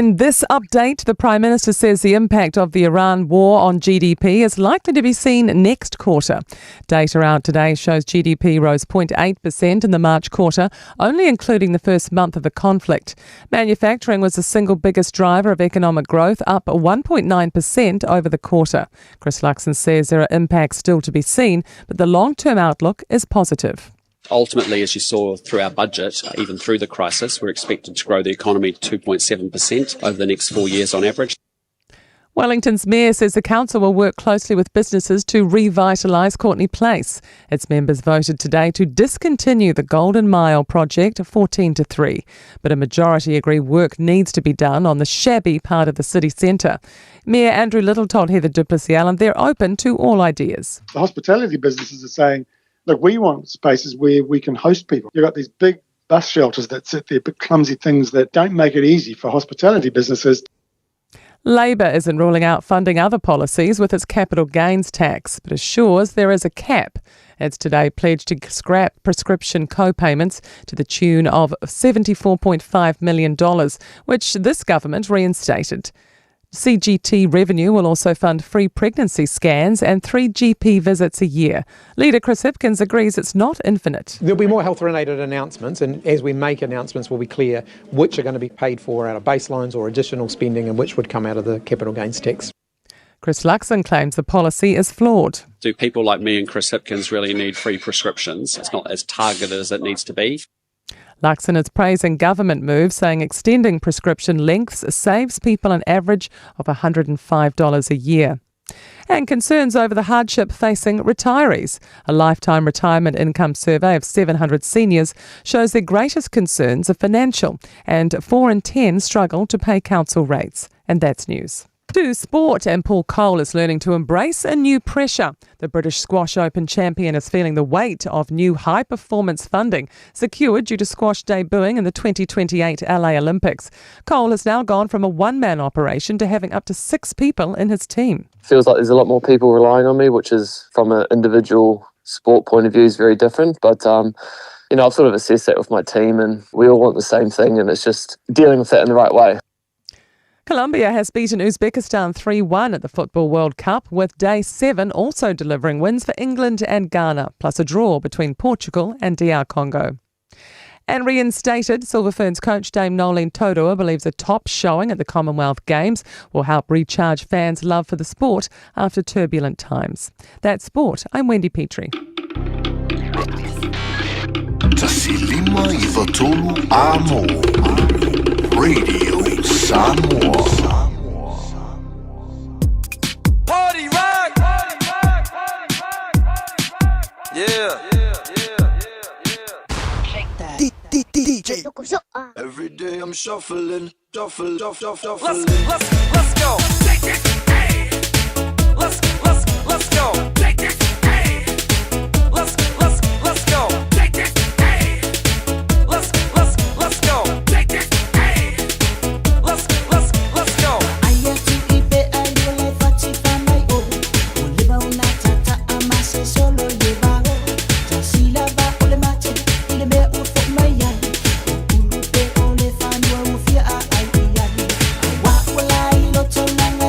In this update, the Prime Minister says the impact of the Iran war on GDP is likely to be seen next quarter. Data out today shows GDP rose 0.8% in the March quarter, only including the first month of the conflict. Manufacturing was the single biggest driver of economic growth, up 1.9% over the quarter. Chris Luxon says there are impacts still to be seen, but the long term outlook is positive. Ultimately, as you saw through our budget, even through the crisis, we're expected to grow the economy 2.7% over the next 4 years on average. Wellington's mayor says the council will work closely with businesses to revitalise Courtenay Place. Its members voted today to discontinue the Golden Mile project 14-3. But a majority agree work needs to be done on the shabby part of the city centre. Mayor Andrew Little told Heather du Plessis-Allan they're open to all ideas. The hospitality businesses are saying, "Look, we want spaces where we can host people." You've got these big bus shelters that sit there, big clumsy things that don't make it easy for hospitality businesses. Labor isn't ruling out funding other policies with its capital gains tax, but assures there is a cap. It's today pledged to scrap prescription co-payments to the tune of $74.5 million, which this government reinstated. CGT revenue will also fund free pregnancy scans and three GP visits a year. Leader Chris Hipkins agrees it's not infinite. There'll be more health related announcements, and as we make announcements, we'll be clear which are going to be paid for out of baselines or additional spending and which would come out of the capital gains tax. Chris Luxon claims the policy is flawed. Do people like me and Chris Hipkins really need free prescriptions? It's not as targeted as it needs to be. Luxon is praising government moves, saying extending prescription lengths saves people an average of $105 a year. And concerns over the hardship facing retirees. A lifetime retirement income survey of 700 seniors shows their greatest concerns are financial, and 4 in 10 struggle to pay council rates. And that's news. To sport, and Paul Cole is learning to embrace a new pressure. The British Squash Open champion is feeling the weight of new high performance funding secured due to squash debuting in the 2028 LA Olympics. Cole has now gone from a one man operation to having up to six people in his team. Feels like there's a lot more people relying on me, which is, from an individual sport point of view, is very different. But I've sort of assessed that with my team, and we all want the same thing, and it's just dealing with that in the right way. Colombia has beaten Uzbekistan 3-1 at the Football World Cup, with day 7 also delivering wins for England and Ghana, plus a draw between Portugal and DR Congo. And reinstated, Silver Ferns coach Dame Noeline Taurua believes a top showing at the Commonwealth Games will help recharge fans' love for the sport after turbulent times. That's sport. I'm Wendy Petrie. 1593 Amo. Radio Samoa. Party rock! Yeah. DJ. Every day I'm shuffling, shuffle, shuffle, shuffling. Let's go. Let's go. Let's go. Let's go. Let's go. Aia tu i pe ai o le fati mai o. O le bauna tata a mase solo le bao. Ta sila ba o le mate i le mea ua fo mai ai. O ulu pe o le whanua ua fia a ai i ai. A wa ua lai loto langa.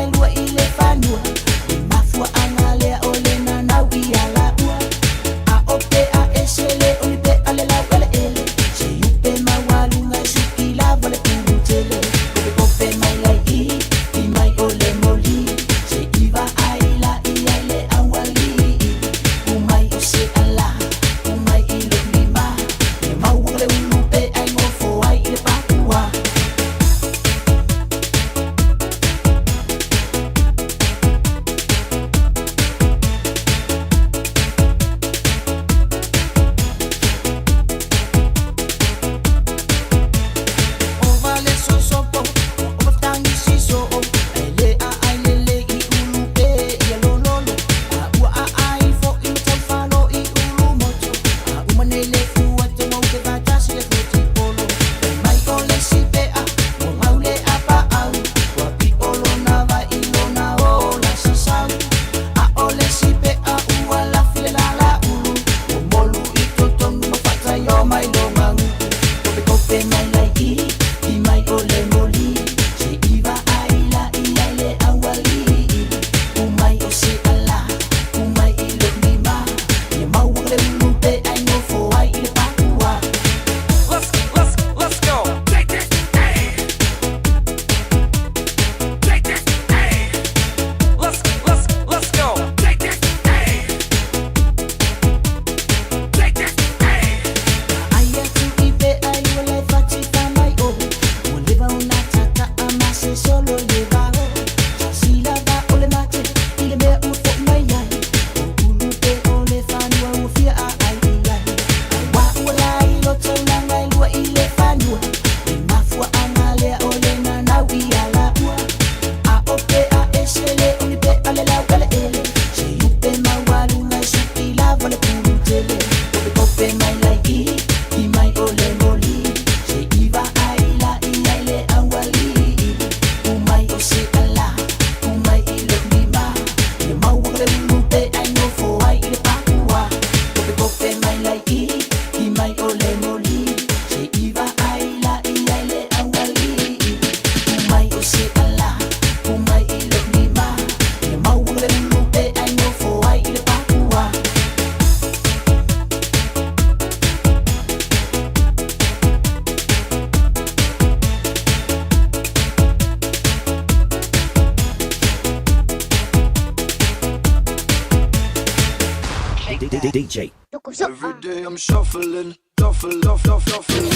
DJ. Every day I'm shuffling, shuffle, shuffle, shuffling.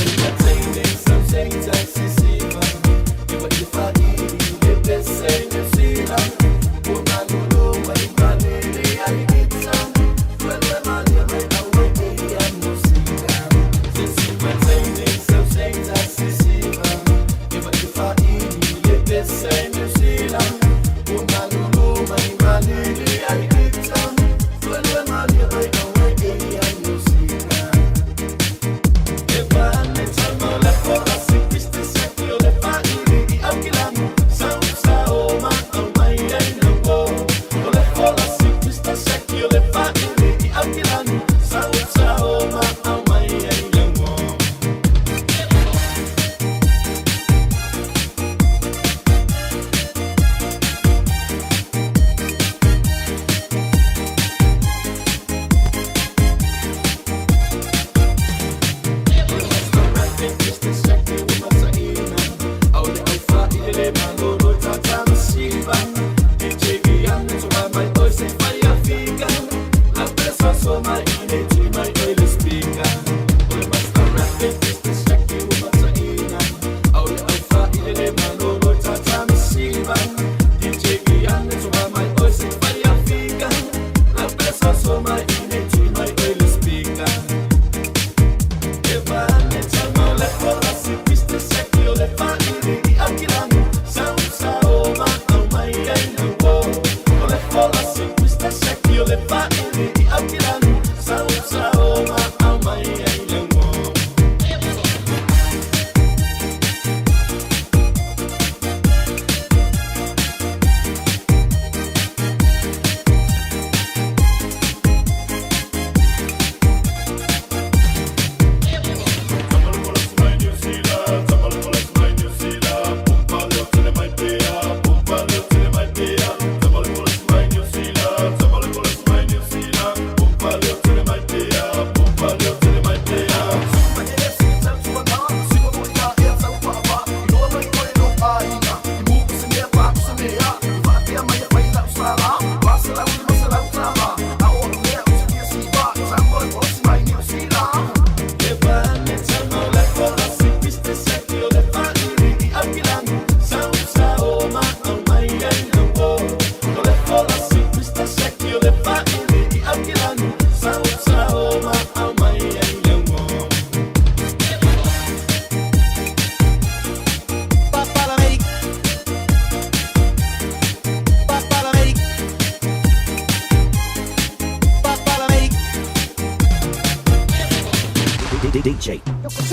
DJ. Every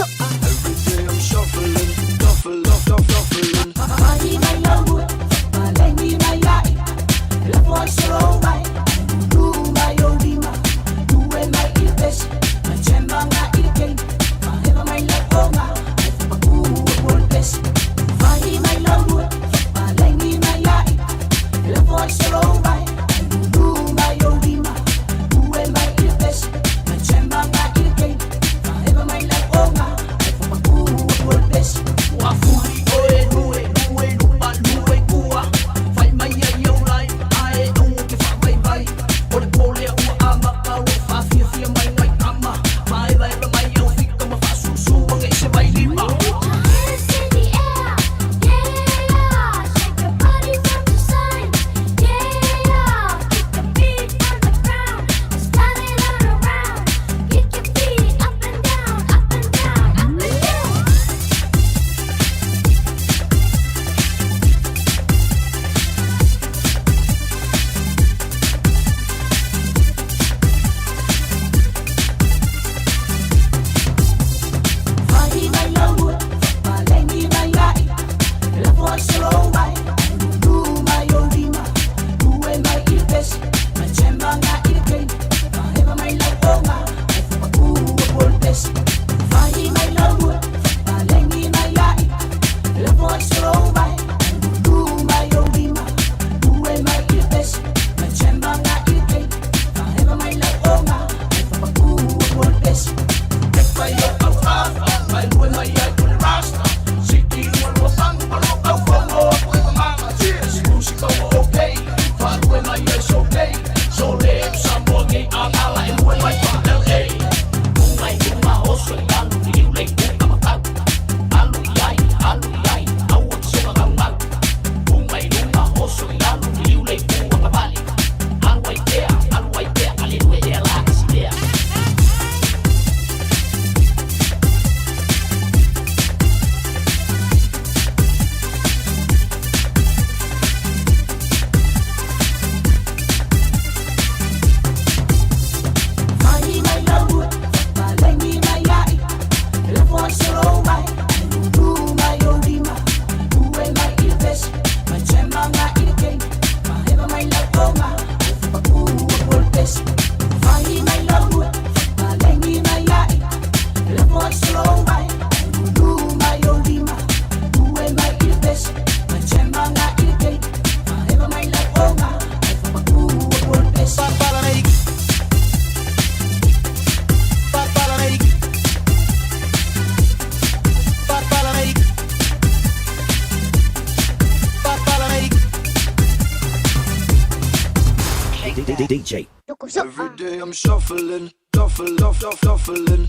day I'm shuffling, shuffle, shuffle, shuffling. Wa fuli oe nue nue lupa lue. DJ. Every day I'm shuffling, shuffle, shuffle, shuffling.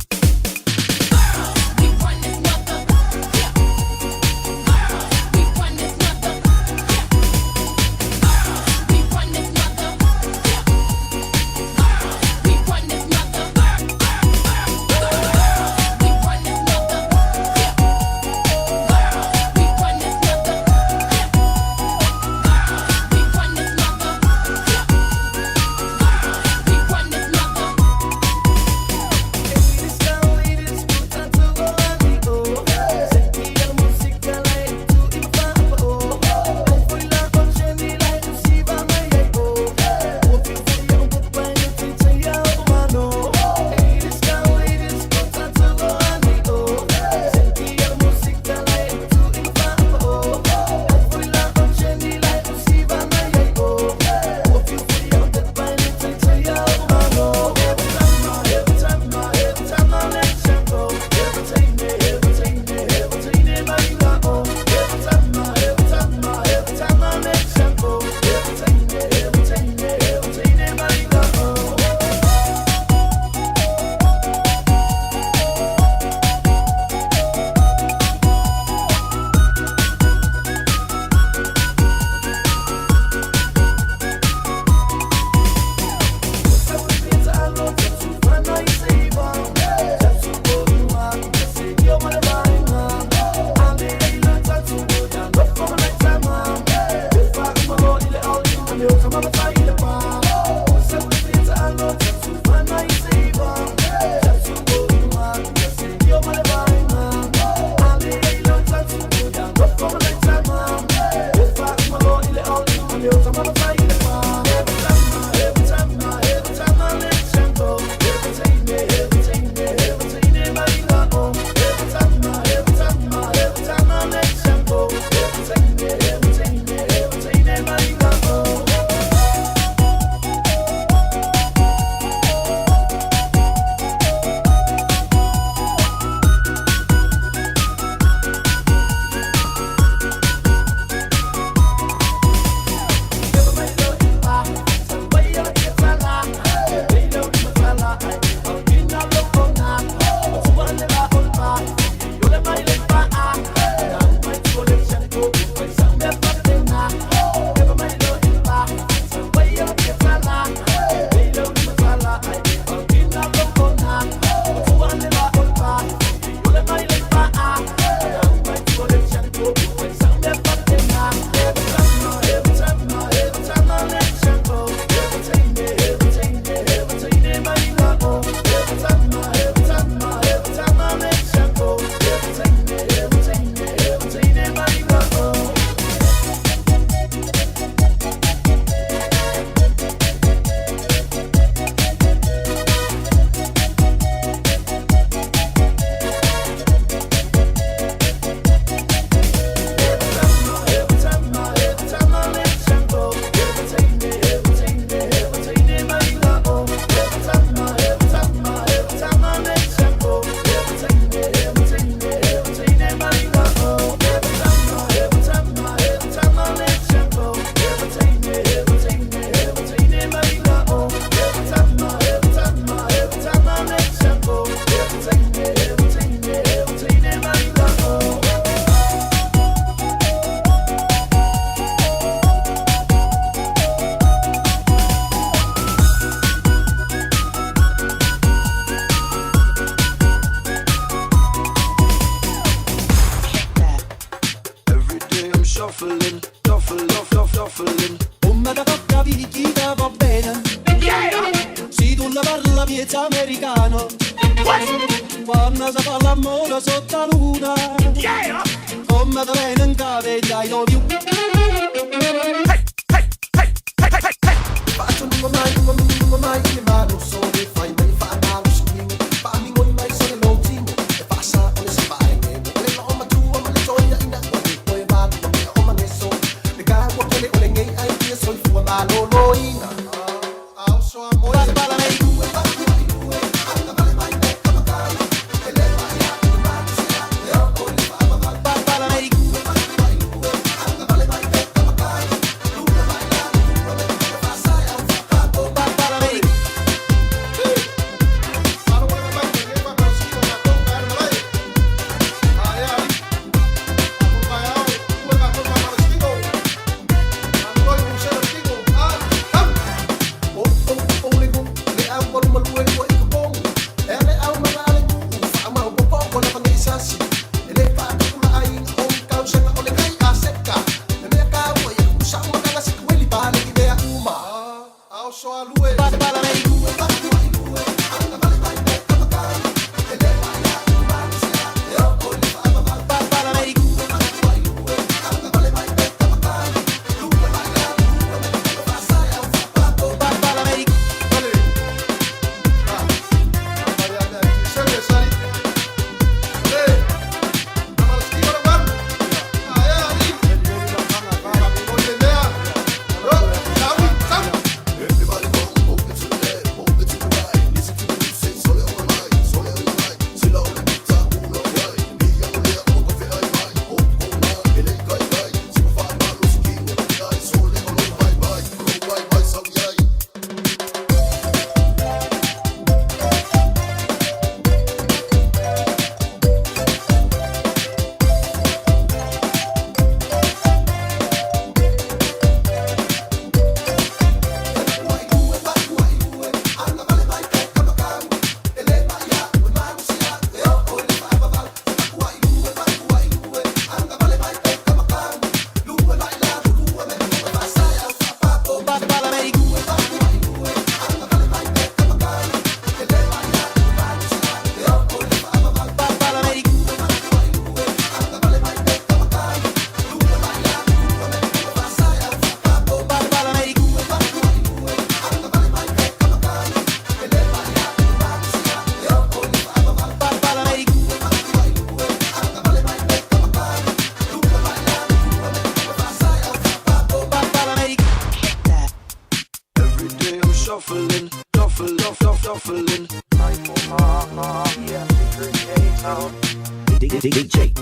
shuffling. DJ.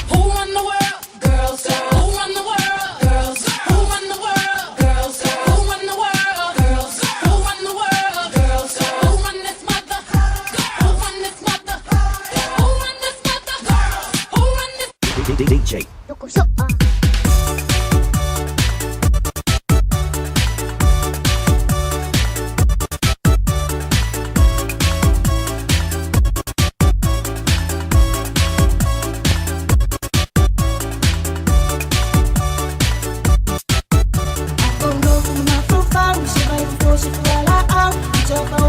Who run the world? Girls. Who run the world? Girls. Who run the world? Girls. Who run the world? Girls. Who run the world? Girls. Who run this mother? Who run this mother? Who run this mother? Girls. Who run this? DJ. Solo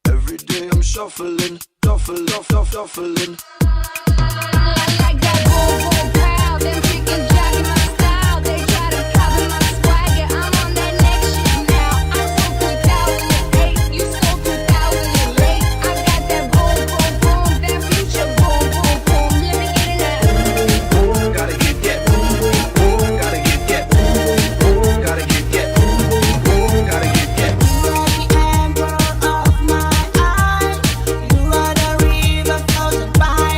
Every day I'm shuffling, shuffle, shuffle, shuffling. Gotta get that boom boom boom. Gotta get that boom boom boom. Gotta get that boom boom boom. Gotta get that. You are the emperor of my eyes. You are the river flows by.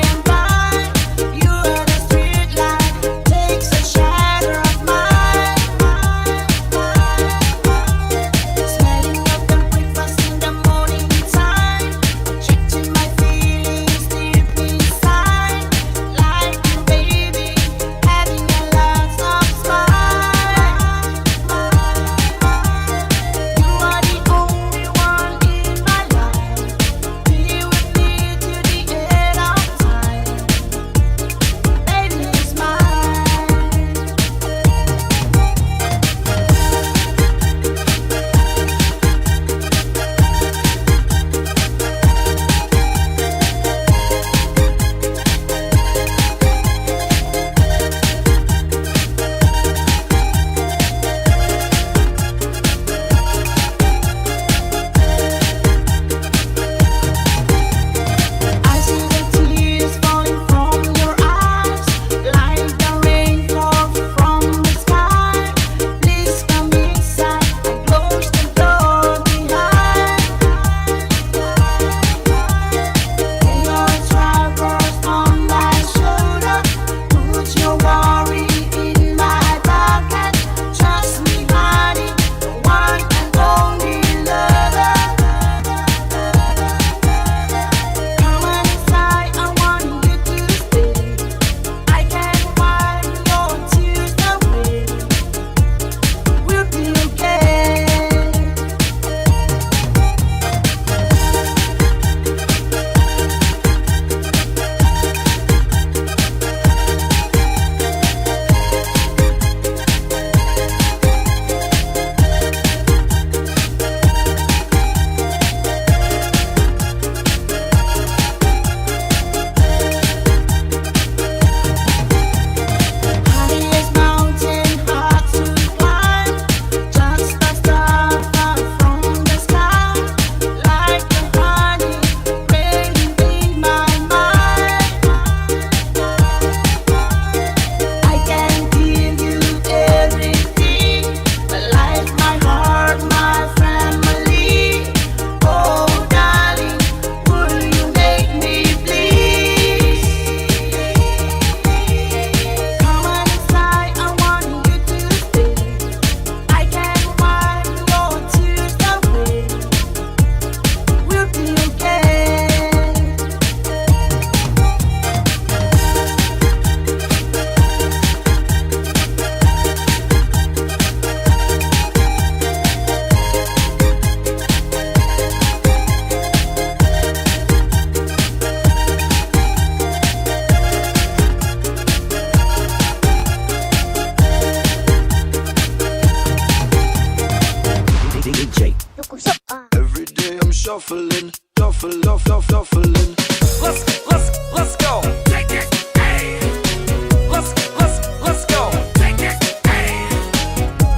shuffling, shuffle, shuffle, shuffling. Let's let's let's go. Take it. Hey. Let's let's let's go. Take it. Hey.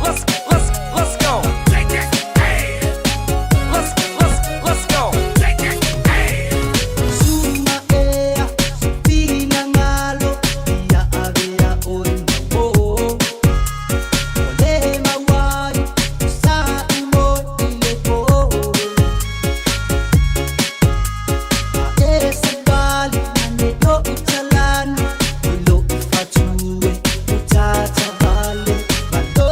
Let's let's let's go. Take it. Hey. Let's let's let's go. Take it. Hey. Suma ea, finangalo, ia avea oi mau. O le mauai, sa umo i le po. A e sabali, ane o utalani, o lo i fatue, o tatavale, ma lo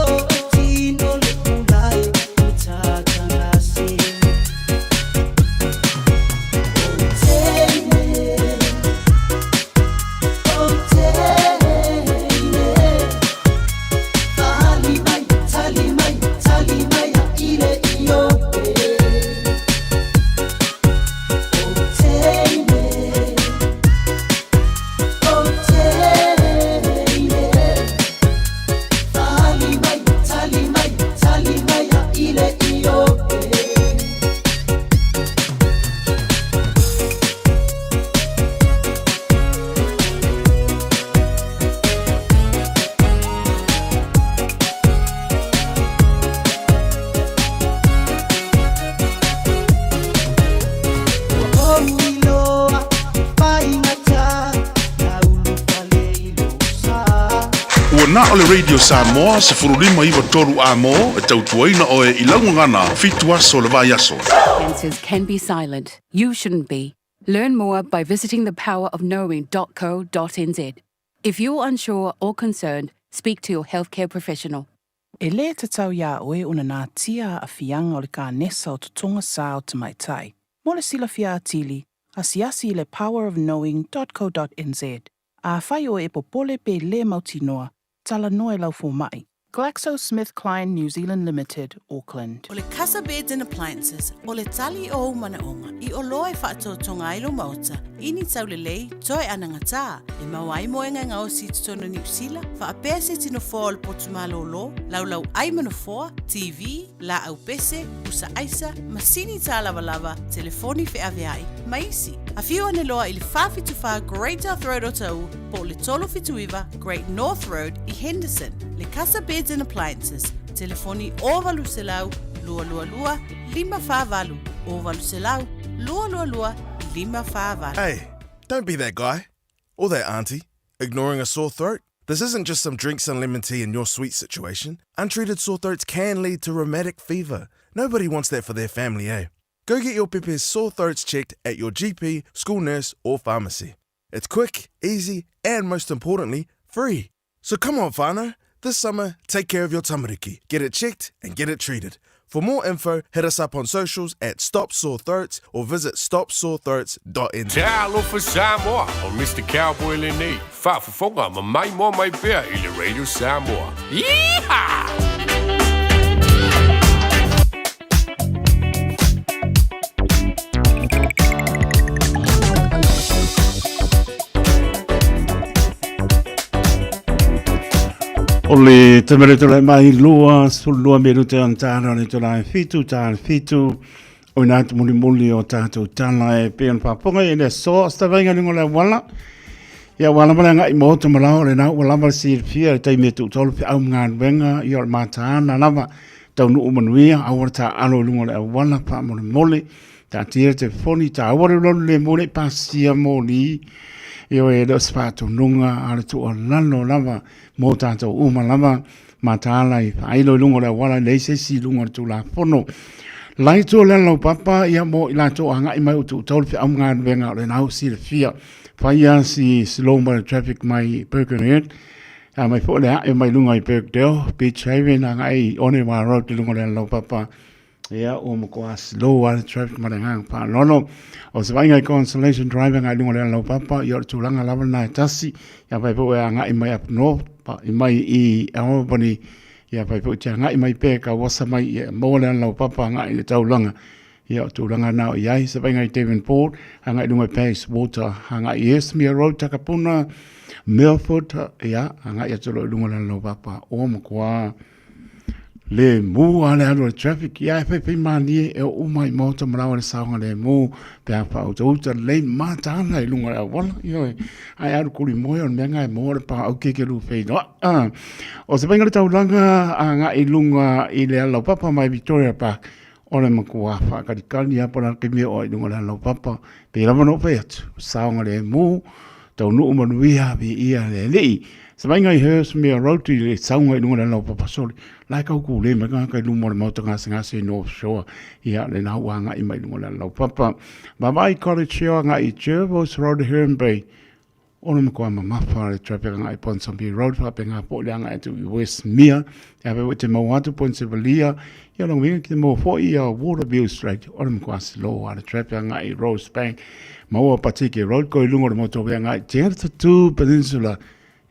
tino le ulai, o tatangase. Ua na o le Radio Samoa 159 a mo e tautuaina oe i laugagana 7 aso o le vaiaso. Cancers can be silent. You shouldn't be. Learn more by visiting thepowerofknowing.co.nz. If you're unsure or concerned, speak to your healthcare professional. E lē tatau iā oe ona natia aafiaga o le kanesa o totoga sā o tamaitai. Mo le silafia atili, asiasi i le powerofknowing.co.nz. Afai oe e popole pe lē mautinoa, talanoa i lau fomaʻi. GlaxoSmithKline New Zealand Limited, Auckland. O le Casa Beds and Appliances, o le tali o ou manaoga, i oloa e faatotoga ai lou maota, i ni taulelei, toe anagatā, e maua ai moega e gaosi i totonu o Niu Sila, faapea se tino foa o le potu malōlō, laulau ai ma nofoa, TV, laau pese, pusa aisa, masini tālavalava, telefoni feaveai, ma isi. Afio ane loa i le 474 Great South Road o Taʻu, po o le 379 Great North Road i Henderson. Le Casa Beds and Appliances, telefoni 0800 222 548, 0800 222 548. Hey, don't be that guy. Or that auntie. Ignoring a sore throat? This isn't just some drinks and lemon tea in your sweet situation. Untreated sore throats can lead to rheumatic fever. Nobody wants that for their family, eh? Go get your pepe's sore throats checked at your GP, school nurse, or pharmacy. It's quick, easy, and most importantly, free. So come on, whānau. This summer, take care of your tamariki. Get it checked and get it treated. For more info, hit us up on socials at Stop Sore Throats or visit stopsorethroats.nz. Talofa Samoa, o Mr. Cowboy lenei, faafofoga ma maimoa mai pea i le Radio Samoa. Yeehaw! O le temere tole mai 22 minute an tāna le tōna e whitu, tāna whitu, o nā te muli muli o tātou tala e pe an whaponga i le so, sta vainga lungo le wala. Ia wala mala ngai mō te malao le nā ua lava le silafia le taimi e tuutolu feau ma galuega ia o le mataala lava taunuu manuia aua le taaalo i luga o le auala faamolemole taatia le telefoni taua le ulalu lemu le i pasia moli ioe e le o se faatonuga a o le tuualalo lava mo tatou uma lava mataala i faailo i luga o le auala e leai se isi i luga o le Tulafono. Lai atu o le alaupapa ia mo i latou agai mai o tuutau le feau ma galuega o lena ua silafia. Fai a si slow mai le traffic mai Birkenhead, a mai foi le ae mai luga i Birkdale, Beach Haven agai i Onewa Road i luga o le alaupapa. Ia, ua matua slow lava le traffic ma le agaga faaaloalo. O se vaaiga i Consolation Drive agai i luga o le alaupapa, ia o le tulaga lava lena e tasi. Ia fai foi e agai mai up north, i mai i Albany, ia fai foi te agai mai pea e kauasa mai ia maua le alaupapa agai i le taulaga. Ia o tulaga na o i ai se vaaiga i Devonport, agai i luga i Bayswater, agai i Esmere Road, Takapuna, Milford, ia, agai atu loa i luga o le alaupapa ua matua. lemu a le alu o le traffic. Ia e faifai mālie e oo uma i maota ma lawa le saoga lemu pe a faautauta lelei mataala i luga o le auala. Ioe, ae alu kuli moe o le mea lena e maua le paau keke lu feiloai. O se faiga le taulaga agai i luga i le alaupapa mai Victoria Park o le matua faakalikali lava po o le a le taimi e oo ai i luga o le alaupapa. E pei lava ona ou fai atu, saogalemu, taunuu manuia, viia le Alii. Se vaaiga i Hurstville Road i le sauga i luga o le alaupapa soli, la e tau kule mai tagata i luma o le maota gasegase i North Shore, ia lena ua agai mai i luga o le alaupapa. Vaavaai College Hill agai i Jervois Road, Herne Bay, O le matua mamafa le traffic agai i Ponsonby Road faapena foi le agai atu i Westmere e ave foi te maua atu Ponsonbylia ia lona uiga ki te maua foi ia Waterview Street o le matua slow lava le traffic agai i Rosebank maua Pateke Road koe i luga o le motorway agai i Delta 2 Peninsula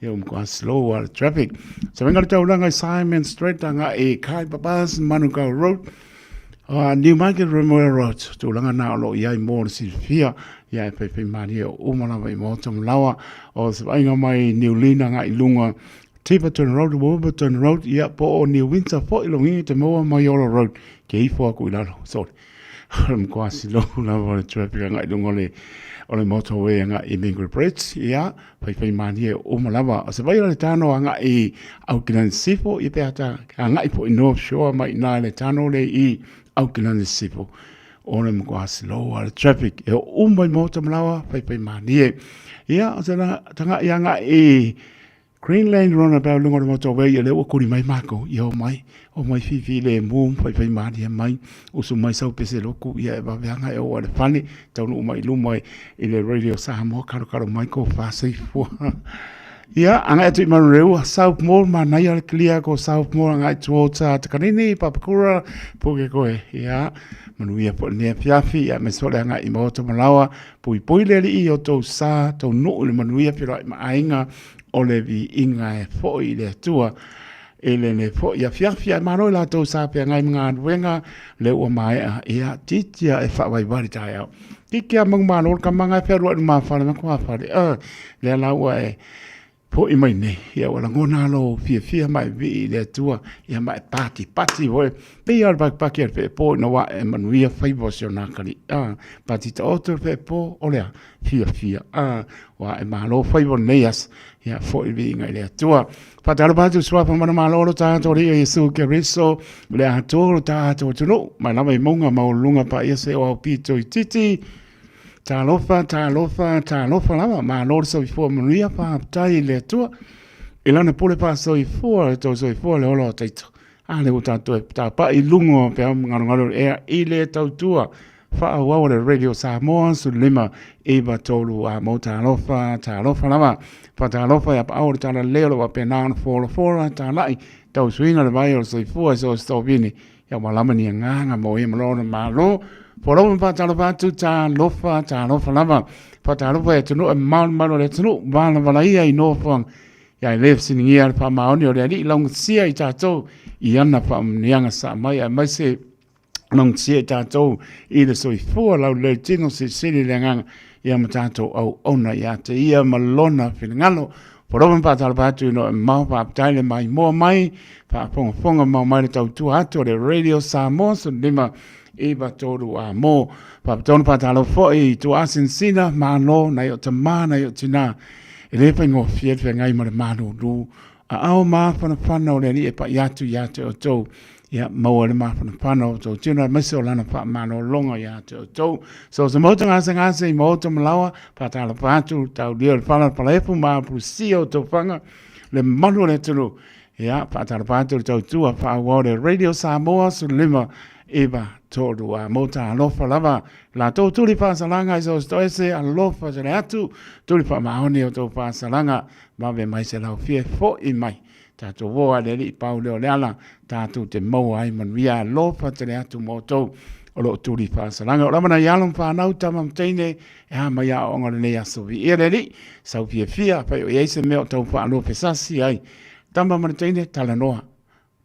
ia ua matua slow lava le traffic. Se vaaiga le taulaga i Simon Street agai i Kaipapahas Manukau Road Newmarket Remuera Road, tulaga na o lo o i ai mo le silafia, ia e faifai malie o uma lava i Maota ma Lawa, o se vaaiga mai Niulina agai i luga, Tiverton Road, Warburton Road, ia po o New Windsor foi logiga te maua mai Olo Road, ke ifo aku i lalo, sorry. O le matua slow lava o le traffic agai i luga o le o le motorway agai i Mingary Bridge, ia faifai malie o uma lava. O se vaai o le tano agai i Aukilani Sisifo, ia pe ata agai foi i North Shore mai i ina i le tano le i Aukilani Sisifo. O le matua slow a le traffic e oo uma i Maota Malawa, faifai malie. Ia, o se tagai agai i Greenland Roundabout luga o le motorway, ia lea ua kuli mai makou, ia omai, omai fifi lemu, faifai malie mai, usu mai sau pese loku, ia e vave aga e oo ai i le fale, taunuu mai i luma i le Radio Samoa, kalokalo mai ko faasoifua. Ia, agai atu i Manureua, South Mall, manaia le clear ko South Mall agai towards Takanini, Papakura, Pukekohe. Ia, manuia foi lenei afiafi, ia aemaise foi le agai i Maota Malawa, puipui le alii i o tou sa, tou nuu i le manuia, feiloai ma aiga, o le viiga e foi i le Atua i lenei foi afiafi. Ae malo i latou sa feagai ma galuega lea ua maea, ia titia e faavaivai le taeao. Titi a manumalo le tamaga e fealuai i lumafale ma tuafale, lea la ua e foi mai nei, ia ua lagona lou fiafia ma e vii i le Atua, ia ma e patipati foi. Pei lava o le patipati a le feepo ina ua ae manuia faiva o si ona atalii, pati taoto le feepo, o le a? Fiafia, ua ae malo faiva o lenei aso, ia foi le viiga i le Atua. Faatalofa atu i suafa manumalo o lo tatou Alii o Iesu Keriso, le Atua o lo tatou atunuu, mai lava i mauga maualuluga paia seia oo aupito itiiti. Talofa, talofa, talofa lava, malo le soifua manuia, faafetai i le Atua. I lana pule faasoifua, le tou soifua le ola o taito. A lea ua tatou e tapai i luga o peau magalogalo o le ea i le tautua faaauau a le Radio Samoa 15 93 a mo talofa, talofa lava. Faatalofa i apaau o le talalelei o lo o faapena ona folafola talai tausuina le vai o le soifua i so o se tovini ia ua lava ni agaga mo ia ma lona Malo. Folau ma faatalofa atu, talofa, talofa lava. Faatalofa i atunuu e malumalu o le atunuu, valavalaia i nofoaga Ia e le fesiligia le faamaoni o le Alii laugatasia i tatou i ana faamanuiaga sa mai aemaise laugatasia i tatou i le soifua laulelei tino silisili le agaga ia ma tatou auauna ia te ia ma lona finagalo. Polofa ma faatalofa atu i loo e mamao faafetai le maimoa mai faafogafoga mau mai le tautua atu o le Radio Samoa 15 93 a mo. Faapitoa ona faatalofa foi i tuaasinasina malo nai o tama nai o tina E le faigofie le feagai ma le malulu, a ao mafanafana o le Alii e pai atu ia te outou. Ia maua le mafanafana o outou tino aemaise o lana faamalologa ia te outou. So se maota gasegase i maota malawa, faatalofa atu, taulia o le fala falaefu ma apulusia o tofaga, le mamalu o le atunuu. Ia, faatalofa atu le tautua faaauau le Radio Samoa 15 9 3 a mo talofa lava latou tuli faasalaga i so se toese alofa tele atu tuli faamaoni o tou faasalaga vave mai se laufia e fo'i mai tatou o a le alii pau lea o le ala tatou te maua ai manuia alofa tele atu mo outou o lo o tuli faasalaga o lava nai alo ma fanau tama ma teine e a mai aoaoga o lenei aso viia le alii sau fiafia afai o i ai se mea o tau faalofesasi ai tama ma le teine talanoa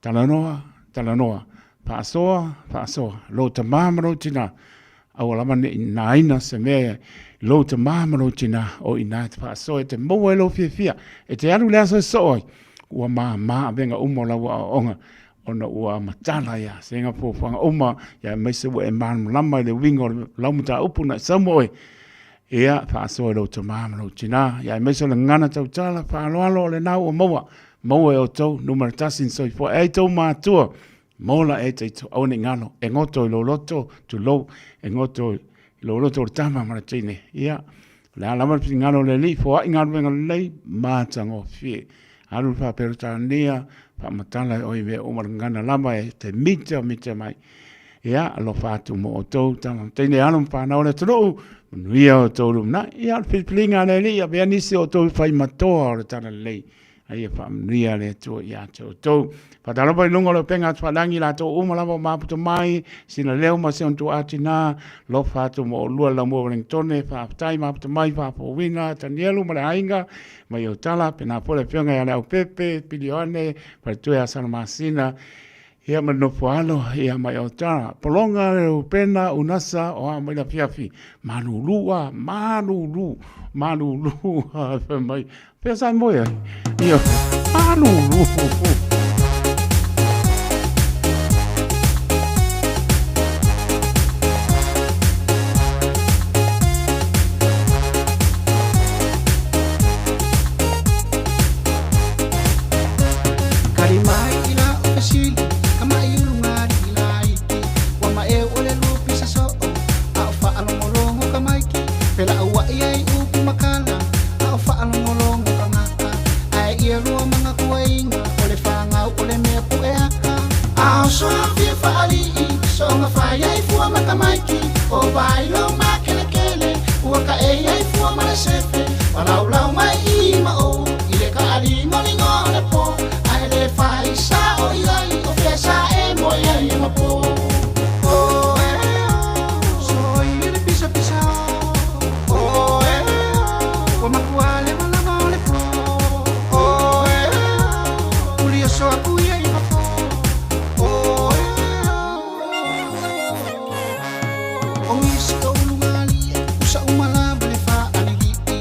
Talanoa, talanoa, faasoa, faasoa, lou tama ma lou tina, aua lava ne i nāina se mea i lou tama ma lou tina, o i ina e te faasoa e te maua ai lou fiafia, e te alu i le aso e soo ai, ua māmā avega uma o lau aoaoga. ona ua matala ia sega fuafuaga uma, ia aemaise ua e malamalama i le uiga o lau mataupu na e sauma oe, ia faasoa i lou tama ma lou tina, ia aemaise o le gagana tautala faaaloalo o lena ua maua, maua e outou numera tasi na soifua ai tou matua, mola e taito, aua ne i galo, e goto i lou loto, tulou, e goto i lou loto o le tama ma le teine, ia, o le a lava le finagalo o le Alii, foai galuega lelei, matagofie. Alu le faa-Peretania, faamatala e oe i mea uma le gagana lava e te mita mita mai. Ia, alofa atu mo outou, tama ma teine, alo ma fanau o le atunuu, manuia outou lumanai. Ia, o le filifiliga a le Alii, avea nisi o outou i faimatoa o le Talalelei, a ia faamanuia le Atua ia te outou. Faatalofa i luga o le upega atufalangi, latou uma lava o maputa mai, sina leo ma si ona tuaa tina, alofa atu mo oulua le laumua Wellingtone, faafetai maputa mai, faafouina, Tanielu ma le aiga, mai Autala, pena foi le afioga ia Leaupepe, Pili Ioane, faletua ia Salamasina, ia ma le nofo alo, ia mai Autala. Pologa le upena, unasa, o a mai le afiafi, malulu a, malulu, malulu a, fai mai, fea sa e moe ai? Ia, malulu. Kali mai i la o fesili, ka mai uluga alii laiti, ua maʻeu o le lupi sasoo, a o faalogologo ka maiki, felauaʻi ai upu makala, a o faalogologo ka gaka, ae ia lua magakuaiga, o le fagau o le mea puʻe aka. A o soafia faalii, soga fai ai fua ma tamaiki, o vailo makelekele, ua kaʻei ai fua ma le sefe, palaulau mai i ma o, i le kaaligoligo o le po, ae le fai sao i ai, o fea sa e moe ai e mapo. Oh, eh, oh, so i le pisa pisa o. Oh, eh, oh, ua makua le malama o le po. Oh, eh, oh, uli oso aku ia i fafo. Oh, eh, oh, o ngisi o ulugali, usa umalava le faalili'i,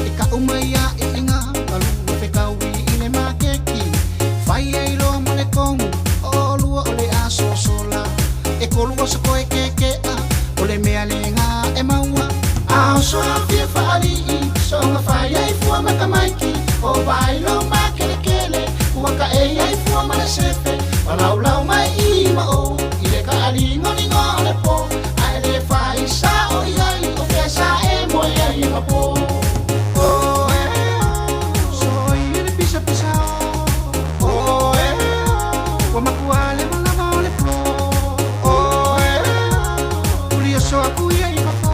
e ka'u mai a'i'iga, kalua fekaui i le makeki, fai ai loa ma le kogu, o olua o le asosola, e kolua so koe keke'a, o le mea lega e maua. A o soafia faalii, soga fai ai fua ma tamaiki, o vailo makelekele, ua kaʻei ai fua ma le sefe, palaulau mai i ma o, i le kaaligoligo o le po, ae le fai sao i ai, o fea sa e moe ai e mapo. Oh, eh, oh, so i le pisa pisa o. Oh, eh, oh, ua makua le malama o le po. Oh, eh, oh, uli oso aku ia i fafo.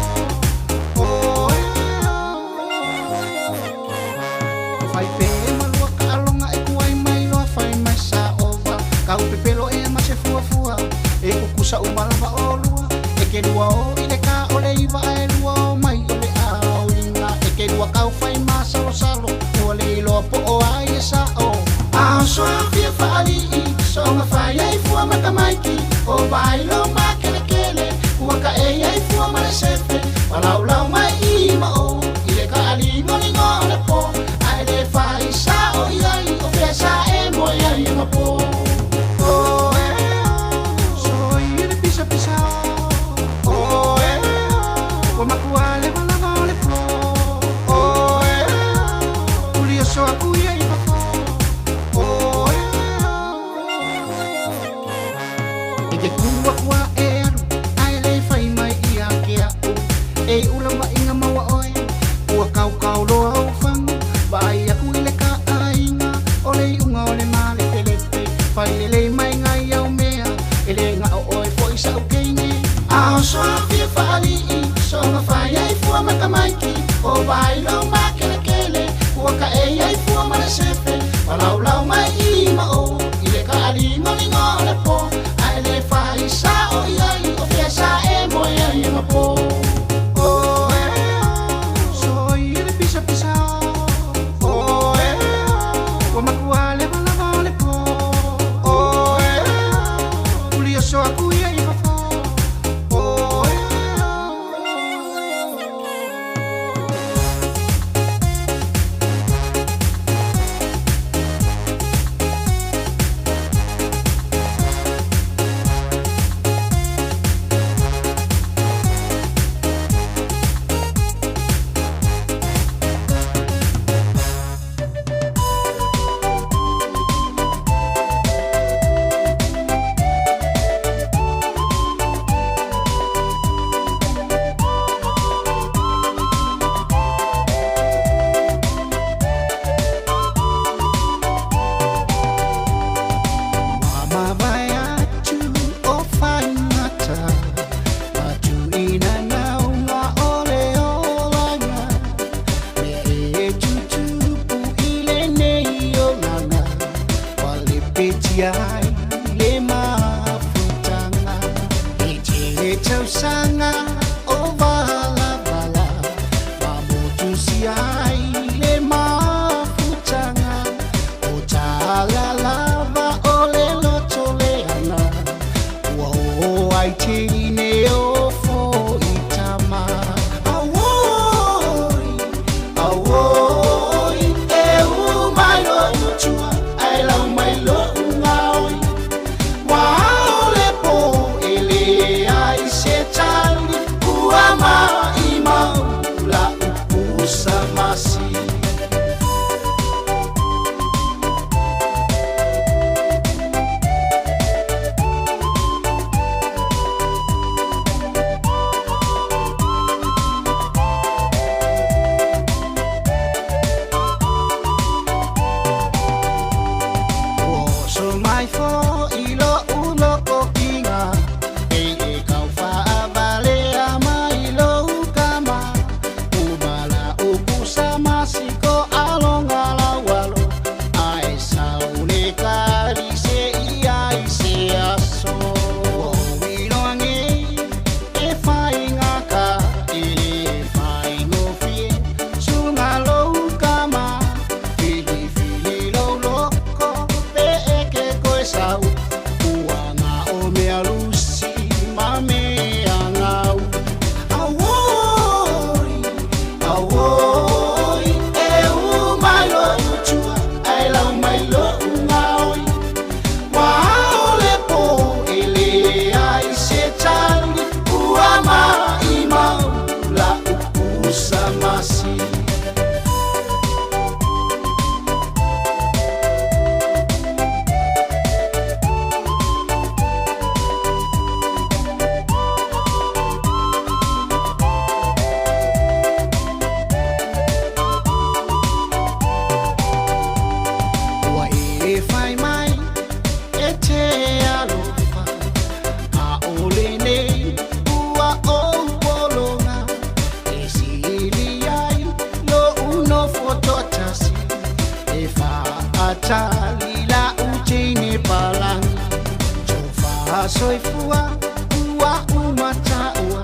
Oh, eh, oh, fai pe malua kaaloga e kuai mai loa fai mai saova, kaupepelo ea ma se fuafua, e kukusa uma lava olua, e ke lua o i le ka o le iva ae lua o mai o le aoiga, e ke lua kau fai masalosalo, ua le iloa po o ai e sa'o. A o soafia faalii, soga fai ai fua ma tamaiki, o vailo makelekele, ua kaʻei ai fua ma le sefe, palaulau mai i ma o, i le kaaligoligo o le po, ae le fai sao i ai, o fea sa e moe ai e mapo. Oh, eh, oh, so i le pisa pisa o. Oh, eh, oh, ua makua le malama o le po. Oh, eh, oh, uli oso aku ia i fafo. Oh, eh, oh, e ke kū aku a e alu, ae le fai mai ia ke a'u, e iʻu lauaʻiga maua oe, ua kaukau loa ou fagu, vaai aku i le kaʻaiga, o le iʻuga o le malepelepe, fai lelei mai gai au mea, e le ga'o oe fo'i sa'u keine. A o soafia faalii, soga fai ai fua ma tamaiki, o vailo makelekele, ua kaʻei ai fua ma le sefe, palaulau mai i ma o, i le kaaligoligo o le po, ae le fai sao i ai, o fea sa e moe ai e mapo. Oh, eh, oh, so i le pisa pisa o. Oh, eh, oh, ua makua le malama o le po. Oh, eh, oh, uli oso aku ia i fafo. Oh, eh, oh. motusia ai le mafutaga. E tele tausaga o valavala ma motusia ai le mafutaga. O tala lava o le loto leaga ua oo ai teine o fo'i tama. Auoi, auoi, e umai lo'u tua ae lau mai lo'u gaoi. Ua ao le pō e leai se tali ua maʻimau la'u pusa masi. Ua oso mai fo'i lo'u lokokiga e e kaufa'avalea mai lou kama. Uma la'u pusa masiko aloga laualo ae sau le kali se'i ai se aso. Ua ou iloa nei e faigaka e lē faigofie suga lou kama. Filifili lou loko pe e ke koe sau ua ga'o mea lusi ma mea gau. Auoi, auoi, e umai lo'u tua ae lau mai lo'u gaoi. Ua ao le pō e leai se tali ua maʻimau la'u pusa masi. Ua e fai mai e te alofa a o lenei ua ou pologa e sili ai lo'u nofo to'atasi e fa'atali la'u teine palagi. Tofasoifua ua uma ta'ua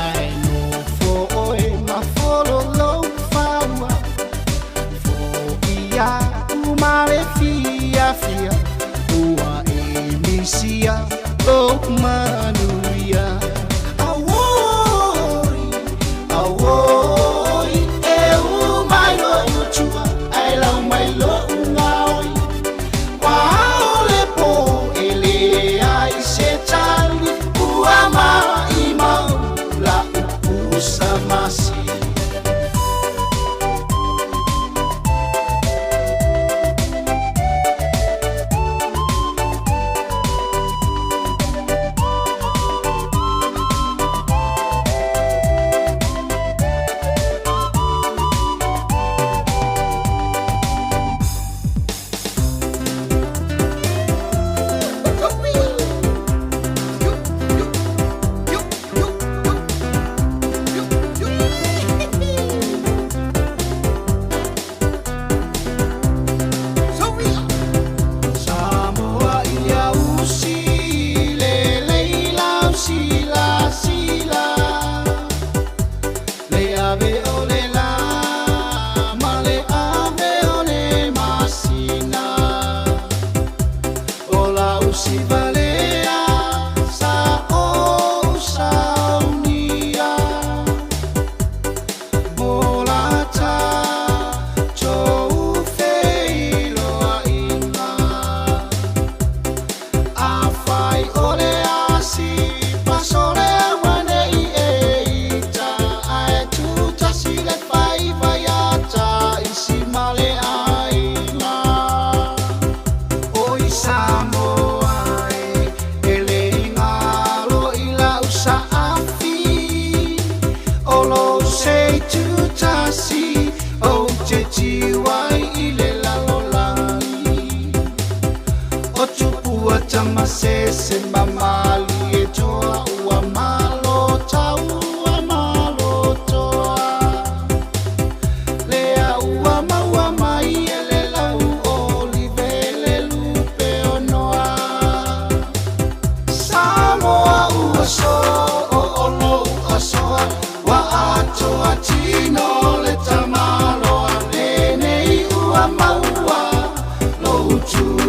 ae nofo oe ma fololou faua. Fo'i a'u ma le fiafia ua e misia lou manuia. Auoi, auoi, e umai lo'u tua ae lau mai lo'u gaoi. Ua ao le pō e leai se tali ua maʻimau la'u pusa masi.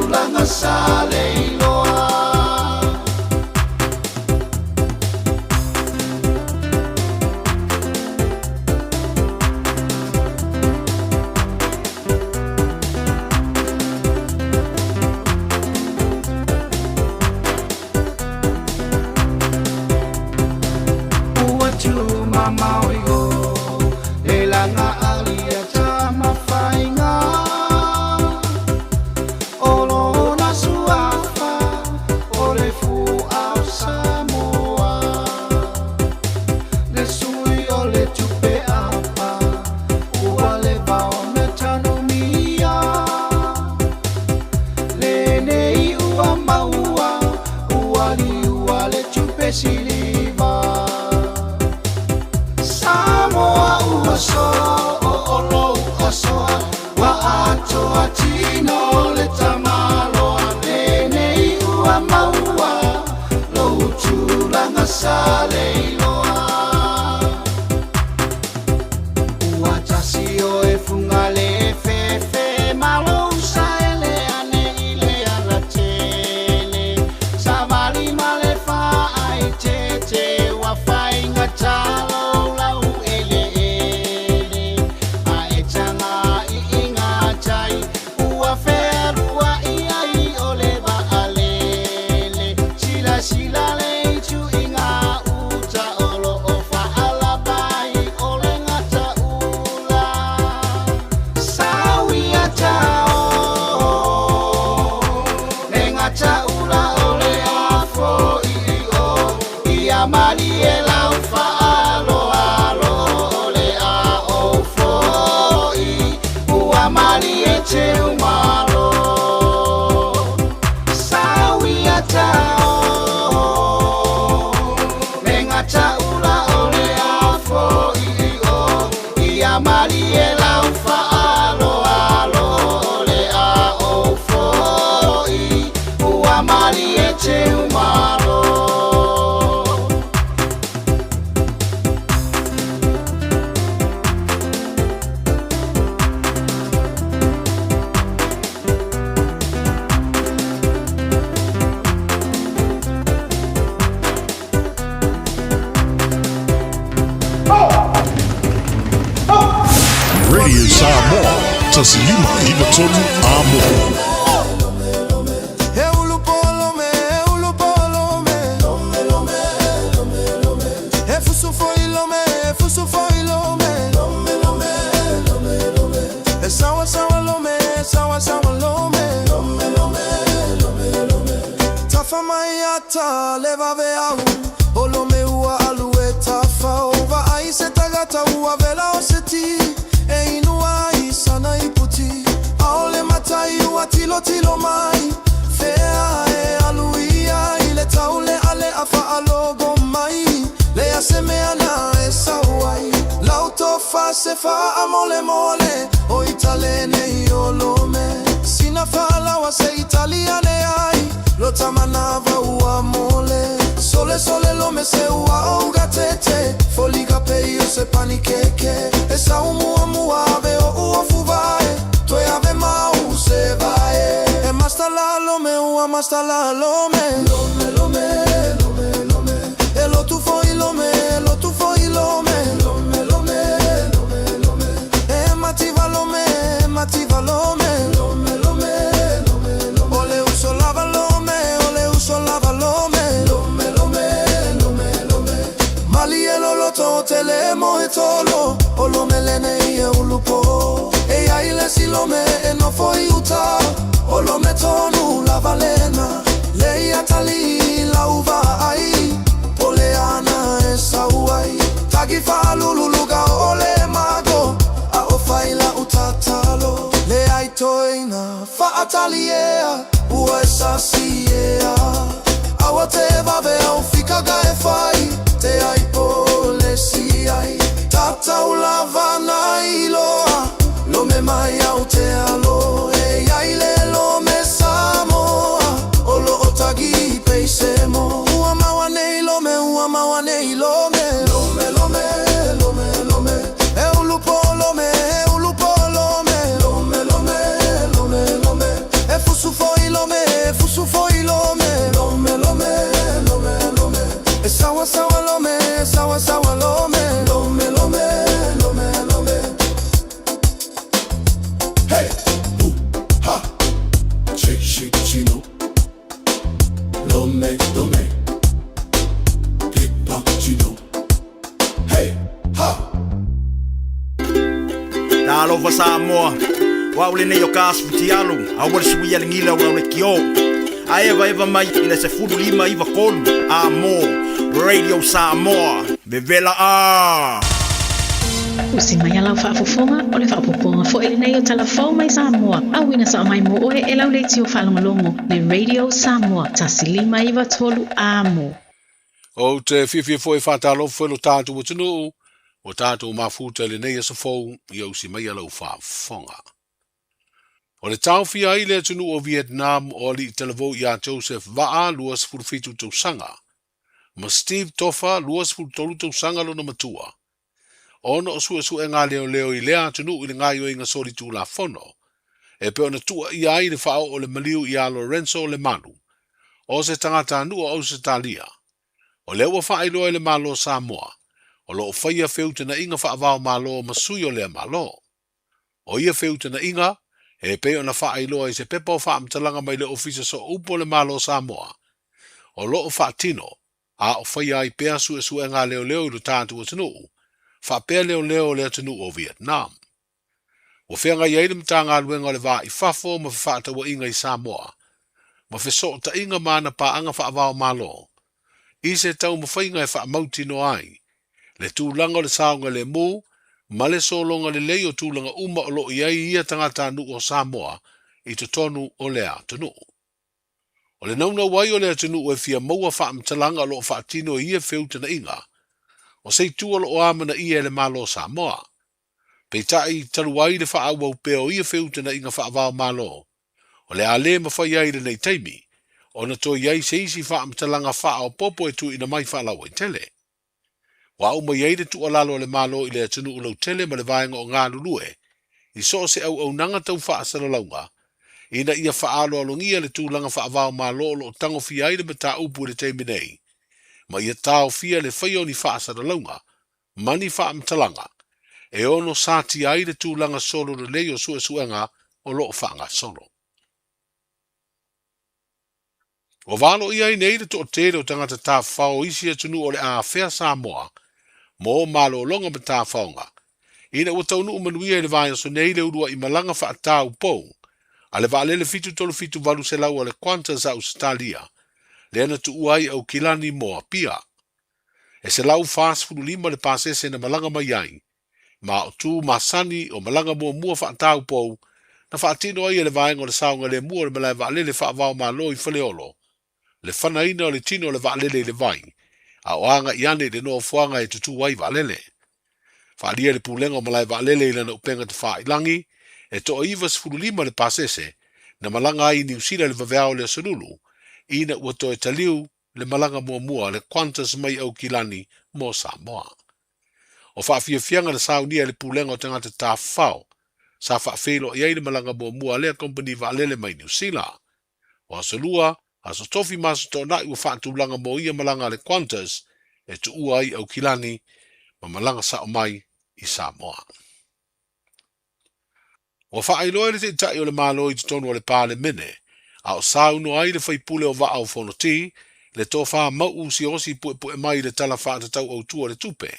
tulaga sa le iloa. Ua tumamao iho le laga alia tamafaiga o lona suafa o le fu'a o Samoa le sui o le tupe apa ua leva ona tanumia lenei ua maua ua liua le tupe siliva. Samoa ua so'o o lou osoa ua atoa tino le tamaloa lenei ua maua lou tulaga sa le iloa. Ua tasi o e fuga le fefe malo saele ane i le alatele savali ma le faaitete ua faiga talo lau eleele ae taga iiga tai ua fealuai ai o le vaalele silasila le ituiga uta o loo faalapai o le gataula sauia tao le gataula o le afoii o ia malie lau faaloalo o le aofo'i ua malie teumalo sauia tao le gataula o le afoii o ia malie lau faaloalo o le aofo'i ua malie teumalo. Radio Samoa, 1593 Amo. Tilo mai fea e aluia i le taule ale a faalogo mai le asemea na e sauai lau tofa se faamolemole o italene i o lome sina faalaua se italiane ai lo tamanava ua mole sole sole lome se ua ougatete foliga pei o se panikeke e saumuamua ave o ua fuvae toe ave mau se vae e mastala lome ua mastala lome lome lome lome lome e lotu foi lome lotu foi lome lome lome lome lome e mativa lome mativa lome lome lome lome lome ole uso lava lome ole uso lava lome lome lome lome lome malie loloto tele mo e tolo o lome lene i e ulupo e ia ile silome e nofo i uta o lome tonu lava lena le ia tali lauva ai pole ana e sauai tagi faalululuga o le mago a o faila utatalo le ai toina faataliea ua e sasiea aua te vave au fikaga e fai te ai pole si ai tatau lava na iloa lome mai au te alo e ia ile lome Samoa o lo o tagi peisemo ua maua nei lome ua maua nei lome lome lome lome lome e ulupo lome e ulupo lome lome lome lome lome e fusu foi lome. Pau lenei o ka aso fitialo, aua le suia le gila o lau lekiō. A evaeva mai i le 15 93 A mo Radio Samoa, vevela ā! Usi mai a lau faafofoga, o le faaopoopoga foi lenei o Tala Fou mai Samoa, auina sao mai mo oe e lau leitio faalogologo, le Radio Samoa, 1593 A mo. Ou te fiafia foi e faatalofa i lo tatou atunuu, ua tatou mafuta i lenei aso fou ia usi mai a lau faafofoga. O le taofia ai le atunuu o Vietnam o alii talavou ia Joseph Vaa, 27 tausaga, ma Steve Tofa, 23 tausaga lona matua, ona o suesuega a leoleo i lea atunuu i le gaoioiga solitulafono, e pei ona tuuaia ai le faaoo o le maliu ia Lorenzo Lemalu, o se tagatanuu o Ausetalia. O lea ua faailoa e le Malo o Samoa, o lo o faia feutagaiga faava-o-Malo ma sui o lea Malo. O ia feutagaiga, e pei ona faailoa i se pepa o faamatalaga mai le Ofisa Sooupu o le Malo o Samoa, o lo o faatino a o faia ai pea suesuega a leoleo i lo tatou atunuu, faapea leoleo o le atunuu o Vietnam. Ua feagai ai le Matagaluega o le Va i Fafo ma Fefaatauaiga i Samoa, ma fesootaiga ma ana paaga faava-o-Malo, i se taumafaiga e faamautinoa ai le tulaga o le saogalemu ma le sologa lelei o tulaga uma o lo o i ai ia tagatanuu o Samoa i totonu o lea atunuu. O le naunau ai o le atunuu e fia maua faamatalaga o lo o faatino i ia feutagaiga, o se itu o lo o amanaia e le Malo o Samoa. Peitai, talu ai le faaauau pea o ia feutagaiga faava-o-Malo, o le a le mafai ai i lenei taimi ona toe i ai se isi faamatalaga faaopoopo e tuuina mai faalauaitele. Ua aumai ai le tuualalo a le Malo i le atunuu lautele ma le vaega o galulue i so o se auaunaga tau faasalalauga ina ia faaaloalogia le tulaga faava-o-Malo o lo o tagofia ai le mataupu i le taimi nei ma ia taofia le faia o ni faasalalauga ma ni faamatalaga e ono satia ai le tulaga solo lelei o suesuega o lo o faagasolo. Ua valoia ai nei le toatele o tagata tafafao o isi atunuu o le a afea Samoa mo malologa ma tafaoga, ina ua taunuu manuia i le vaiaso nei le uluai malaga faataupou a le vaalele 737 800 a le Qantas a Ausetalia, lea na tuua ai Aukilani mo Apia. E 145 le pasese na malaga mai ai, ma o tu masani o malaga muamua faataupou na faatino ai e le vaega o le saogalemu o le malae vaalele faava-o-Malo i Faleolo, le fanaina o le tino o le vaalele i le vai, a o agai ane i le nofoaga e tutū ai vaalele. Faaalia le Pulega o Malae Vaalele i lana upega tafailagi, e toa 95 le pasese na malaga ai i Niu Sila i le vaveao o le Aso Lulu, ina ua toe taliu le malaga muamua a le Qantas mai Aukilani mo Samoa. O faafiafiaga na saunia e le Pulega o Tagata Tafafao, sa faafeiloai ai le malaga muamua a lea kompeni vaalele mai Niu Sila. O Aso Lua, Aso Tofi ma Aso Toonai ua faatulaga mo ia malaga a le Qantas e tuua ai Aukilani ma malaga sao mai i Samoa. Ua faailoa e le Taitai o le Malo i totonu o le Palemene, a o saunoa ai le faipule o Vaa o Fonoti, le tofa mau'u siosi puepue mai i le Tala Faatatau Autu o le Tupe.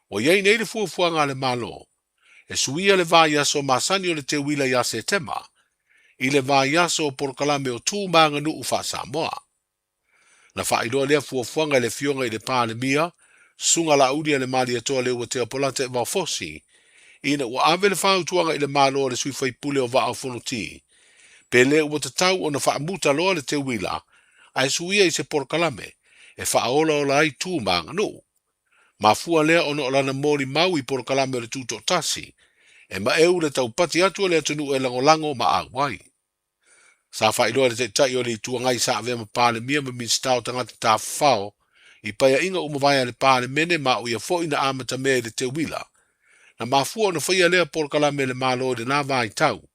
Ua i ai nei le fuafuaga a le Malo e suia le vaiaso masani o le teuila ia Setema i le vaiaso o polokalame o Tu ma Aganuu faa-Samoa. Na faailoa lea fuafuaga e le Afioga i le Palemia, Susuga Laauli a le Malietoa Leuatea Polata Evaofosi, ina ua ave le fautuaga i le Malo a le sui faipule o Vaa o Fonoti, pe le ua tatau ona faamuta loa le teuila ae suia i se polokalame e faaolaola ai tu ma aganuu. Mafua lea ona o lana molimau i polokalame o le Tutoatasi, e maeu le taupati atu o le atunuu e lagolago ma auai. Sa faailoa e le Taitai o le Itu Agai sa avea ma Palemia ma Minisita o Tagata Tafafao i paeaiga ua mavae a le Palemene ma o ia foi na amatamea i le teuila. Na mafua ona faia lea polokalame e le Malo i lena vaitau,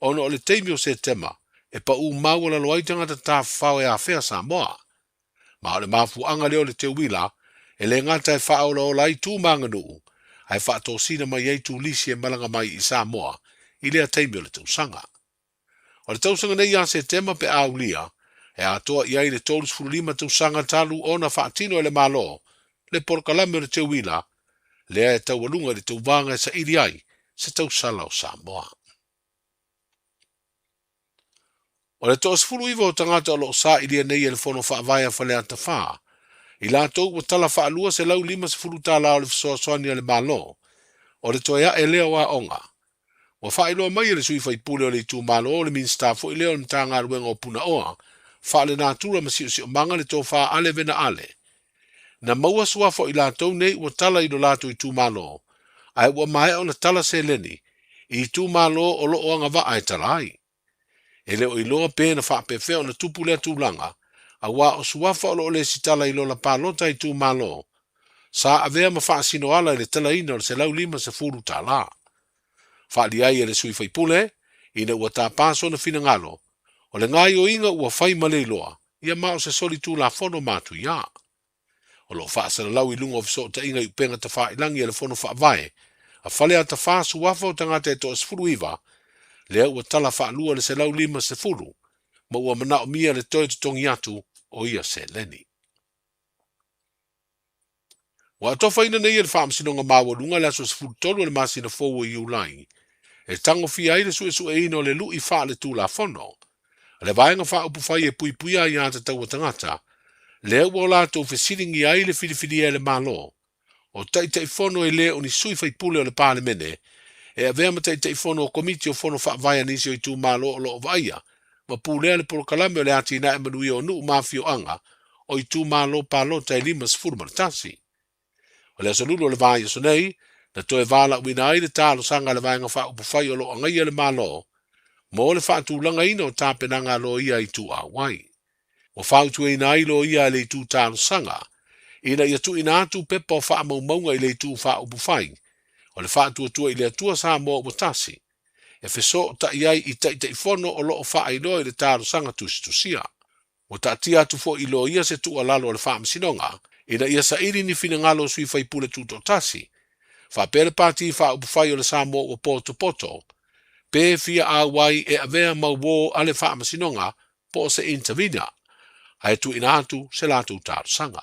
ona o le taimi o Setema e paū maualalo ai tagata tafafao e afea Samoa. Ma o le mafuaaga lea o le teuila, e le gata e faaolaola ai tu ma aganuu, ae faatosina mai ai turisi e malaga mai i Samoa i lea taimi o le tausaga. O le tausaga nei ia Setema pe a aulia, e atoa i ai le 35 tausaga talu ona faatino e le Malo le polokalame o le teuila, lea e taualuga i le tauvaga e saili ai se tausala o Samoa. O le 19 o tagata o lo o sailia nei e le Fono Faavae a Faleata 4, i latou ua tala faalua $150 o le fesoasoani a le Malo, o le toe ae lea o aoga. Ua faailoa mai e le sui faipule o le itumalo o le Minisita foi lea o le Matagaluega o Punaoa Faalenatura ma Siosiomaga le Tofa Ale Vena Ale. Na maua suafa o i latou nei ua tala i lo latou itumalo, ae ua maea ona tala seleni i itumalo o lo o agavaa e tala ai. E le o iloa pe na faapefea ona tupu lea tulaga, auā o suafa o lo o lesitala i lola palota itumalo, sa avea ma faasino ala i le talaina o le $150. Faaalia ai e le sui faipule, ina ua tapa sona finagalo, o le gaoioiga ua fai ma le iloa, ia ma o se soli tulafono matuia. O lo o faasalalau i luga o fesootaiga i upega tafailagi a le Fono Faavae a Faleata 4 suafa o tagata e toa-19, lea ua tala faalua le 150 ma ua manaomia le toe totogi atu o ia seleni. Ua atofaina nei e le Faamasinoga Maualuga le aso 13 o le masina fou o Iulai e tagofia ai le suesueina o le lui faaletulafono a le Vaega Faaupufai e Puipuia Aiatatau a Tagata, lea ua o latou fesiligia ai le filifilia e le Malo o Taitaifono e le o ni sui faipule o le Palemene e avea ma Taitaifono o Komiti o Fono Faavae a nisi o itumalo o lo o vaaia ma pulea le polokalame o le atinae manuia o nuu ma afioaga o itumalo palota e 51. O le aso Lulu o le vaiaso nei, na toe valaauina ai le talosaga a le Vaega Faaupufai o lo o agaia le Malo mo le faatulagaina o tapenaga a loia i ituauai. Ua fautuaina ai loia a le itu talosaga ina ia tuuina atu pepa o faamaumauga i le itu faaupufai o le Faatuatua i le Atua Samoa Ua Tasi e fesootai ai i Taitaifono o lo o faailoa i le talosaga tusitusia. Ua taatia atu foi i loia se tuualalo a le Faamasinoga ina ia saili ni finagalo o sui faipule tutoatasi, faapea le Pati Faaupufai o le Samoa Ua Potopoto, pe fia auai e avea ma uō a le Faamasinoga po o se intervener, ae tuuina atu se latou talosaga.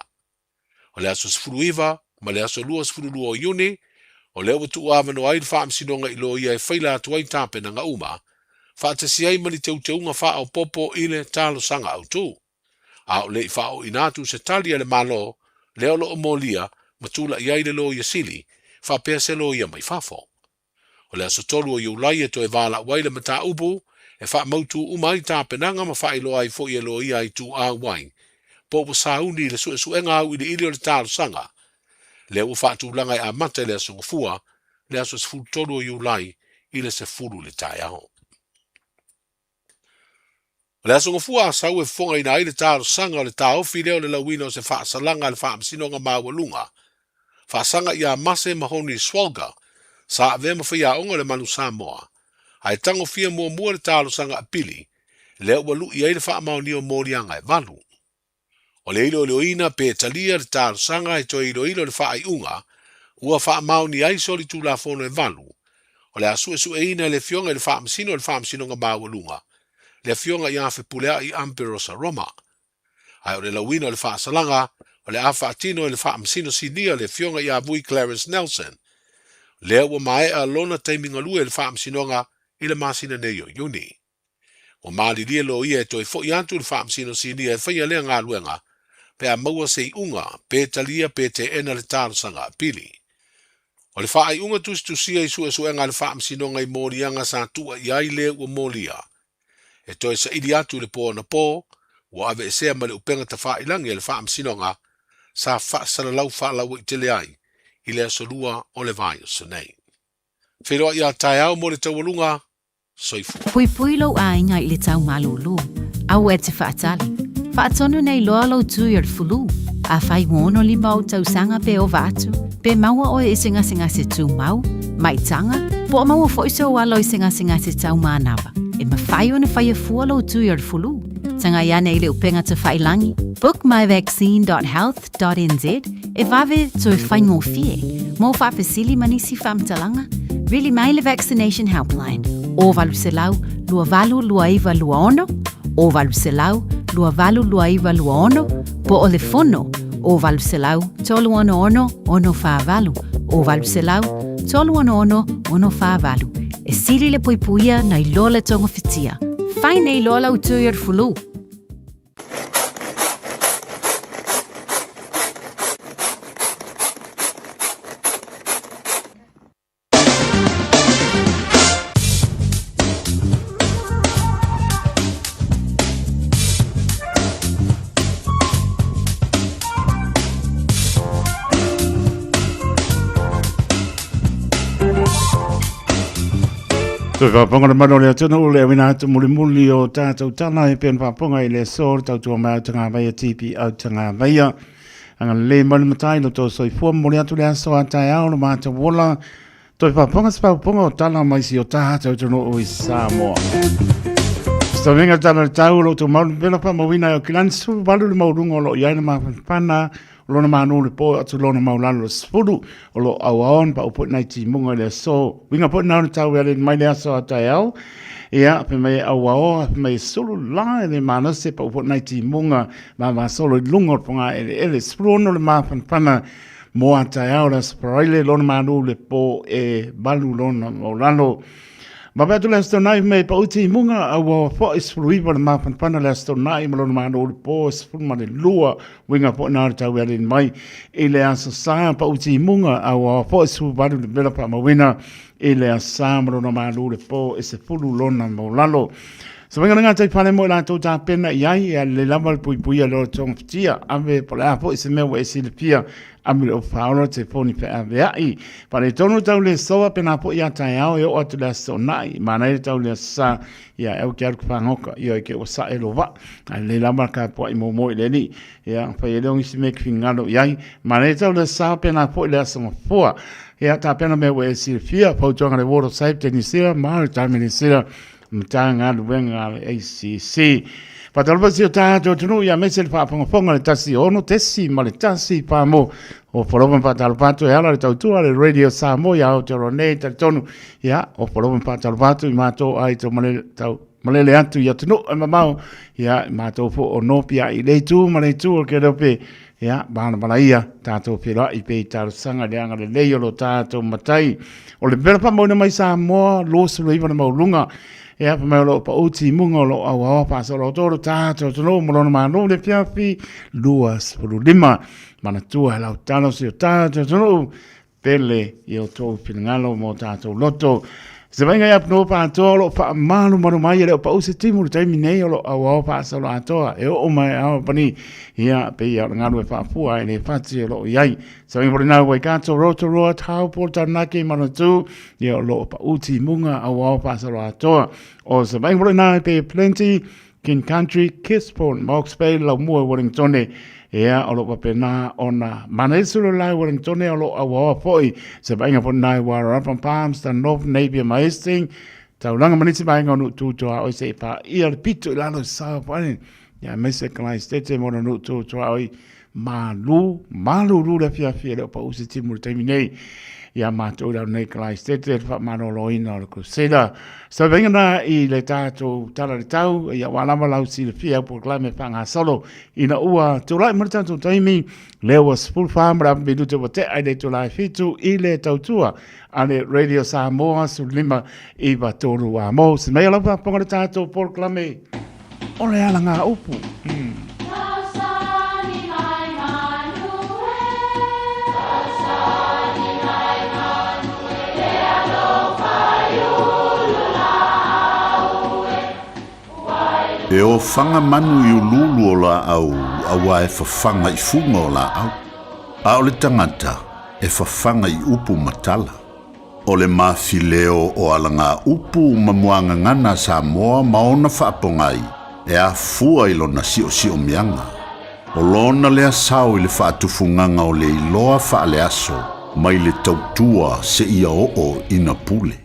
O le aso 19 ma le aso 22 o Iuni, o lea ua tuuavanoa ai le Faamasinoga i loia e faila atu ai tapenaga uma, faatasi ai ma ni teuteuga faaopoopo i le talosaga autu. A o le i faaooina atu se tali a le Malo, lea o lo o molia ma tulai ai le Loia Sili, faapea se loia mai fafo. O le aso 3 o Iulai e toe valaau ai le mataupu e faamautu uma ai tapenaga ma faailoa ai foi e loia ituau ai po ua sauni i le suesuega auiliili o le talosaga lea ua faatulaga e amata i le aso Gafua, le aso 13 o Iulai i le 10 i le taeao. O le aso Gafua Asau e fofogaina ai le talosaga o le taofi lea o le lauina o se faasalaga a le Faamasinoga Maualuga faasaga ia Mase Mahoni Swalga sa avea ma faiaoga o le Manu Samoa, ae tagofia muamua le talosaga apili lea ua lui ai le faamaonia o moliaga e valu. O le iloiloina pe talia le talosaga e toe iloilo le faaiuga ua faamaonia ai solitulafono e valu, o le a suesueina e le Afioga i le Faamasino o le Faamasinoga Maualuga, le Afioga ia Fepuleai Amperosa Roma. Ae o le lauina o le faasalaga, o le a faatino e le Faamasino Sinia le Afioga ia Vui Clarence Nelson, lea ua maea lona taimi galue i le Faamasinoga i le masina nei o Iuni. Ua malilie loia e toe foi atu i le Faamasino Sinia e faia lea galuega pe a maua se iuga pe talia pe teena le talosaga apili. O le faaiuga tusitusia i suesuega a le Faamasinoga i moliaga sa tua i ai le ua molia e toe saili atu i le po anapo ua aveesea ma le upega tafailagi a le Faamasinoga sa faasalalau faalauaitele ai i le aso Lua o le vaiaso nei. Feiloai a taeao mo le taualuga Soifua. Puipui lou aiga i le tau malūlū. Aua e te faatali. Faatonu nei loa lou tui o le fulu. Afai ua 65 ou tausaga pe ova atu, pe maua oe i se gasegase tumau, maitaga, po o maua foi sou alo i se gasegase tau manava, e mafai ona faia fua lou tui o le fulu. Tagai ane i le upega tafailangi, bookmyvaccine.health.nz, e vave toe faigofie. Mo faafesili ma nisi faamatalaga, vili mai le Vaccination Helpline, o 800 282926, o 800 282926, po o le fono, o 800 366 648, o 800 366 648. E sili le puipuia nai lo le togafitia. Fai nei loa lau tui o le fulu. Toe faafofoga le malu o le atunuu le auina atu mulimuli o tātou tala e pei ona faafofoga i le aso le tautua mai au tagavaia TP au tagavaia. Agalelei mai le matai lo tō soifua momoli atu le aso a taeao lo mātou ola. Toe faafofoga se faafofoga o tala mai si o tātou atunuu i Samoa. Savenga tala le tau o lo tō malu pela whaamauina e o kilani sulu valu le maulunga o lo iai na mafanafana o lona manu le po atu lona maulalo le sefulu o lo auaon pa upo nai timuga i le aso. Winga po nau le tau e ale mai le aso a taeao. Ia, pe mai e auaoa, pe mai e sulu la e le manase pa upo nai timuga ma masolo i lunga o le ponga ele ele. 16 le mafanafana mo a taeao le aso Paraile lona manu le po e valu lona maulalo. Ma pe atu le aso tonai me pa uti i munga a ua fo i 19 le mafanafana le aso tonai ma lona manu le po e 12 winga po nā le tau e mai i le aso sa pa uti i munga a ua fo i 18 le vela pa mawina i le aso sa ma lona manu le po e 10 lona maulalo. Sa winga ngā tai pale mo i lātou tā pena i ai e a le lava le pui pui a leo tonga whitia ave po le a po i se mea ua e silapia ame le o whaola te poni pe ave ai. Pare tonu tau le soa pena po i a tai ao e o atu le aso nai mana e tau le sa ia e au ke aru whangoka ia e ke o sa e lo va. Ai le lava ka po i mo mo i le ni ia whai e leongi si me kwingalo i ai. Mana e tau le sa pena po i le aso ngafua. Ia tā pena mea ua e silafia fautuaga le Water Safety New Zealand Maritime New Zealand Matagaluega a le ACC. Whātalofa si o tātou atunuu ia mese le whaafongafonga le tasi ono tesi ma le tasi pāmo o Whalofa whātalofa atu e ala le tautua le Radio Samoa ia Aotearoa nei talitonu ia o Whalofa whātalofa atu i mātou ai tō malele, tau, malele atu i atunuu e mamao ia i mātou fo o nōpia i le tū ma le tū o ke rope ia māna ia tātou whira i pei talosaga le anga le lei o lo tātou matai o le pera whamauna mai Samoa 29 na maulunga e apa mai o loo pa uti munga o loo au aoa paasolo o tolo tātou tolo mo lona māno le fiafi 25 manatua he lau talo si o tātou tolo pele i o tōu finagalo mō tātou loto. Se vainga i apno pa atoa o lo wha malu malu mai e leo pa use timu le taimi nei o lo au ao pa solo atoa e o mai ao pani ia pe ia o ngalu e whaafua e le whati o lo iai. Se vainga pore nau Waikato Rotorua Taupo Taranaki Manatū ia o lo pa uti munga au ao pa solo atoa. O se vainga pore nau pe Plenty King Country, Gisborne, Hawke's Bay, Laumua, Wellingtone, ea o lo wapena ona mana ese lo lai Wellingtone o lo auaoa foi se vaaiga foi lena i Wairarapa, Palmerston North, Napier ma Hastings, taulaga ma nisi vaega o nuu tu tuaoi seia paia le pito i lalo i South Island, ia aemaise Kalaistete ma ona nuu tu tuaoi malū, malūlū le afiafi e le o pau se timu i le taimi nei iā matou i lalo nei Kalaistete le faamaloloina o le Crusader. So vaaiga na i le tatou tala le tau, ia ua lava lau silafia au polokalame faagasolo ina ua tulai mai le tatou taimi lea ua 14 ma le afa minute ua tea i le itula e 7 i le tautua a le Radio Samoa 15 9 3 a mo se mea lau faafofoga le tatou polokalame o le ala ngā upu. E ofaga manu i uluulu o laau auā e fafaga i fuga o laau, a o le tagata e fafaga i upu ma tala. O le mafileo o alagaupu ma muagagana a Samoa ma ona faapogai e afua i lona siosiomiaga. O lona lea sao i le faatufugaga o le iloa faaleaso mai le tautua seia oo ina pule.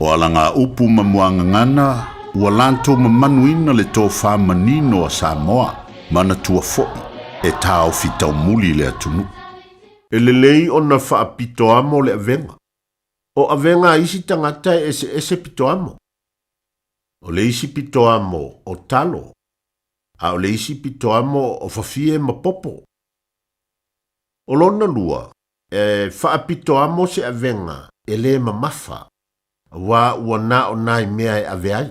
O alagaupu ma muagagana ua latou mamanuina le tofā manino a Samoa, manatua foi e taofi taumuli le atunuu. E lelei ona faapitoamo le avega. O avega a isi tagata e eseese pitoamo. O le isi pitoamo o talo, a o le isi pitoamo o fafie ma popo. O lona lua, e faapitoamo se avega e lē mamafa, auā ua na o nai mea e ave ai.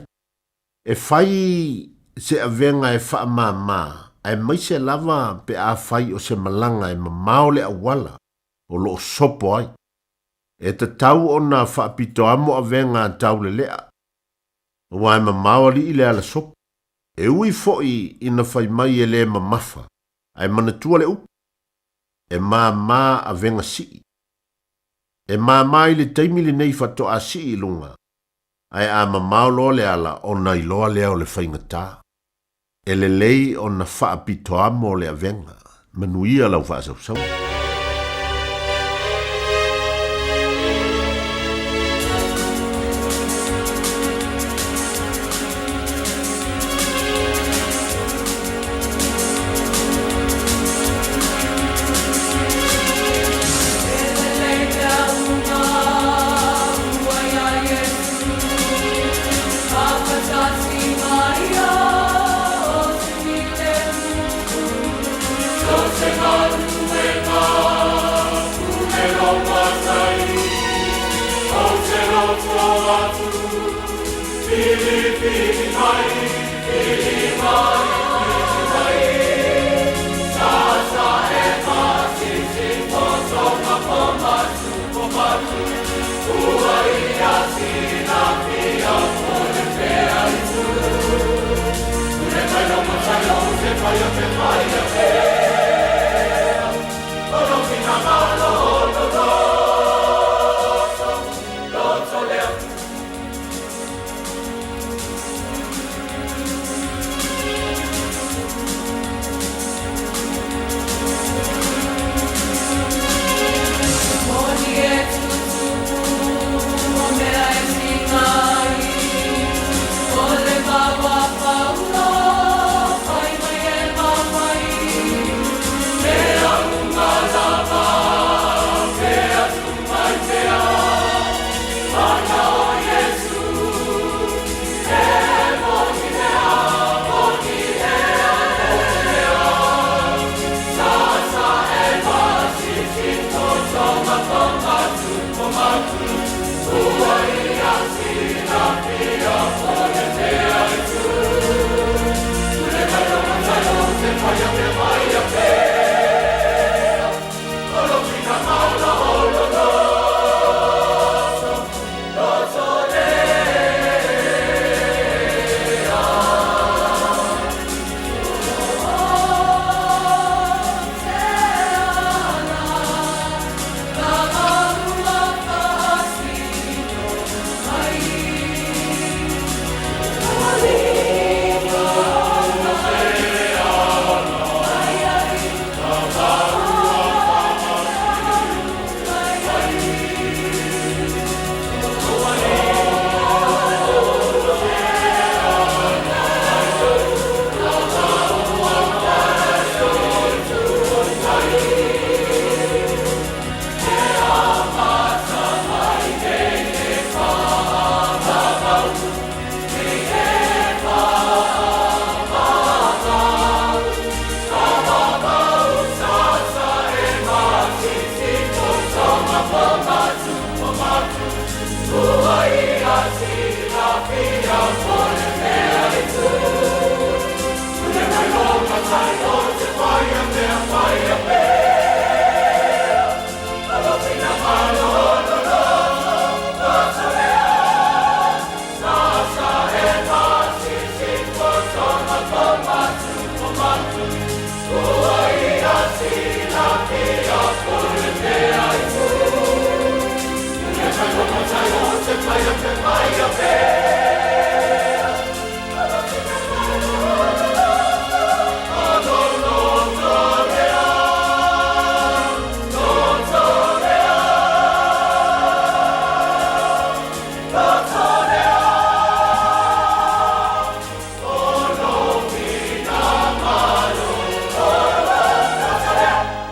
E fai se avega e faamāmā, aemaise lava pe afai o se malaga e mamao le auala o loo sopo ai. E tatau ona faapitoamo avega a taulelea, aua e mamao alii le ala sopo. E ui foi ina fai mai e lē mamafa, ae manatua le upu, E māmā avega sii. E māmā i le taimi lenei faatoa sii i luga, ae a mamao loa le ala ona iloa lea o le faigatā. E lelei ona faapitoamo le avega. Manuia lau faasausauga.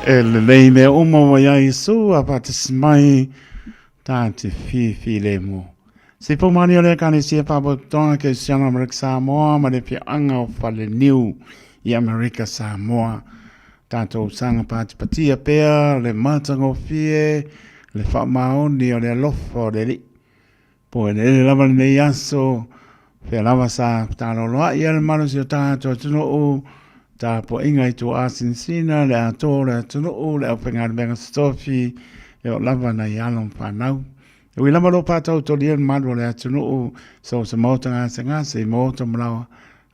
E lelei mea uma ua iā Iesu a faatasi mai ta te filemu. Se pau mani o le Ekalesia Faapotopotoga Kerisiano Amerika Samoa ma le Afioaga o Faleniu i Amerika Samoa. Tatou saga patipatia pea le matagofie, le faamaoni o le alofa o le Alii. Po eleele lava lenei aso, Fea lava sa fetaloloa'i ai le malosi o tatou atunuu, tapuaiga i tuaasinsina, le atoa o le atunuu, le aufaigaluega totofi, e oo lava nai alo ma fanau. E ui lava o lo o faatautolia le malu o le atunuu, so o se maota gasegase i maota ma laoa,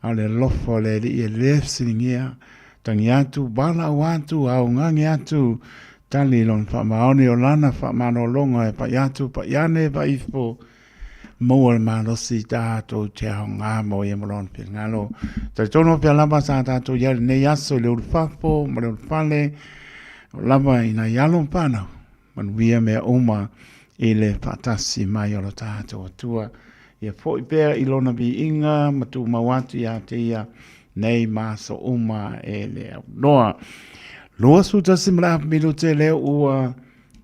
a o le alofa o le Alii e le fesiligia, tagi atu, valaau atu, augage atu, tali i lona faamaoni o lana faamalologa e pai atu, pai ane, pai ifo, maua le malosi tatou te aoga mo ia ma lona finagalo. Talitonu pea lava sa tatou i ai lenei aso i le ulufafo ma le ulufale, o lava i nai alo ma fanau, manuia mea uma i le faatasi mai o lo tatou Atua. Ia foi pea i lona viiga ma tumau atu ia te ia nei ma aso uma e le aunoa. 21 ma le afa minute lea ua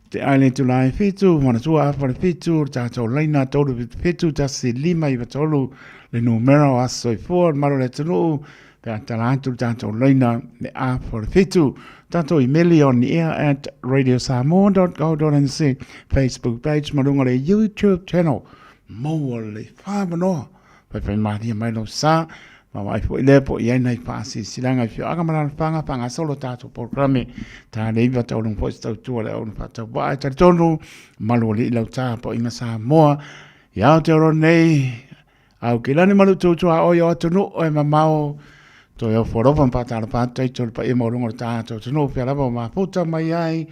Te ai le itula e fitu, manatua afa le fitu, le tātou laina 377 1593, le numera o aso soifua, le malo le atunuu, pe a tala atu le tātou laina le afa le fitu. Tātou imeli on air at radiosamoa.co.nz, Facebook page, ma lunga le YouTube channel. Maua le whamanoa. Whaiwhai māria mai lou sa, ma vaai foi lea po o i ai nai faasilasilaga i afioaga ma alaalafaga faagasolo tatou polokalame. Ta le iva tauluga foi se tautua le auauna faatauvaa e talitonu malu alii lau tapuaiga Samoa i Aotearoa nei Aukilani ma Lututu a oi o atunuu e mamao toe ofo alofa ma faatalofa atu taito le paia maualuga o le tatou atunuu pea lava o mafuta mai ai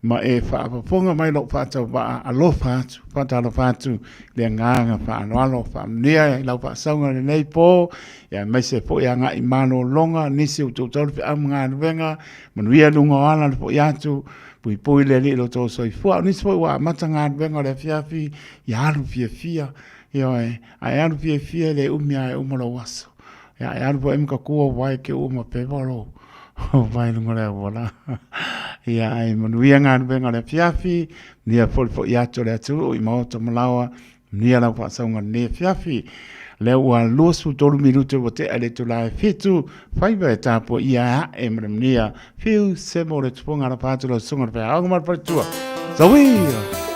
ma e faafofoga mai lou faatauvaa alofa atu faatalofa atu le agaga faaaloalo faamanuia i lau faasauga i lenei po ia aemaise foi agai malologa nisi ua toutou le feau ma galuega manuia luga o ala le foi atu puipui le Alii i lo outou soifua o nisi foi ua amata galuega o le afiafi ia alu fiafia ioe ae alu fiafia e le umi lava e uma lou aso ia e alu foi ma tatua wai ke ua ma pepa lou vai luga o le auala ia ae manuia galuega o le afiafi manuia foi le foi atu o le atunuu i maota ma laoa manuia lau faasauga i lenei afiafi lea ua 23 minute ua tea i le itula e fitu faiva e tapuaia e ae ma le manuia Fiu se mo le tupuga alofa atu lau susuga le feaoga ma le faletua. Sawia!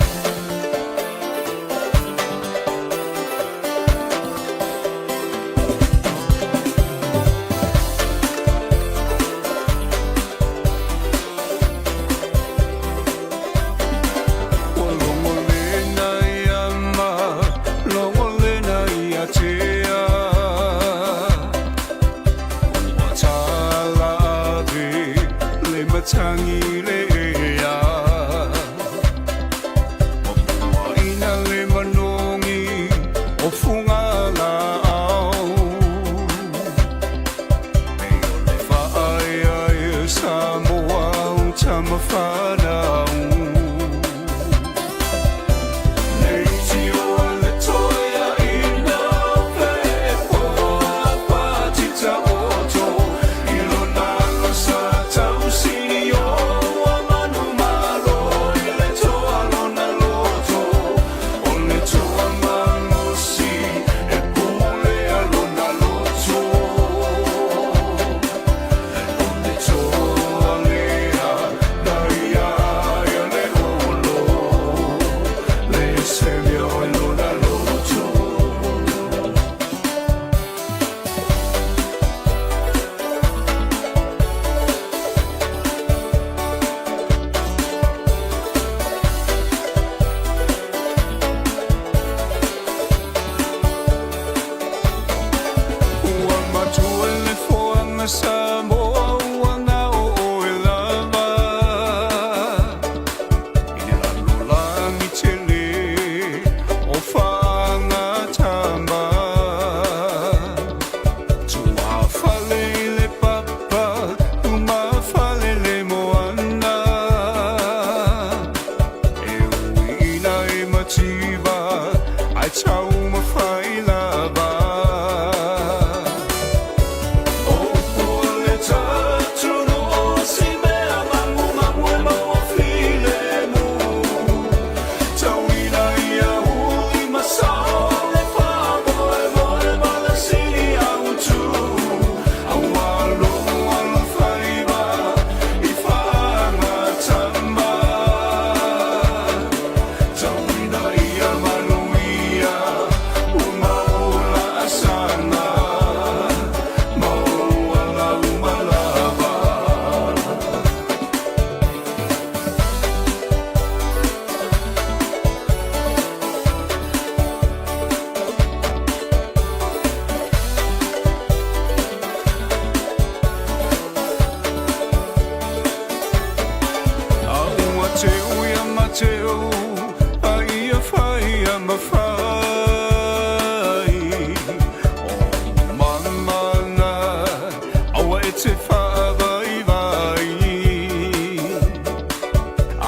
te whaavaivai.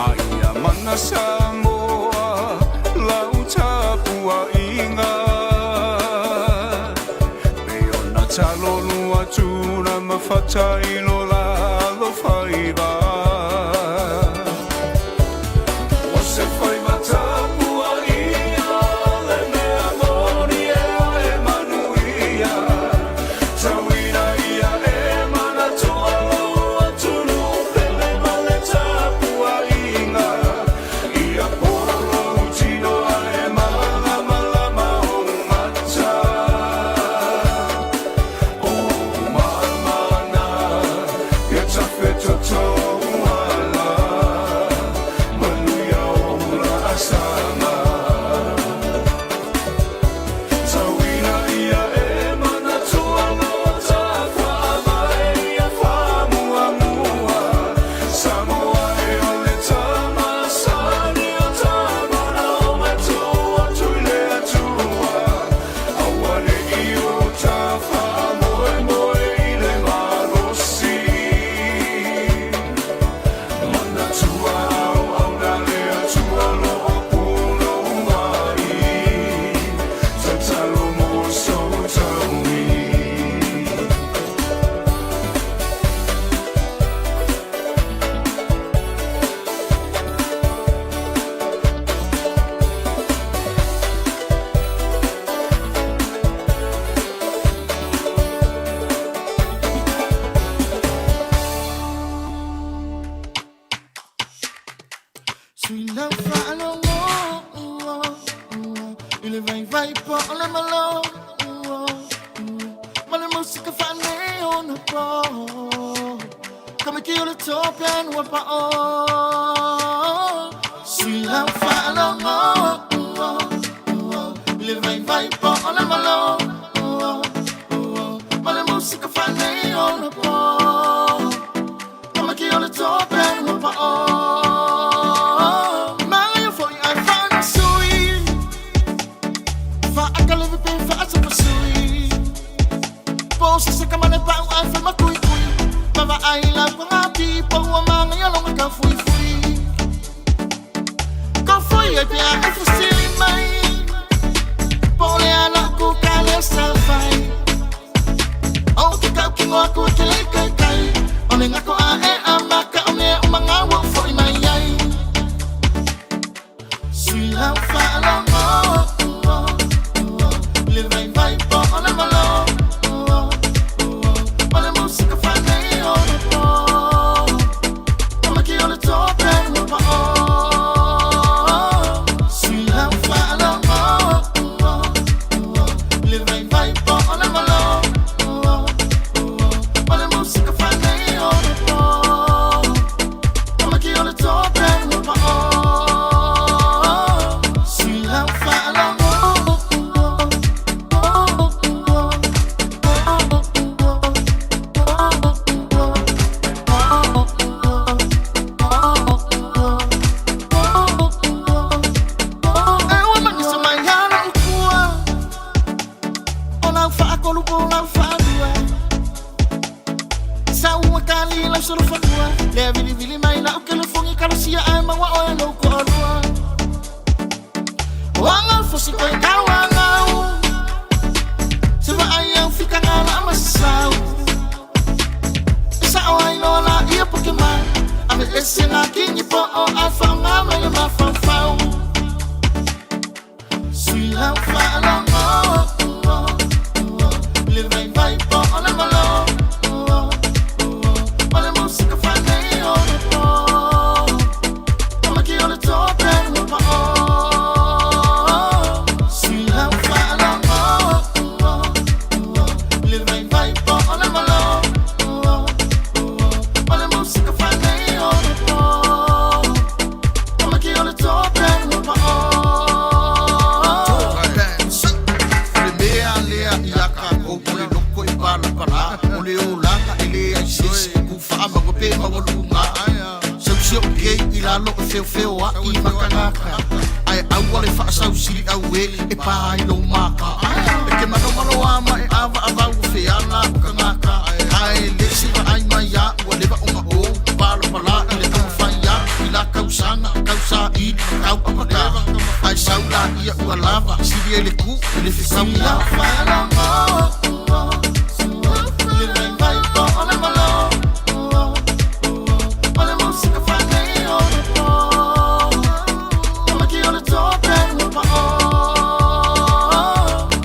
A ia mana Samoa lau tapuaiga. Me ona talo lua tuna ma fatailo lalo faiva. O se faiva tapuaia le mea moni e e manuia. Tauina ia e manatua lou atunuu pele ma le tapuaiga. Ia polo lou tino ae malamalama ou mata. O mamana, ia tafetotou ala. Manuia o laasaga. Tauina ia e manatua lo tafaavae ia faamuamua. Samoa e o le tamasani o tamana o matua atu i le Atua. Aua ne i o tafaamoemoe i le malosi. Manatua auauna le Atua lo o punou ai. Tatalo mo sou taui. Sui lau faalogo, i le vaivai po o le malo, ma le musika faaneionapo. Kamiki o le tope ua pa'o. Sui lau faalogo, i le vaivai po o le malo, ma le musika faaneionapo. Kamiki o le tope ua pa'o. Magaia foi ai faanasui. Faakaleve pe faasapasui. Po se se kamane pau ai whamakuikui. Mava ai lau ko ngā pipo ua mangai alonga ka fuifui. Ka fui ai pea e fusili mai. Po le ala ku ka le sawhai. O te kau ki ngoa ku te le kai kai. O le ngako a e a maka o mea o manga ua foi mai ai. Sui lau whaalogo, le vai vai po o le malo, ma le musika faaneionapo. Kamaki o le tope ua pa'o. Sui lau faalogo, le vai vai po o le malo, ma le musika faaneionapo. Kamaki o le tope ua pa'o. Sui lau faalogo. E ua manisa mai ana ukua. O lau faakolu po lau faalua. Sa ua kali lau solofanua. Lea vilivili mai lau kelefongi kalosia ai maua oe lou koalua. O anga fosi koe kau angau. Se vaai au fikanga la masasau. E sao ai loa la ia poke mai. Ave ese ngā kingi po o ai whaonga mai le mafaufau. Sui lau faalogo, le vaivai po o le malo, ma le musika faaneionapo. Kamaki o le tope ua pa'o. Sui lau faalogo, le vaivai po o le malo, ma le musika faaneionapo. Kamaki o le tope ua pa'o. Le mea lea ia kākou o le loko i palapala. O le olaga e le ai sese ku faamaua pe maualuga. Sausi o kei i lalo e feofeo ai makagaka. Ae aua le faasausili au e e pā i lou maka. E ke manomalo a ma e avaavau o feala o kagaka. Ae le se vaai i le fesauina. Le vaivai po o le malo, o le musika fa'anei o le pō. Kamaki o le tope ua pa'o.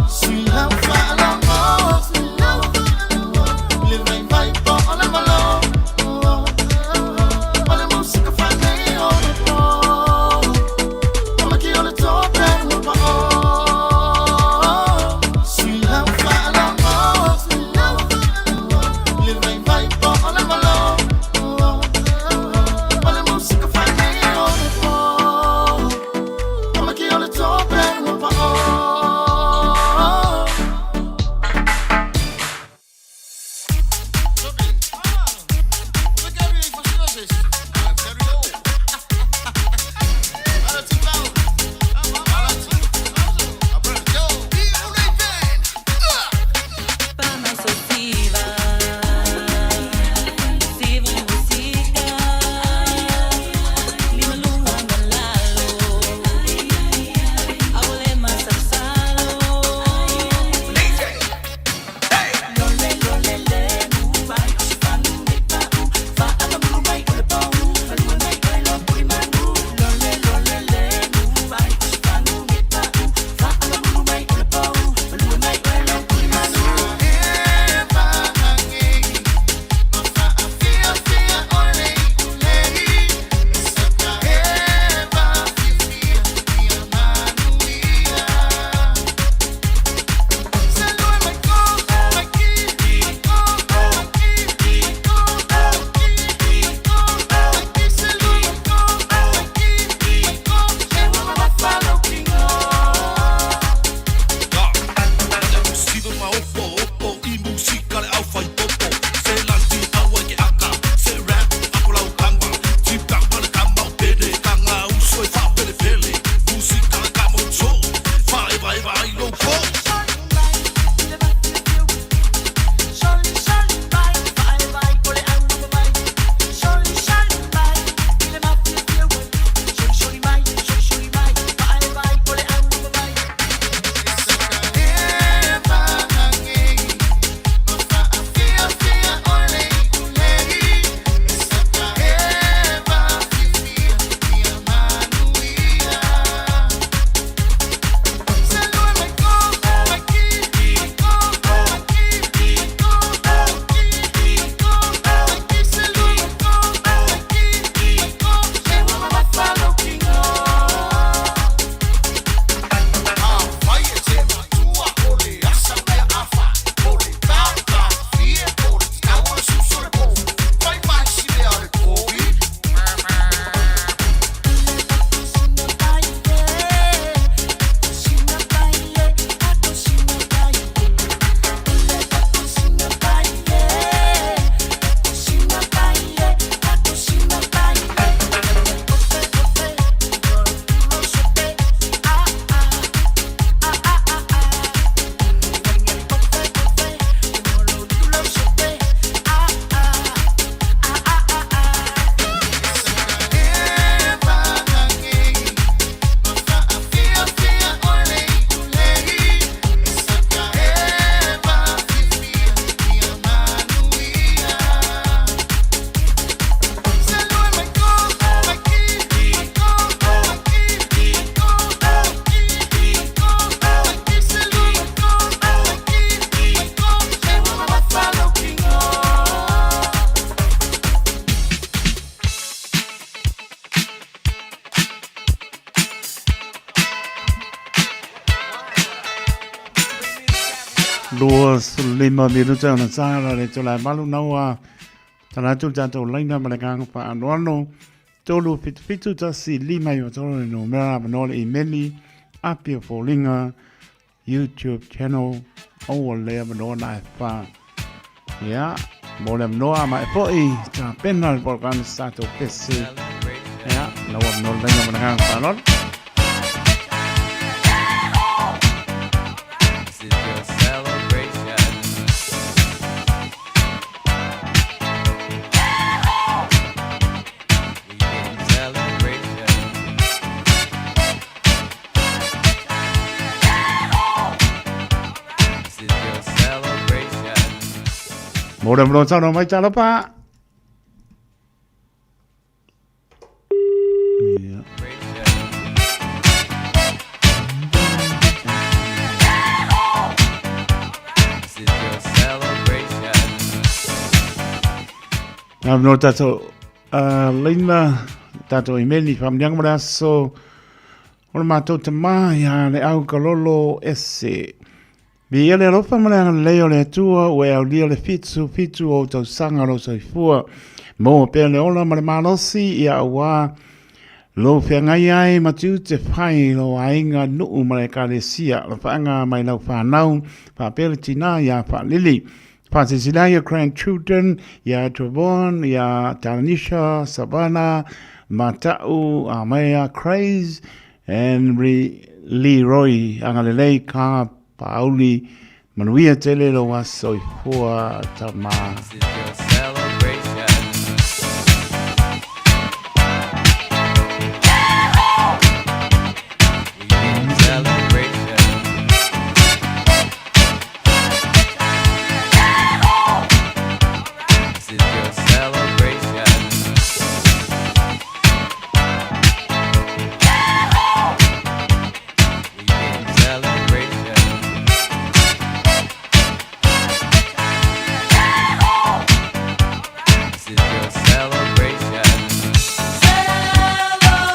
Sui lau fa'alogo, le vaivai po o le malo, o le musika fa'anei o le pō. Kamaki o le tope ua pa'o. Sui lau fa'alogo, le vaivai po o le malo, o le musika fa'anei o le pō. Kamaki o le tope ua pa'o. Siva ma opo opo i musika le au fai popo. Se lanti au ai ke aka, se rap ako lau kanga. Tip kang ma le kama o pele, kanga uso e wha pele pele. Musika le kamo tō, wha eva eva ai lo ko. 25 minuta ona tāra le tō lai malu naua tala atu tātou laina ma le ganga wha ano ano tolu fitu fitu tasi lima i watoro le no mera manoa le imeli apia fōlinga YouTube channel o lea manoa na e wha ia mo le manoa ma e poi tā pena le polkana sa tātou pese ia naua manoa le laina ma le ganga wha ano ano. This is your celebration. We can celebration. Mo le mlo tau mai talopa. Ia. This is your celebration. Nā no tātou leina, tātou i meni, whamnianga mo le aso, o le mātou te mā, ia le au ka lolo ese. Mi ia le alofa ma le agalelei o le Atua ua e aulia le 77 o ou tausaga o lou soifua. Maua pea le ola ma le malosi ia auā lou feagai ai ma tiute fai i lou aiga, nuu ma le ekalesia, alofaaga mai lau whanau, faapea le tinā iā Faalili. Faasilasila ai grandchildren iā Trevon, iā Taranisha, Savannah, Mata'u, Amaya, Craze, Henry Leroy, agalelei ka Pauli, manuia tele lou aso soifua tama. This is your celebration. We in celebration. This is your celebration. We in celebration. This is your celebration. Celebrate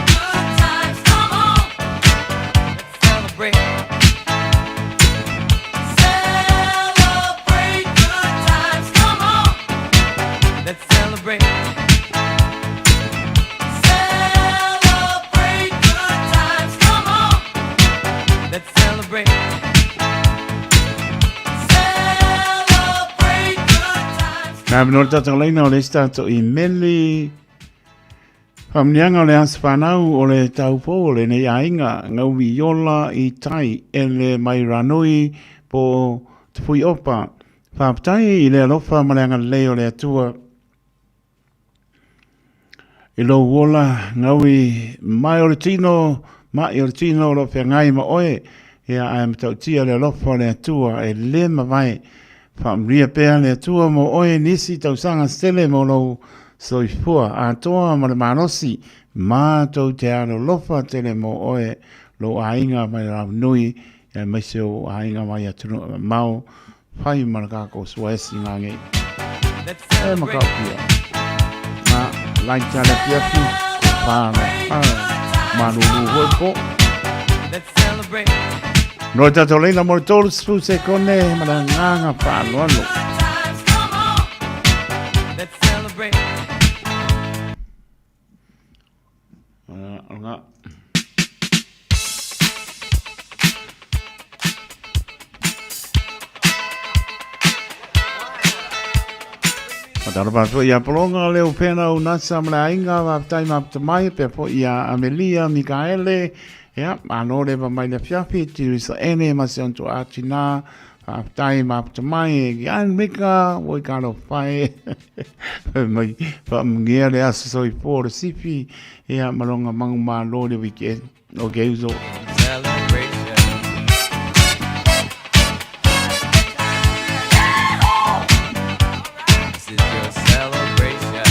good times, come on. Let's celebrate. Celebrate good times, come on. Let's celebrate. Celebrate good times, come on. Let's celebrate. Celebrate good times. Nā no le tātou leina o le isi tātou i meli. Whamnianga o le aso whanau o le taupō o lenei aiga, ngaui iola i tai ele mai ranui po te pui opa. Whaapetai i le alofa ma le agalelei o le Atua i lou ola, ngaui mai o le tino, mai o le tino o lo whengai ma oe, ia ae matautia le alofa o le Atua e le mavae. Whaamanuia pea le Atua mo oe nisi tausaga sele mo lou soifua atoa ma le malosi matou te alolofa tele mo oe lou aiga mai Raunui aemaise o aiga mai atunuu e mamao fai ma le kakou suaesi ngagei Let's e celebrate. makaupia ma laita le afiafi ko pāna malulu hoi po. Let's celebrate. No le tatou leina mo le 30 sekone ma le agaga faaaloalo. Times, come on. Let's celebrate. Nga. Matalo pa ia Polonga leo pena o nasa ma le aiga faafetai mafuta mai pea foi ia Amelia Mikaele ia malo le va mai le afiafi Tirisa Ene ma si ona tuaa tina faafetai mafuta mai e ki Anrika ua i kalo fai mai faamanuia le aso soifua o le sifi ia ma longa mangu malo le weekend o ke uso. Celebration. This is your celebration.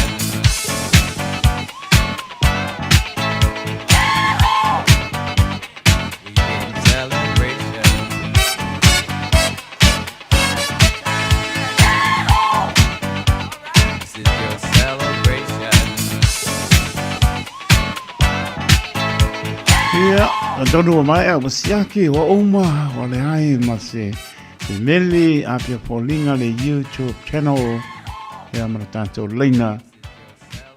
We in celebration. This is your celebration. Ia, atonu ua maea ua siaki, ua uma, ua leai ma se meli a pia foliga le YouTube channel ia ma le tatou laina.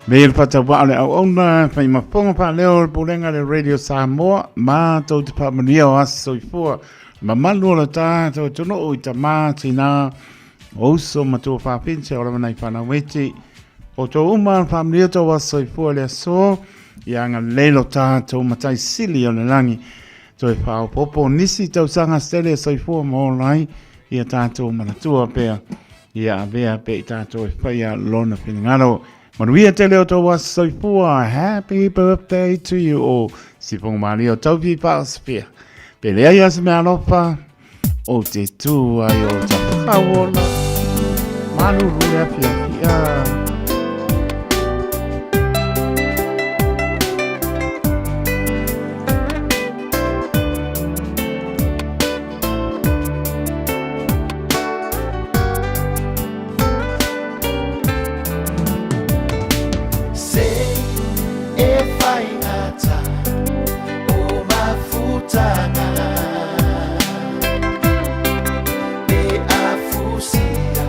Me le whatawa o le auauna, whai mafonga whaaleo o le pulega le Radio Samoa, mātou te whaamanuia o aso soifua, mamalu o le tātou atunuu i tamā, tinā, o uso ma tua whawhinse o lava nei whanau iti. O tō uma whaamanuia tō aso soifua le aso, ia agalelei lo tātou matai sili o le langi. Toe whaopopo nisi tausaga sele soifua ma ola ai ia tātou manatua pea. Ia avea pe i tātou e whaia lona finengalo. Manuia tele o tō aso soifua. Happy birthday to you all. Sifonga malie o Taupi Paasfia. Pe leai a se mea alofa o te tū ai o Tapakauola. Malulu le afiafi. Se e faigata o mafutaga Pe afusia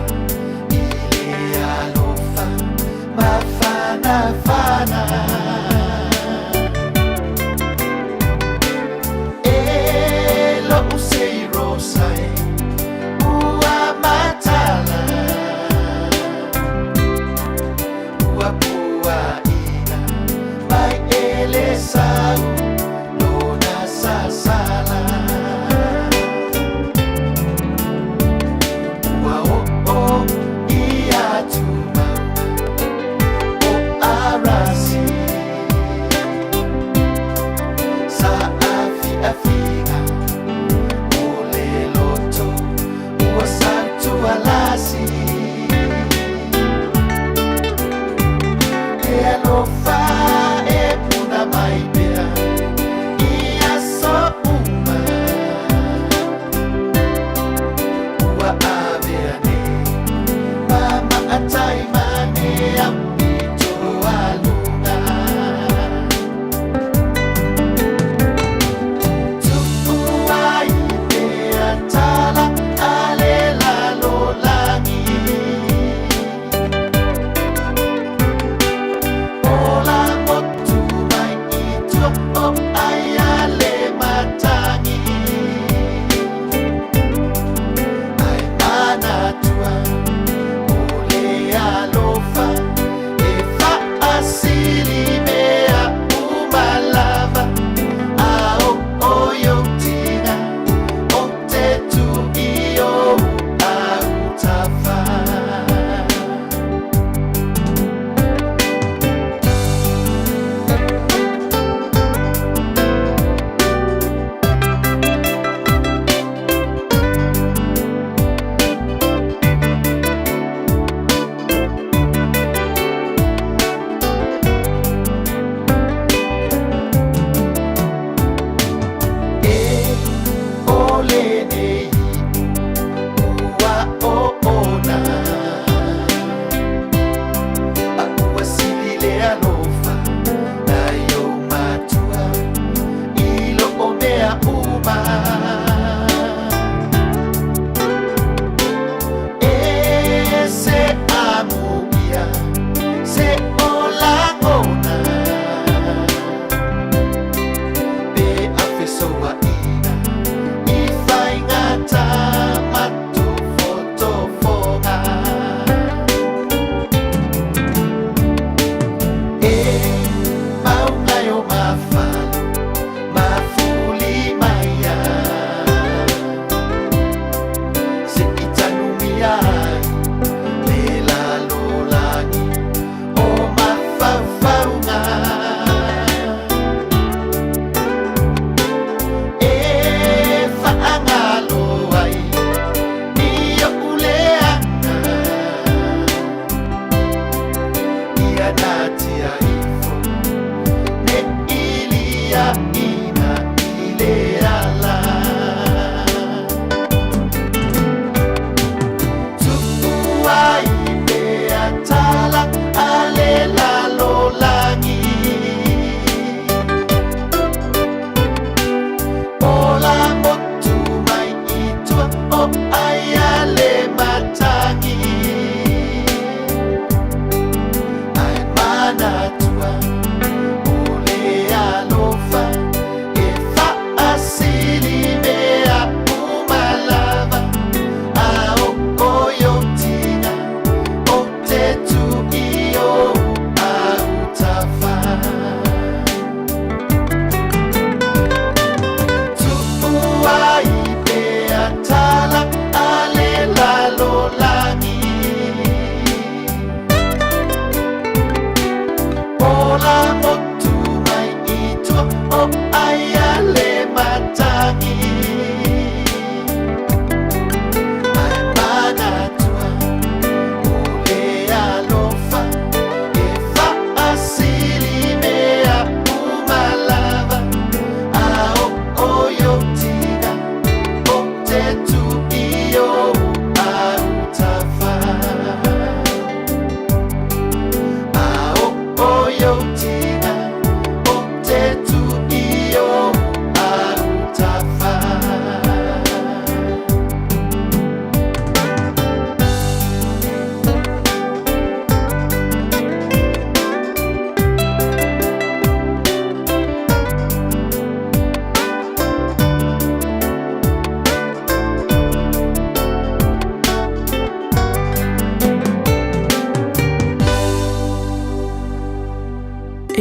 i le alofa mafanafana E lo'u seirosa e ua matala Ua puaʻina mai e le sau lona sasala Ua o'o i atumauga o Arasi Sa aafiafiga o le loto ua sautualasi E alofa e puna mai pea i aso uma Ua avea nei ma maatai ma le aupito aluga Tu'u ai pea tala a le lalolagi Ola motu mai i tua o ai a le matagi Ae manatua o le alofa e faasili mea uma lava A oo i ou tina ou te tuu i ou autafa. E o lenei ua oona A ua sili le alofa nai ou matua i lo o mea uma E se amuia se o lagona Pe afesouaʻiga i faigata ma tofotofoga.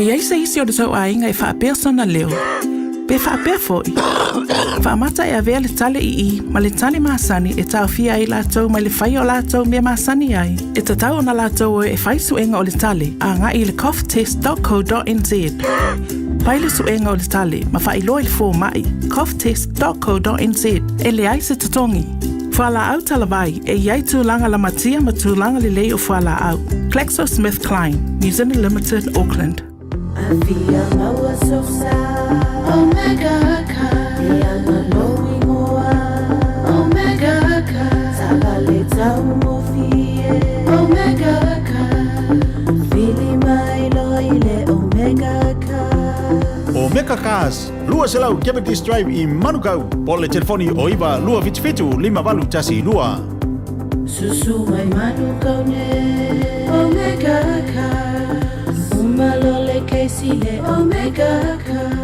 E i ai se isi o le tou aiga e faapea sona leo, pe faapea foi, faamata e avea le tale i i ma le tale masani e taofia ai latou mai le faia o latou mea masani ai, e tatau ona latou o e fai suega o le tale agai i le coughtest.co.nz. Fai le suega o le tale ma faailoa i le fomai, coughtest.co.nz. E leai se totogi. Fualaau talavai, e i ai tulaga lamatia ma tulaga lelei o fualaau. GlaxoSmithKline, New Zealand Limited, Auckland. Afia maua sosa Omega Car E ana lou ingoa Omega Car Taavale taugofie Omega Car Vili mai loa i le Omega Car Omega Cars, 200 Cavendish Drive i Manukau, po o le telefoni o 9 277 5812. Susu mai Manukau nei Omega Cars Uma loa le kesi le Omega Cars.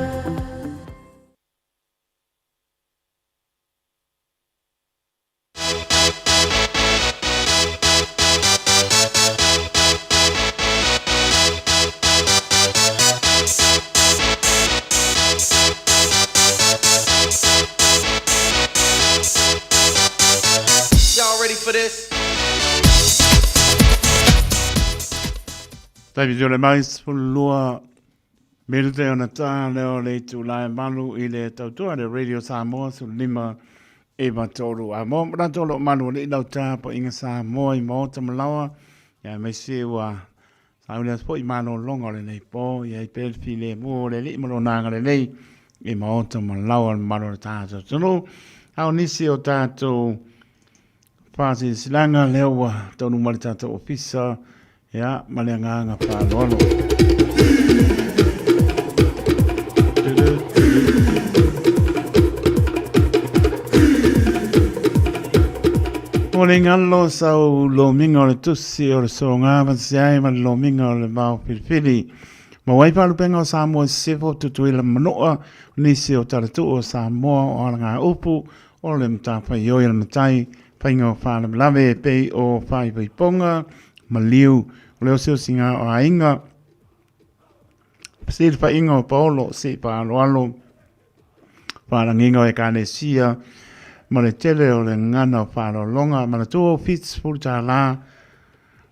Y'all ready for this? Taimi tole mai 12 minute ona tā leo le itula e malu i le tautua le Radio Samoa 15 9 3. A mo manatu o loo malu alii lau tapuaiga Samoa i maota ma laoa, ia aemaise ua sauni atu foi i malologa o lenei po, ia i pea le filemu o le Alii ma Lona agalelei i maota ma laoa le mamalu o le tatou atunuu. A o nisi o tatou faasilasilaga lea ua taunuu mai le tatou ofisa, ia ma le agaga faaaloalo. O le galo sau lomiga o le tusi o le soga fatasiai ma le lomiga o le vao filifili. Ma wai faalupega o Samoa i sisifo Tutuila ma Manua, nisi o talatuu o Samoa o alaga upu o le matafaioi a le matai, faiga o faalavelave e pei o faaipoipoga, maliu, o le osiosiga o aiga, fesilafaiga o paolo, sii faaaloalo, faalagiga o Ekalesia, ma le tele o le gagana o faaaloaloga. Manatua o $70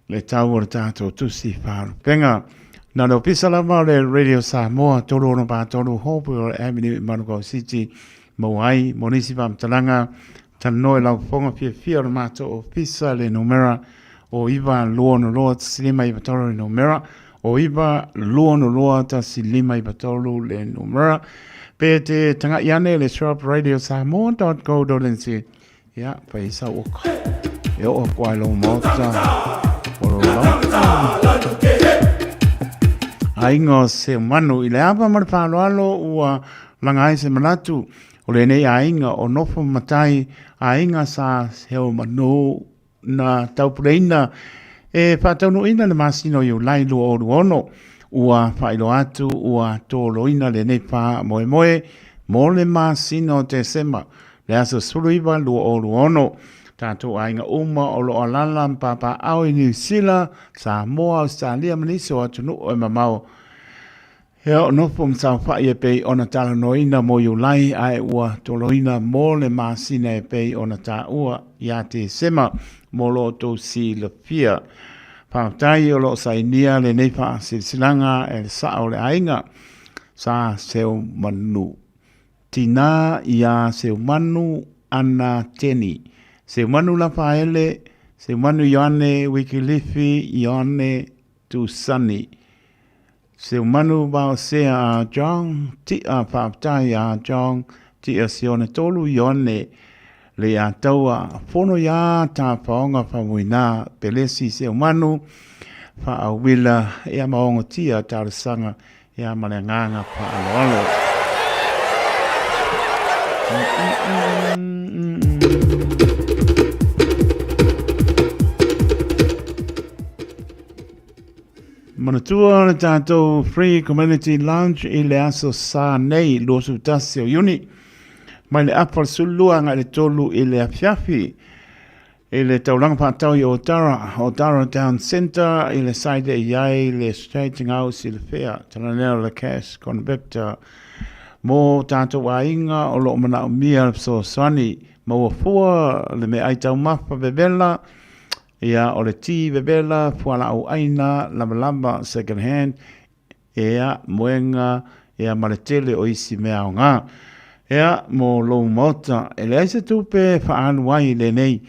le tau o le tatou tusi faalupega. Na le ofisa lava o le Radio Samoa 3643 Hopewell Avenue i Manukau City maua ai mo nisi faamatalaga talanoa i lau fofoga fiafia o le matou ofisa le numera o 922 1593 le numera o 922 1593 le numera pe te tangai ane le shopradiosamoa.co.nz Ia, fai sau oka. E oo aku ai lou maota. O lou lauta. Aiga o se manu i le ava ma le faaaloalo ua laga ai se manatu o lenei aiga o nofo matai aiga sa Seumanu na taupuleina e faataunuuina le masina o Iulai 2026 ua faailoa atu ua toloina lenei faamoemoe mo le masina o Tesema Le aso 19 2026, tatou aiga uma o lo o alaala ma papaaao i Niu Sila, Samoa, Ausetalia ma nisi o atunuu e mamao. He oo nofo ma saofai e pei ona talanoaina mo Iulai ae ua toloina mo le masina e pei ona taua ia Tesema mo lo outou silafia. Faafetai o lo o sainia lenei faasilasilaga e le sao o le aiga sa Seumanu. Tinā iā Seumanu ana Teni, Seumanu Lafaele, Seumanu Ioane Wikilifi Ioane Tusani, Seumanu Vaosea a John Ti'a Faafetai a John Ti'a Sione Tolu Ioane Leiataua Fono iā Tafaoga Famuina Pelesi Seumanu Faauila ia Maogotia Talosaga Ia ma le agaga faaaloalo. Manatua le tatou Free Community Lounge i le aso sa nei 21 o Iuni mai le afa o le 12 agai le 3 i le afiafi. i le taulaga faatau i Otara, Otara Town Centre, i le site e i ai le Staging House i le Fair, talanea o le Cash Convector. Mō tātou aiga o lo o manaomia le fesoasoani, maua fua le meaai taumafa vevela, ia o le tī vevela, fualaau aina, lavalava, second hand, Ea, moenga, ea ma le tele o isi mea aoga. Ea, mo lou maota, e leai se tupe e faaalu ai i lenei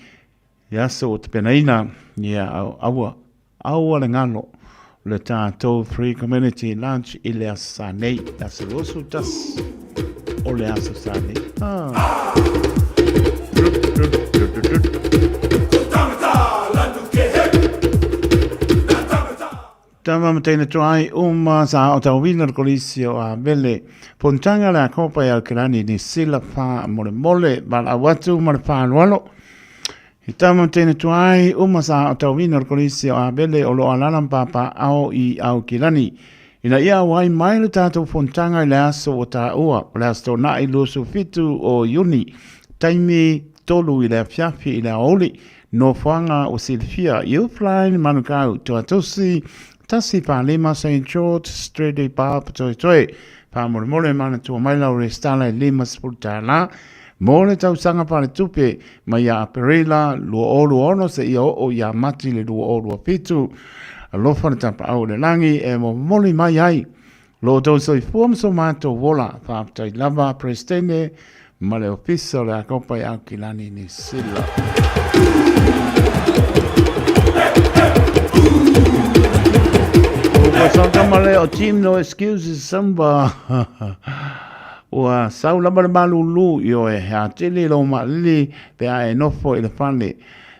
i aso ua tapenaina, ia, aua, aua le galo, le tatou Free Community Lunch i le Aso Sa nei, le aso 21 o le Aso Sa nei. Ah. Tama ma teina tuai uma sa o tauina le kolisi o Avele. Fonotaga le Akopa i Aokelani Ni Sila fa mole mole valaau atu ma le faaaloalo. I tama ma teina tuai uma sa o tauina le kolisi o Avele o lo o alala ma papaao i Aokelani. Ina ia auai mai le tatou fonotaga i le aso ua taua, o le aso Toonai 27 o Iuni, taimi 3 i le afiafi i le aoauli, Nofoaga ua silafia, Youth Line Manukau, Tuatusi, 145 St George Street i Papatoetoe. Faamolemole manatua mai lau resitala e $50 mo le tausaga faaletupe mai ia Aperila 2026 seia oo ia Mati le 2027. Alofa le tapaau o le lagi e momoli mai ai lo outou soifua ma so matou ola. Faafetai lava Peresetene ma le Ofisa o le Akopa i Aukilani, Niu Sila. Ua sau le o Team No Excuses Samba. Ua sau lava le malulu i oe, he atili lou maalili pe a e nofo i le fale.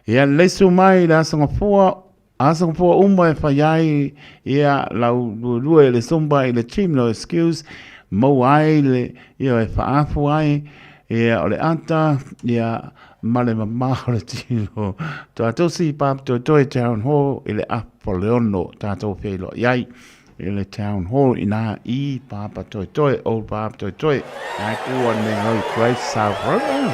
Ia lelei su mai i le aso gafua Aso pua uma e fai ai ia lau luelue i le Zumba i le Team No Excuse, maua ai le, ia e faaafu ai ia o le ata ia ma le mamā o le tino. Tuatosi Papatoetoe Town Hall i le afa o le 6 tātou feiloai ai i le Town Hall inā i Papatoetoe, Old Papatoetoe. Ai kua nei ngau Grace South Road.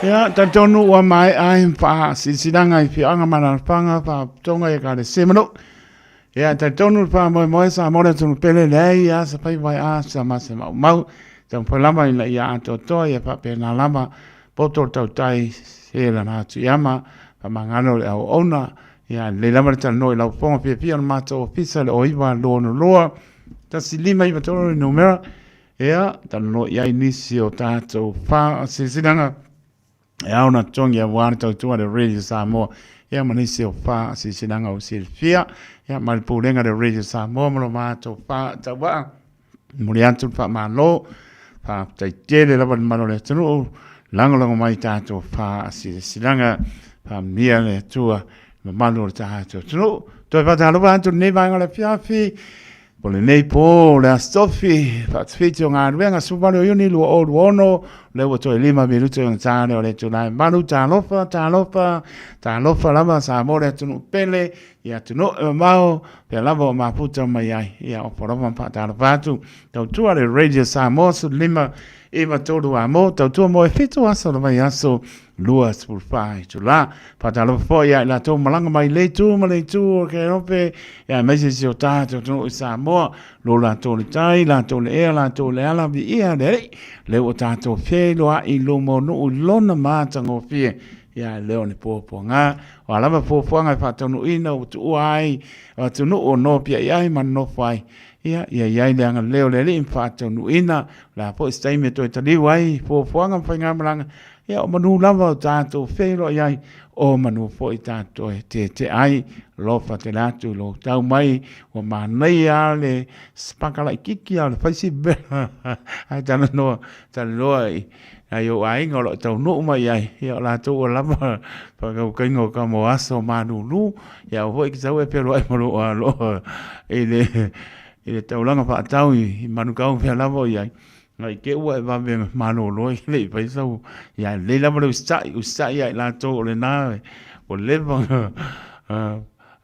Ia, talitonu ua maea ai whaasisilanga i whioanga ma rarapanga whatonga i kare semanu. Ia, talitonu le whaamoemoe sa more tunu pele lei ia sa pai vai a sa ma se mau mau. Taumafai lava ina ia atoatoa ia faapena lava poto le tautai se lana atu iama whamangalo le au ona. Ia, lelei lava le talanoa i lau fofoga fiafia o le matou ofisa le 0922 1593 le numera. Ia, talanoa i ai nisi o tātou whaasisilanga e ao na totogi aua le tautua le Radio Samoa. Ia, ma nisi o whaasisilanga o silafia. Ia, mai le pulega le Radio Samoa ma lo matou whaatauaa. Momoli atu le faamalo, faafetai tele lava le mamalu o le atunuu, lagolago mai i tatou faasilasilaga, faamanuia le Atua i le mamalu o le tatou atunuu. Toe faatalofa atu i lenei vaega o le afiafi, po o lenei po o le Aso Tofi, faatafiti o galuega 18 o Iuni 2026, lea ua toe 5 minute ona ta lea o le itula e 8. Talofa, talofa, talofa lava Samoa le atunuu pele, i atunuu e mamao, pea lava o mafuta mai ai. Ia, opo lava ma faatalofa atu. Tautua le Radio Samoa 15 9 3 a mo, tautua mo e 7 aso le vaiaso 24 itula. Faatalofa foi ia i latou malaga mai le itu ma le itu o ke rope, ia aemaise si o tātou atunuu i Samoa, lo latou le tai, latou le ea, latou le ala, viia le Alii, lea ua tātou feiloai i luma o nuu i lona matagofie. Ia e leo ni puapuaga, o a lava puapuaga e faataunuuina ua tuua ai o atunuu o nopiai ai ma nonofo ai. Ia, ia i ai le agalelei o le Alii ma faataunuuina, o le a foi se taimi e toe taliu ai i puapuaga ma faigamalaga, ia o manu lava o tatou feiloai ai, o manu foi tatou e tietie ai. Alofa tele atu i lou tau mai, ua manaia lava le sipaka laitiiti lava o le faisipela, ae talanoa, talanoa i Nai ou aiga o lo o taunuu mai i ai, ia o latou ua lava faatautaiga o tama o aso malulu, ia aua foi e te sau e feloai ma lou aloa i le i le taulaga faatau i Manukau mea lava o i ai. Nai te ua e vave malolo ai le i fai sau, ia lelei lava le usitai, usitai ia i latou o lena ua leva ona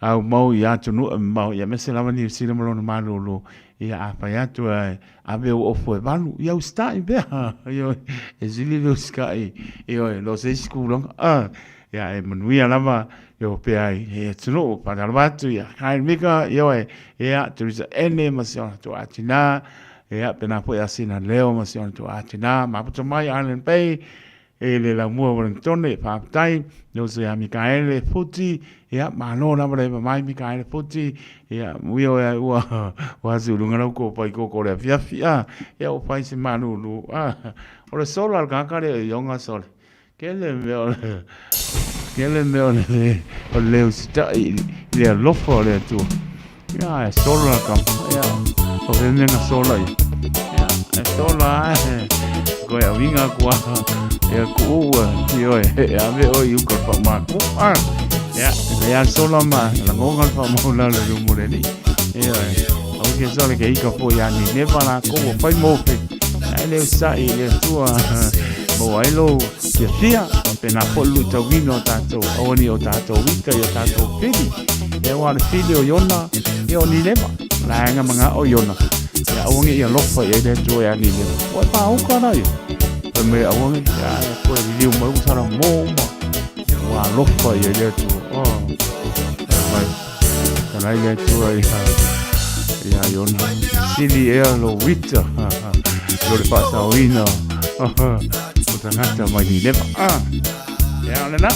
aumau i atunuu e mamao, ia aemaise lava Niu Sila ma lona malolo. Ia a fai atu e ave ou ofu e valu, ia usitai pea. Ioe, e sili le usitai, ioe, lo se isi tulaga. Ia e manuia lava e opea ai e atunuu. Faatalofa atu ia Kyle Mika, ioe, ia Teresa Ene ma si ona toatina, ia pena foi a Sina Leo ma si ona toatina, maputa mai Island Bay, e le laumua Wellingtone, faafetai le uso ia Mikaele Futi, ia malo lava le mai Mikaele Futi, ia muia oe ua ua asu i luga lau kopa i koko o le afiafi, a, ia ua fai se malulu, a, o le sola o le tagata lea i ona sole, kele mea o le, kele mea o le, o le usitai i le alofa o le Atua. Ia, e sola ka, ia, o fe mea na sola ia. Ia, e sola e, koe a winga kua, ia ku ua, i oe, e ave oe i uka pa ma ku, a, ia, le a sola ma, la ngonga le pa mau la le rumu le ni. Ia, o ke sola ke ika po ia ni neva la ko o fai mofe. Ai le usai le tua, mo ai lo fia fia, pe na po lu tauina o tātou, awani o tātou wita i o tātou pili. E ua le fili o Iona, ia o Nileva. Laenga manga o Iona. Ia awangi ia lofa ia le atua ia Nileva. Ua e pāuka la ia. Fai mai awangi, ia e koe liliu mai ua sala mō uma. Ua alofa ia le atua. Oh. Fai mai. Talai le atua ia, ia Iona. Sili ea lo wita. Lo le whaasaoina. O tangata mai Nileva. Ah. Ia, o lena.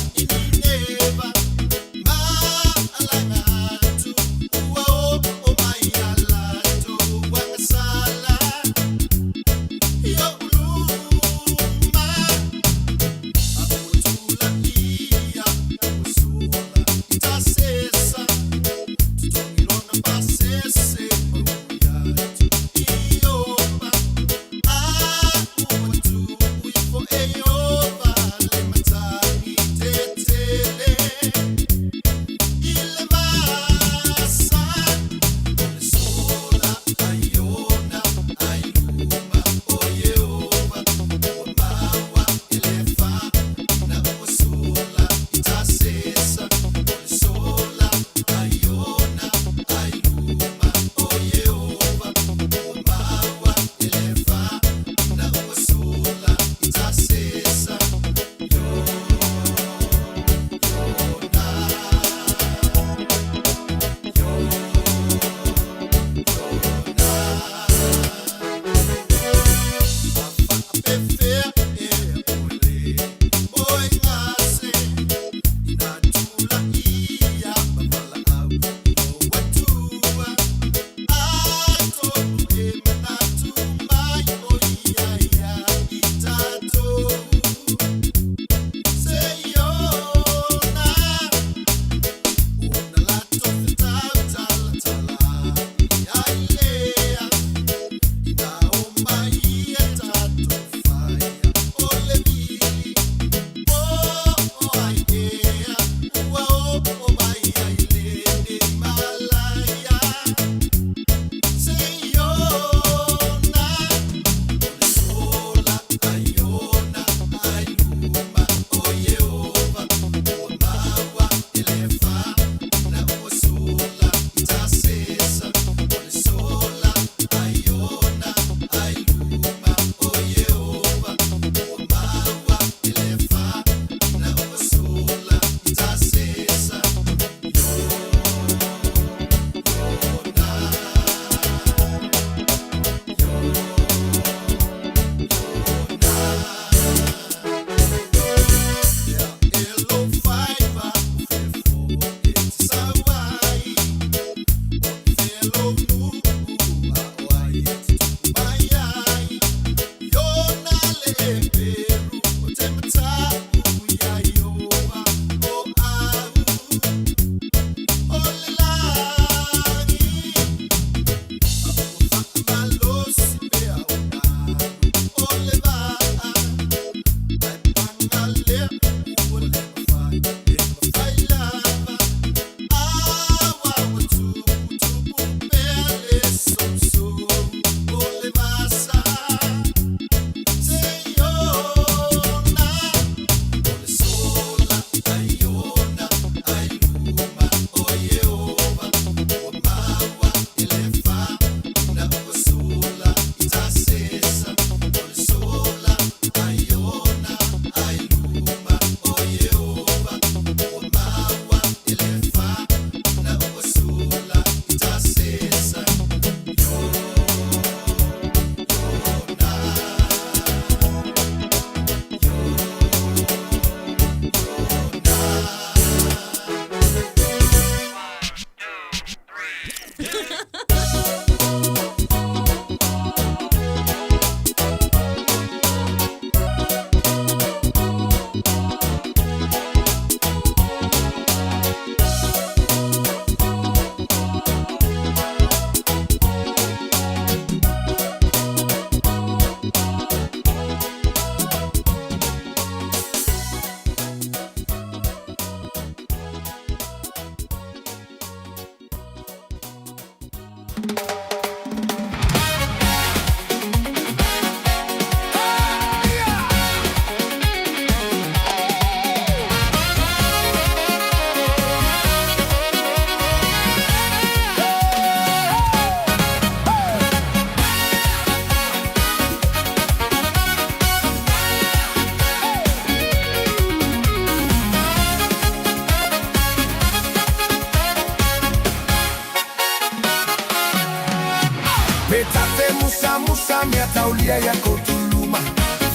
Pe tate musa musa mea taulia ia kotuluma.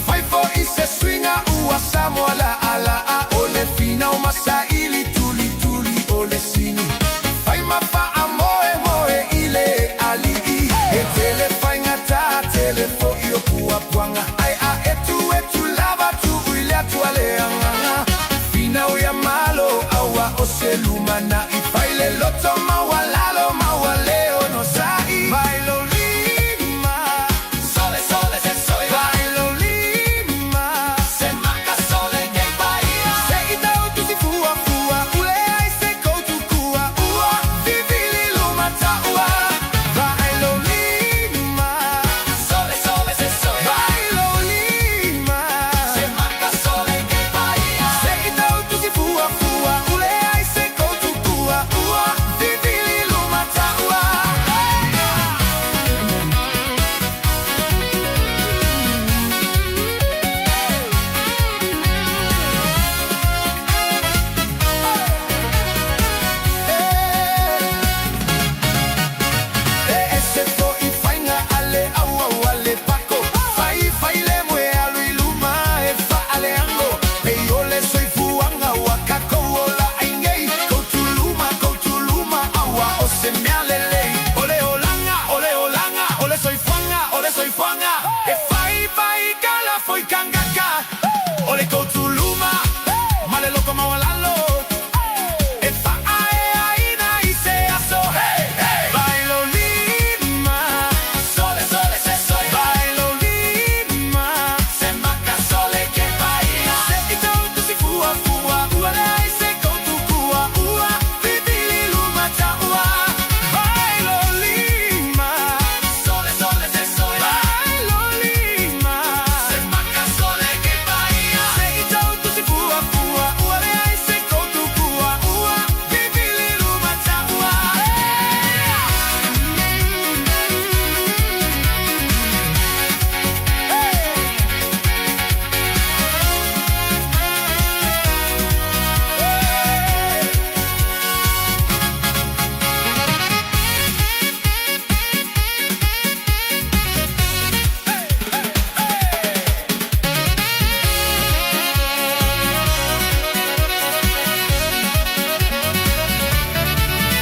Faifo i se suiga ua Samoa la ala a o le finau masaili tuli tuli o le sini. Fai ma faamoemoe i le alii. E tele faigata tele foi o puapuaga. Ai a etu etu lava tuu i le Atua le agaga. Finau ia Malo aua o se lumanai. Fai le loto maualalo maua le onosai. Vai lou lima, sole sole se soi. Vai lou lima, se maka sole ke paia. Se i tau tusi fuafua, ule ai se koutukua. Ua vivili luma taua. Vai lou lima, sole sole se soi. Vai lou lima, se maka sole ke paia. Se i tau tusi fuafua, ule ai se koutukua. Ua vivili luma taua. E ese fo'i faiga a le auau a le pako. Faifai le moe alu i luma e faaleago. Pei o le soifuaga ua kakou ola ai nei. Koutuluma, koutuluma, aua o se mea lelei. O le olaga, o le olaga, o le soifuaga, o le soifuaga. E faifai kala foi kangaka. O le koutuluma, ma le loko maualalo. E faaeaina i se aso. Hey, hey! Vai lou lima, sole, sole, se soi. Vai lou lima, se maka sole ke paia. Se i tau tusi fuafua, ua leai se koutukua. Ua vivili luma taua. Vai lou lima, sole, sole, se soi. Vai lou lima, se maka sole ke paia. Se i tau tusi fuafua, ua leai se koutukua. Ua vivili luma taua.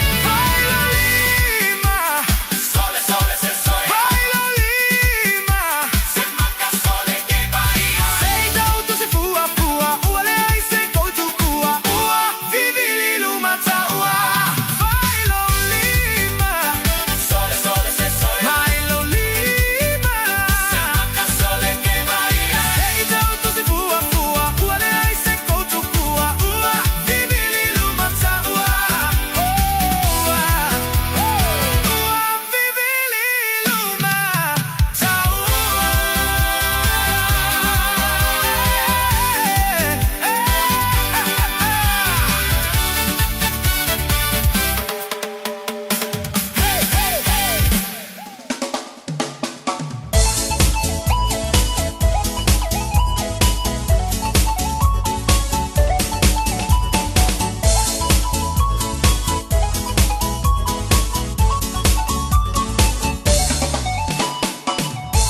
Vai lou lima, sole, sole, se soi. Vai lou lima, se maka sole ke paia. Se i tau tusi fuafua, ua leai se koutukua. Ua vivili luma taua. Vai lou lima, sole, sole, se soi. Vai lou lima, se maka sole ke paia. Se i tau tusi fuafua, ua leai se koutukua. Ua vivili luma taua. Ua vivili luma taua.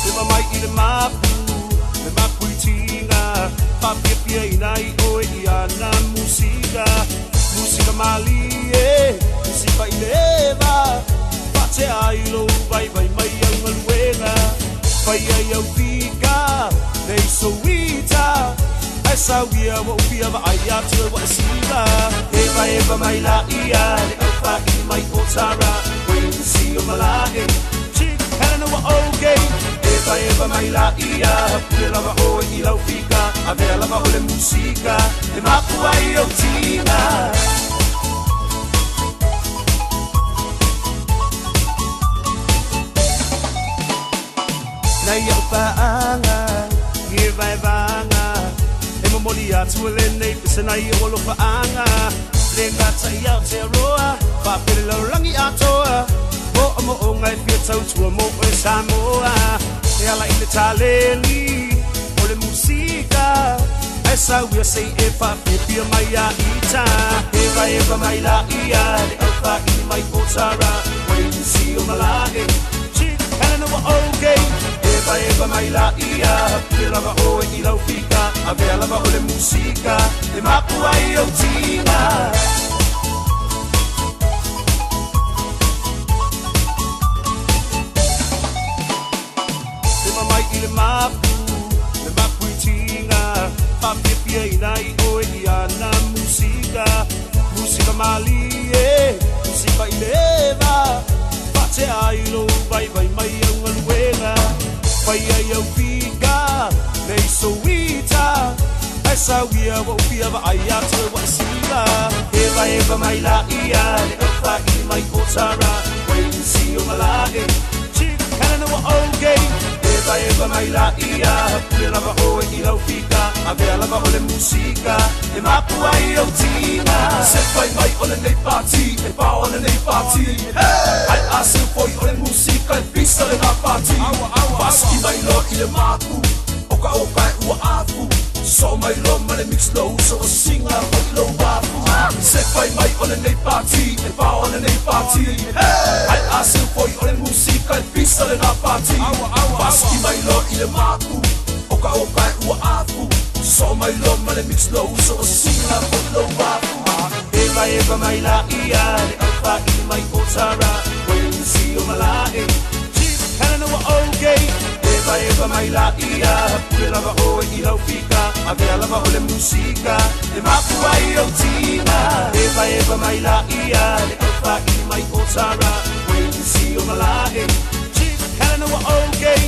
Le mamai i le mapu, le mapu i tinga, Whapiapia ina i oe i ana musika. Musika mali e, musipa i le eva, Whatea ai lou vai vai mai au ngaluega. Whai ai au pika, nei souita, Ai sauia wa upia wa ai atu e wa e sila. Eva eva mai la ia, le au wha i mai o tara, Wei si o malae, Chick Helena wa okay. Eva eva mai la ia, pule lava oe i lau fika, Avea lava o le musika, e mapu ai o tina. atua lenei pesena i o alofaaga Le gata i Aotearoa faapea le lalolagi atoa Mo'omo'oga e fia tautua mo oe Samoa E ala i le taleni o le musika Ae sauia se'i e faafiafia mai ia ita Evaeva mai laia le aufa'ili mai Otara Wayne si o malae Chief Helena ua okay Evaeva mai laia pule lava oe i lau fika Avea lava o le musika e mapu ai ou tiga Lima mai i le mapu, le mapu i tiga Faafiafiaina ai oe i ana musika Musika malie, musika i le eva Faatea ai lou vaivai mai au galuega Fai ai au fika, le isoita Ae sauia ua ou fia vaai atu e ua e siva Evaeva mai laia le aufa'ili mai Otara Wayne si o malae Chief Helena ua okay Evaeva mai laia pule lava oe i lau fika Avea lava o le musika e mapu ai ou tiga Se fai mai o lenei pati e pao lenei pati Ai a seu foi o le musika e pisa lena pati Faasiki mai loa i le mapu o ka oka e ua afu Sosoo mai loa ma le mix lou uso ua siga foi lou afu Se fai mai o lenei pati e pao lenei pati Ai a seu foi o le musika e pisa lena pati Faasiki mai loa i le mapu o ka oka e ua afu Sosoo mai loa ma le mix lou uso ua siga foi lou afu Evaeva mai laia le aufa'ili mai Otara Wayne si o malae Chief Helena ua okay Evaeva mai laia pule lava oe i lau fika Avea lava o le musika e mapu ai ou tiga Evaeva mai laia le aufa'ili mai Otara Wayne si o malae Chief Helena ua okay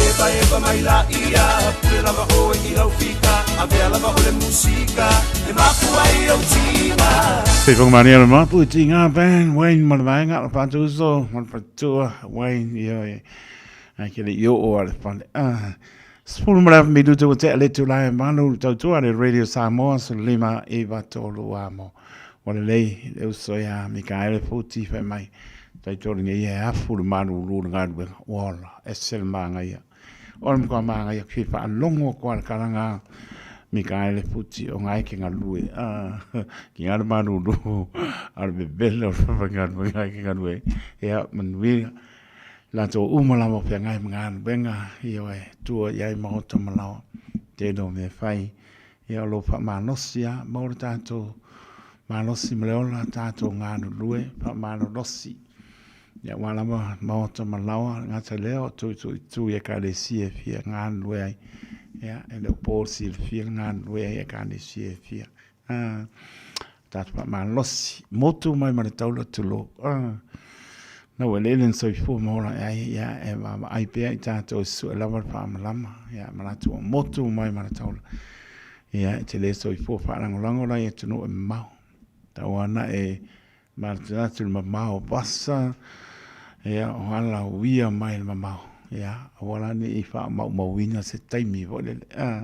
Evaeva mai laia pule lava oe i lau fika Avea lava o le musika e mapu ai ou tiga Feifoga malia le mapu i tiga band Wayne ma le vaega o le faatuso ma le faletua Wayne ioe ai ke le i oo a le fale. Ah, 19 minuta ua tea le itula e 8 le tautua le Radio Samoa 15 9 3 amo. Ua lelei le uso ia Mikaele Futi fai mai. Taitolu nei e afu le malulu le galuega. Ua ola, ese le māgaia. O le matua māgaia ki whaalongo koa le karanga Mikaele Futi o ngai ke ngalue. Ah, ki ngā le malulu a le vevele o le whawhangaluega ke ngalue. Ia, manuia. Latou uma lava o feagai ma galuega, ioe, tua i ai maota ma laoa. Tele o mea fai, ia o lo faamalosi lava, maua le tatou malosi ma le ola, tatou galulue faamalolosi. Ia aua lava maota ma laoa, e le gata i lea o tuituitui i ekalesia e fia galulue ai. Ia, e le o po le silafia le galulue ai i ekalesia e fia. Ah, tatou faamalosi, motu mai ma le taula tulou. Ah, na ua eleele na soifua ma ola ai, ia, e vaavaai pea i tatou e sue lava le faamalama, ia, ma latou ua motu mai ma le taula. Ia, e te le soifua faalagolago la i atunuu e mamao. Tau ana e manatunatu i le mamao o vasa, ia, o ala uia mai le mamao, ia, aua la ne i faamaumauina se taimi foi lele. Ah,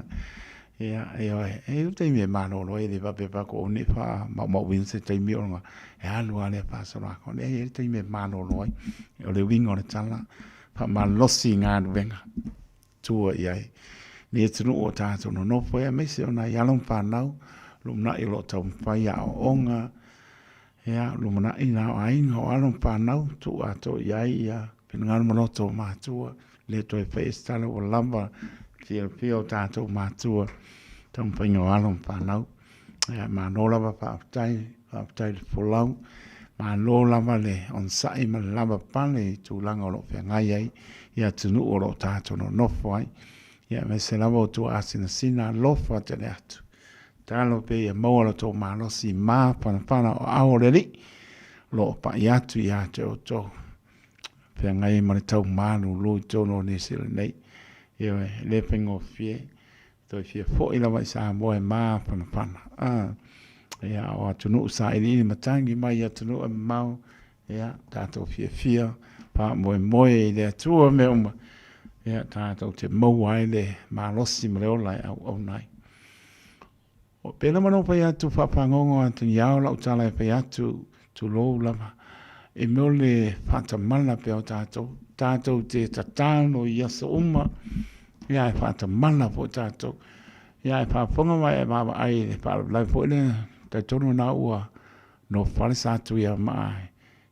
ia, ioe, e i ai le taimi e malolo ai, e le faapea faatoa aua ne i faamaumauina se taimi ona e alu lava lea faasologa. Leai, e i ai le taimi e malolo ai. O le uiga o le tala, faamalosi galuega, tua i ai lenei atunuu o tatou nonofo ai, aemaise o nai alo ma fanau, lumanai o lo o taumafai aoaoga, ia, lumanai na o aiga o alo ma fanau, tuu atoa i ai ia finagalo ma loto o matua, le toe faia se tala ua lava silafia o tatou matua, taumafaiga o alo ma fanau. Ia, malo lava faafetai, faafetai le folau, malo lava le onosai ma le lavapapale i tulaga o lo o feagai ai i atunuu o lo o tatou nonofo ai. Ia, aemaise lava o tuaasinasina alofa tele atu. Tatalo pea ia maua lo outou malosi i mafanafana o aao o le Alii o lo o pai atu ia te outou. Feagai ai ma le tau malulu i totonu o Niu Sila nei. Ioe, e le faigofie. Toe fia foi lava i Samoa e mafanafana. Ah, ia, o atunuu sailiili matagi mai i atunuu e mamao, ia, tatou fiafia, faamoemoe i le Atua mea uma, ia, tatou te maua ai le malosi ma le ola e auauna ai. Pei lava ona ou fai atu faafagogo atu i ao lau tala e fai atu, tulou lava, i mea o le faatamala pea o tatou. Tatou te tatalo i aso uma, ia ae faatamala foi tatou. Ia ae faafofoga ma e vaavaai i le faalavelave foi lea, talitonu lena ua nofo sa Tuiamaa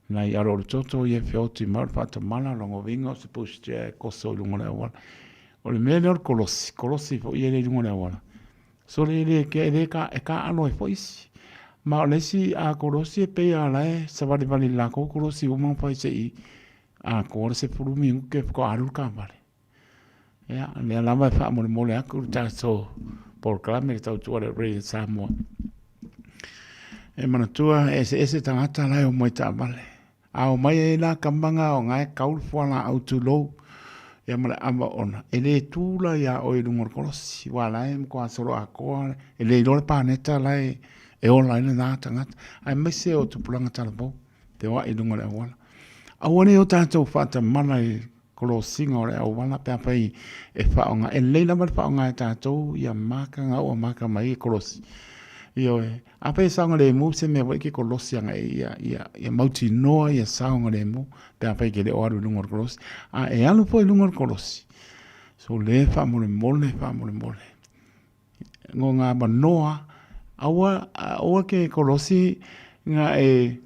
nai alo o le toto ia e feoti mai o le faatamala, lona uiga o se pushchair e koso i luga o le auala. O le mea lea o le kolosi, kolosi foi ia lea i luga o le auala, Sole e le e le ka e taaalo ai foi isi. Ma o le isi a kolosi e pei lava o la e savalivali i le latou kolosi uma ona fai se i atoa le 10 minute faatoa alu le taavale. Ia, o lea lava e faamolemole atu le tatou polokalame le tautua a le Radio Samoa. E manatua e eseese tagata la e omai taavale. A omai ai la tama na o na e kau le fualaau tulou ia ma le ava ona e le tu la ia oe i luga o le kolosi aua la e matua solo atoa e le iloa le paneta la e e ola ai lena tagata aemaise o tupulaga talavou feoai i luga o le auala. Aua ne i o tatou faatamala i kolosiga o le auala pe afai e faaaoga, e lelei lava le faaaoga e tatou ia maka na ua maka mai e kolosi. Ioe, afai e saogalemu se mea foi e ke kolosi agai ia, ia, ia mautinoa ia saogalemu pe afai e ke le o alu i luga o le kolosi. A e alu foi i luga o le kolosi, so le faamolemole, faamolemole. Ngo ngā manoa, aua, aua ke kolosi nga e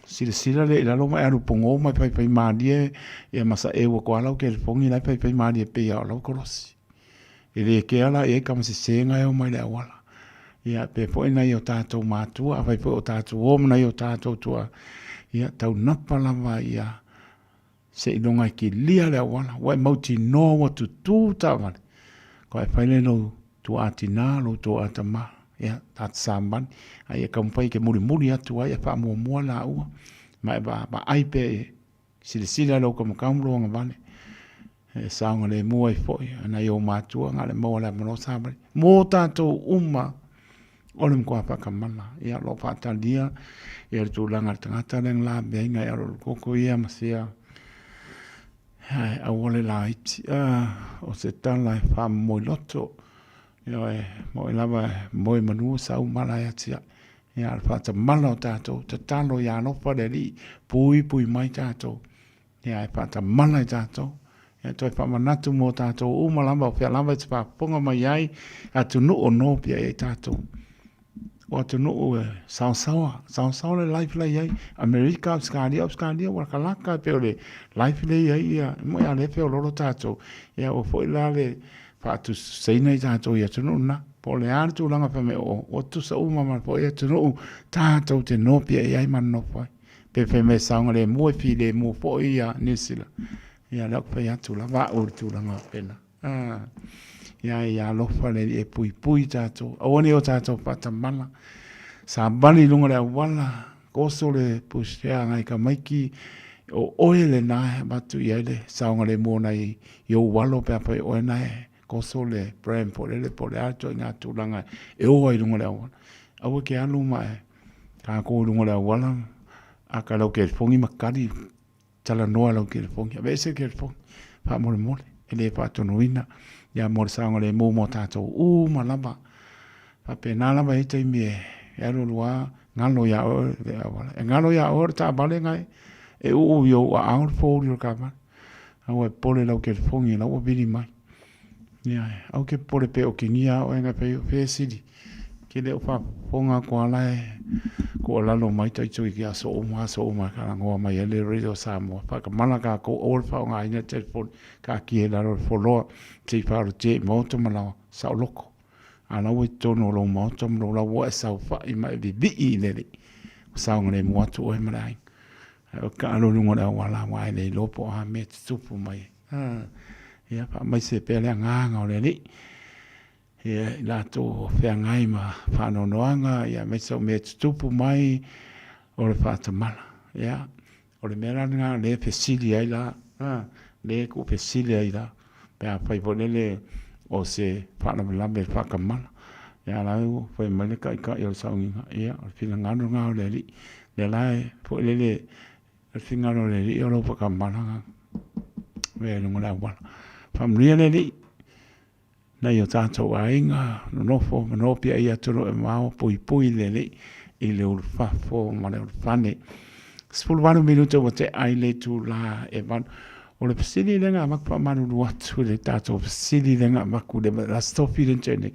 Silasila lea i lalo ma e alu pogō ma e faifai malie ia ma saʻeu atu lava lau kelefogi la e faifai malie pei lava o lau kolosi. E le kea la i ai kama sese na e omai i le auala. Ia pe foi nai o tatou matua, afai foi o tatou uo ma nai o tatou tuaa, ia taunapa lava ia seiloga e kilia le auala, ua e mautinoa ua tutū taavale, faatoa e fai lea i lou tuaa tinā, lou tuaa tamā, ia, ta te samani, a ia taumafai e te mulimuli atu ai e faamuamua laua, ma e vaai pea e silasila i lou taumatau ma lou agavale, e saogalemu ai foi nai ou matua na o le maua o le avanoa savali mo tatou uma o le matua faatamala. Ia, o lo o faatalia ia le tulaga i le tagata lea na lavea ai alo o le koko ia ma sia ae aua le laiti. O se tala e faamomoe loto, ioe, moe lava e moe manu sau mala e atiae. Ia, o le faatamala o tatou, tatalo ia alofa le Alii, puipui mai tatou. Ia, e faatamala i tatou. Ia, toe faamanatu mo tatou uma lava, o fea lava e te faafofoga mai ai, atunuu o nopiai ai tatou. O atunuu e saosaoa, saosaoa le life la i ai. Amerika, Ausetalia, Ausetalia ua lakalaka e pei o le life lea i ai, ia, e moni a lea e feoloolo tatou. Ia, ua foi la le faatusatusaina i tatou i atunuu na. Po o le a le tulaga fai mai o, ua tutusa uma ma foi atunuu tatou te nopiai ai ma nonofo ai. Pe fai mai e saogalemu e filemu foi ia Niu Sila. Ia lea ou te fai atu lava au i le tulaga faapena. Ah, ia ia alofa le Alii e puipui tatou. Aua ne i o tatou faatamala. Savali i luga o le auala, oso le pushchair agai tamaiti, o oe lena e avatu i ai le saogalemu o nai i ou alo pe afai o oe na e koso le pram po lele po o le a le ituaiga tulaga e o ai i luga o le auala. Aua e te alu ma e tatou i luga o le auala a ka lau kelefogi ma kali talanoa i lau kelefogi. Aveese le kelefogi faamolemole e le faatonuina ia mo le saogalemu mo tatou uma lava. Faapena lava e i ai taimi e alualu lava galo ia oe le auala. E galo ia oe o le taavale na e uu i ou aao le fouli o le taavale. Aua e popole i lau kelefogi o la ua vili mai. Ia, aua e te popole pe okigia oe na fai o fesili. Ke le o faafofoga atu lava la e tuualalo mai taito i aso uma aso uma e talanoa mai ai le Radio Samoa. Faatamala tatou aua le faaaogaina le telefoni, taatia i lalo o le foloa se i faaolotia i maota ma laoa saoloto. A o la ua i totonu o lou maota ma lou lau ua e saofai ma e vivii i le Alii, ua saogalemu atu oe ma le aiga. Ae o taalo i luga o le auala aua e le iloa po o a mea e tutupu mai ai. Ia faamaise pea le agaga o le Alii ia i latou o feagai ma faanoanoaga ia aemaise o mea e tutupu mai o le faatamala. Ia o le mea la lena o lea e fesili ai la, lea e tuufesili ai la pe afai foi lele o se faalavelave i le faatamala. Ia a o la ua fai mai le Taitai o le sauniga, ia o le finagalo lena o le Alii. O lea la e foi lele o le finagalo o le Alii o lau faatamala lena i luga o le auala. Faamanuia le Alii. Nai o tātou aiga, nonofo ma nopia i atunuu e mamao, puipui le Alii i le ulufafo ma le ulufane. 18 minute ua tea i le itulā e 8. O le fesili lea na avatu faamalulu atu i le tatou fesili lea na avatu i le Aso Tofi lea na tea nei.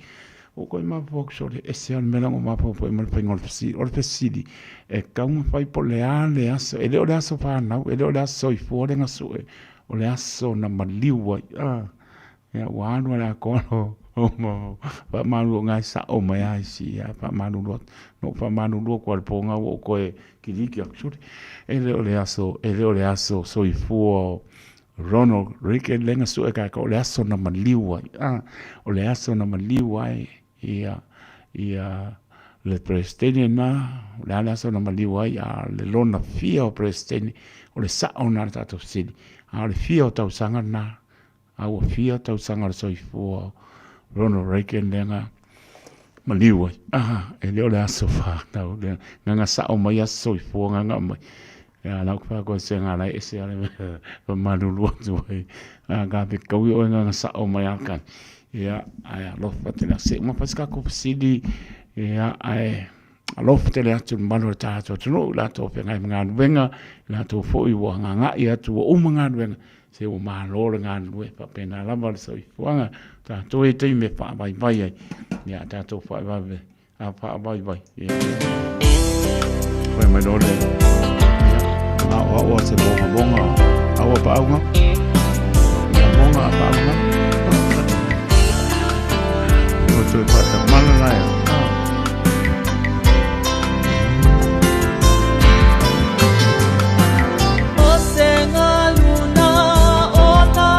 Ua ou toe mafaufau atu sole, ese lava le mea la na ou mafaufau ai ma le faiga o le fesili. O le fesili, e tatau ona fai po o le a le aso, e le o le aso fanau, e le o le aso soifua lea na sue, o le aso na maliu ai. Ah, Ia ua alu a le atoa lo faamalulu o na e sao mai lava isi ia faamalulu atu. Na ou faamalulu atu lava i le po na ua ou toe kiliki atu sole. E le o le aso, e le o le aso soifua o Ronald Reagan lea na sue tatou, o le aso na maliu ai. Ah, o le aso na maliu ai ia ia le Peresetene lena, o le a le aso na maliu ai, a o le lona fia o Peresetene, o le sao lena o le tatou fesili. A o le fia o tausaga lena, A ua fia tausaga o le soifua o Ronald Reagan lea na maliu ai. Ah, e le o le aso whānau lea. Nganga sao mai aso soifua nganga mai. Ia lau ka koe se ngā lai ese ale pa malulu atu ai. A ka te kaui oe nganga sao mai a kai. Ia, ai alofa te la se uma pas ka ko fesili. Ia, ai alofa tele atu le mamalu o le tatou atunuu i latou feagai ma galuega, i latou foi ua ngaga'i atu ua uma galuega, se ua malo le galulue, faapena lava le soifuaga, tatou e taimi e faavaivai ai, ia tatou faavaivai, a faavaivai, ia. Fai mai loa le, ia, aoao a se mogamoga, aua paauga, ia moga a paauga. Ua toe faatamala la ea. O se galuna o na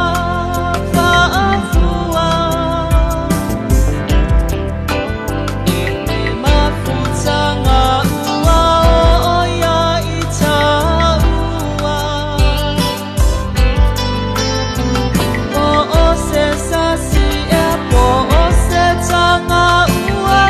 faafua E mafutaga ua o ia i taua Po o se sasi ea po o se taga ua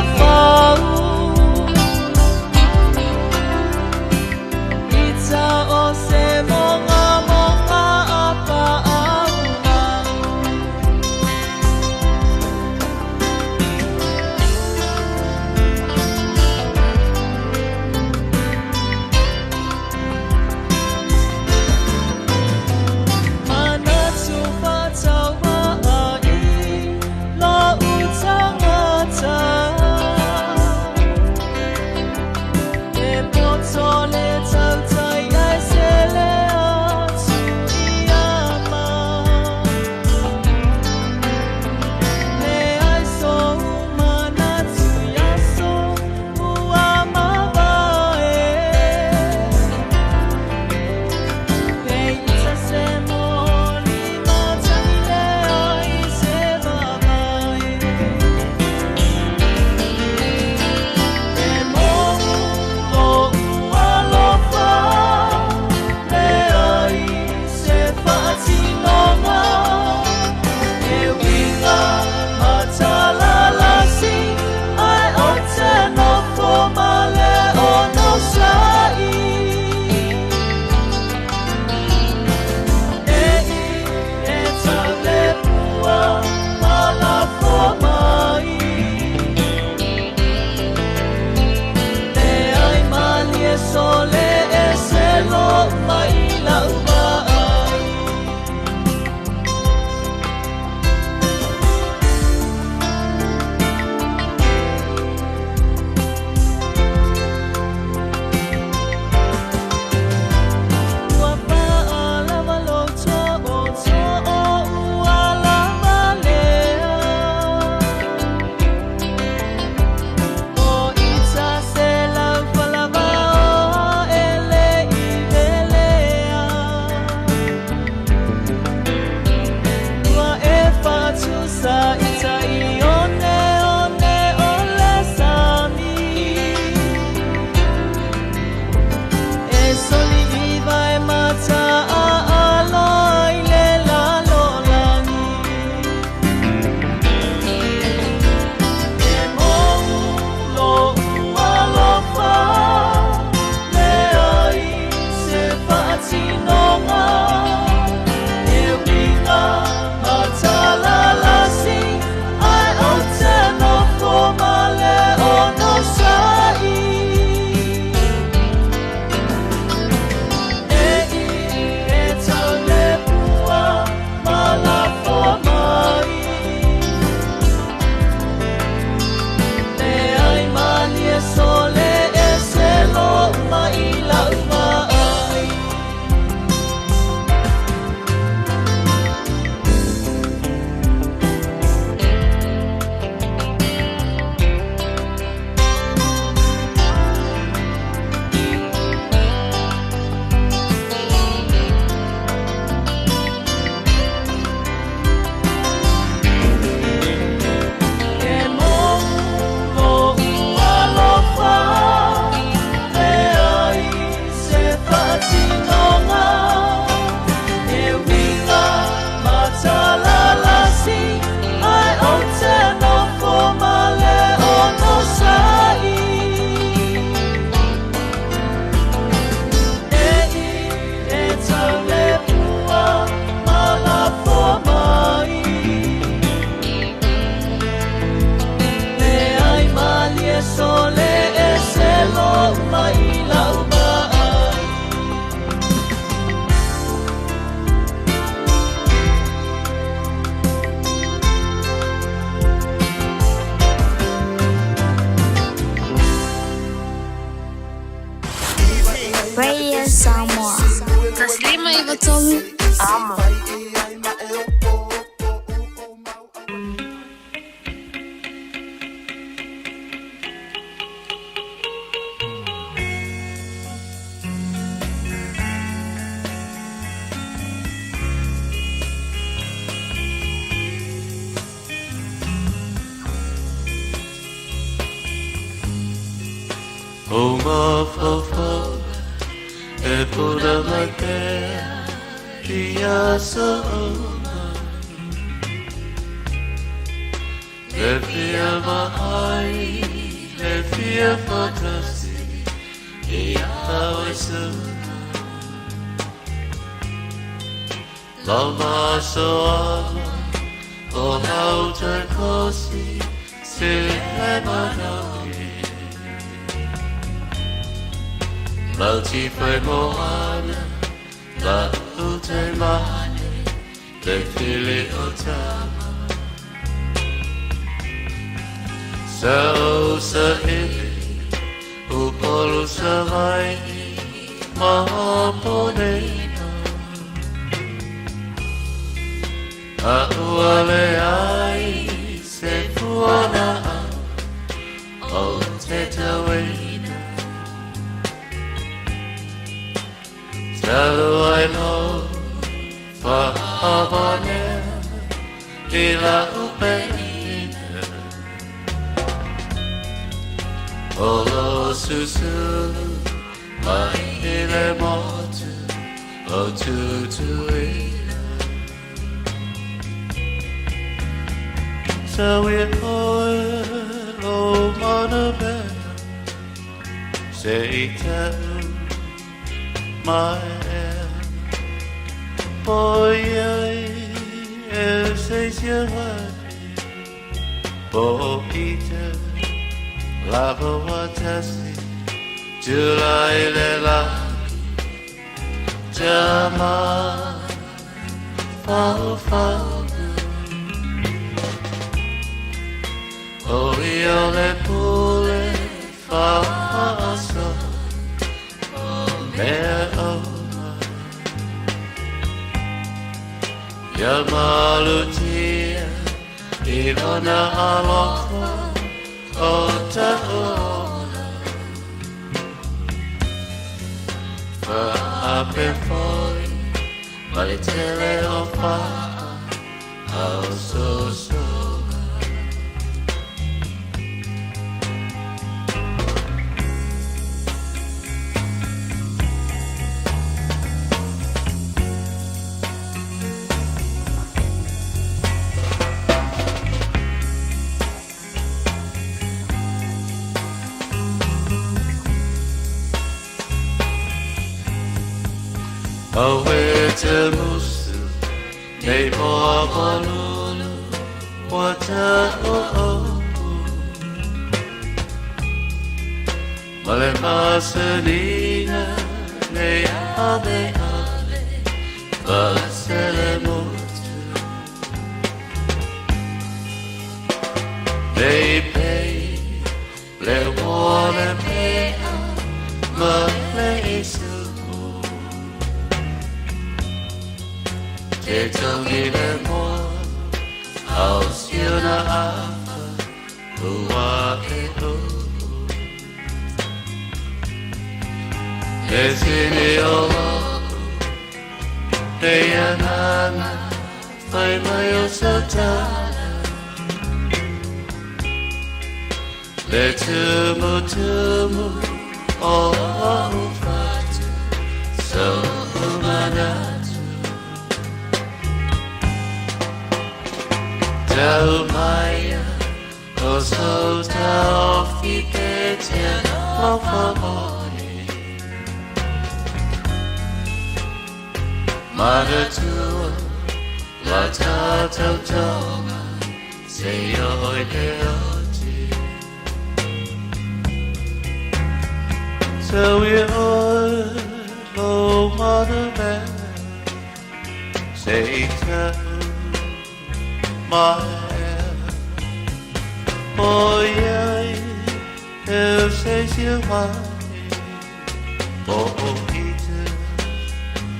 Radio Samoa. 153 Amo. O mafaufau e puna mai pea i aso uma. Le fia vaai, le fia faatasi i a oe suka. Lau masoaga o lau toe kosi se le manaogi. Lau tifa moana, lau te mane, le fili o tama. Sa o sa ili, Upolu sa vai, ma ponena. A ua le ai, se fuana o te tauina. Talu ai lo, whaamanea, i la upeina. O lo susulu, mai i le motu, o tutuila. Sa i oe lo mana mea, se i tau mai ea. Po iai e se sia wahi, po i te lava watasi, tulai le laki, tama fau fau. O ia le pule whaaso, o mea oma. Ia malutia i lona alofa o ta ola. Whaape foi, ma le tele o whaa, au sosoga. Awe te musu, nei moa malulu, wa ta o o. Male masanina, nei ave ave, vasele motu. Nei pei, le wale pea, ma le isu. Te tongi le moa, au siona afa, ua e o. E tini o loko, e anana, whai mai o sautana. Le tumu tumu o o whatu, so umanatu. Tau mai o so tau fi te te alofa oe. Manatua la tātou tonga, se oi te oti. So i oe lo mana mea, se i tau mai ea. Po iai e se sia mai, O ite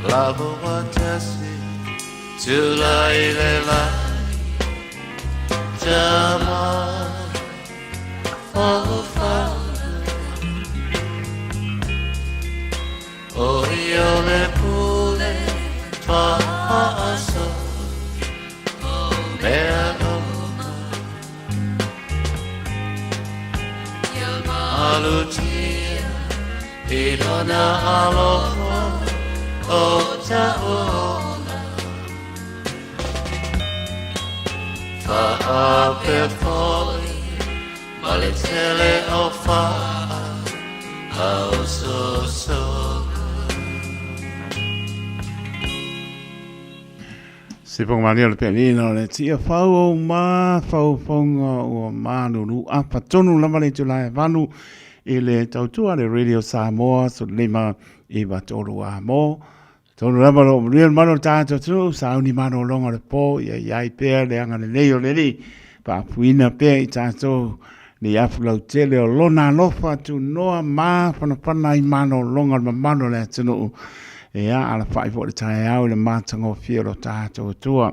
lava watasi tulai le lagi tama o fa o io le pule fa so mea uma alutia i lona alofa o ta'ola Fa'ape foi ma le tele o fa'a au sosoga. Se ponga malia le pianino le tia fau o ma fau fonga o malulu apa tonu lava le itula e 8 i le tautua le Radio Samoa so lima i tolu a mo. Tonu lava lo manuia le manu o le tātou atunuu, sauni malologa o le po, ia i ai pea le agalelei o le Alii, faapuina pea i tātou nei afu lautele o lona alofa tunoa ma whanawhana i malologa o le mamalu o le atunuu. Ia, alafai foi le taeao i le matagofie o lo tātou Atua.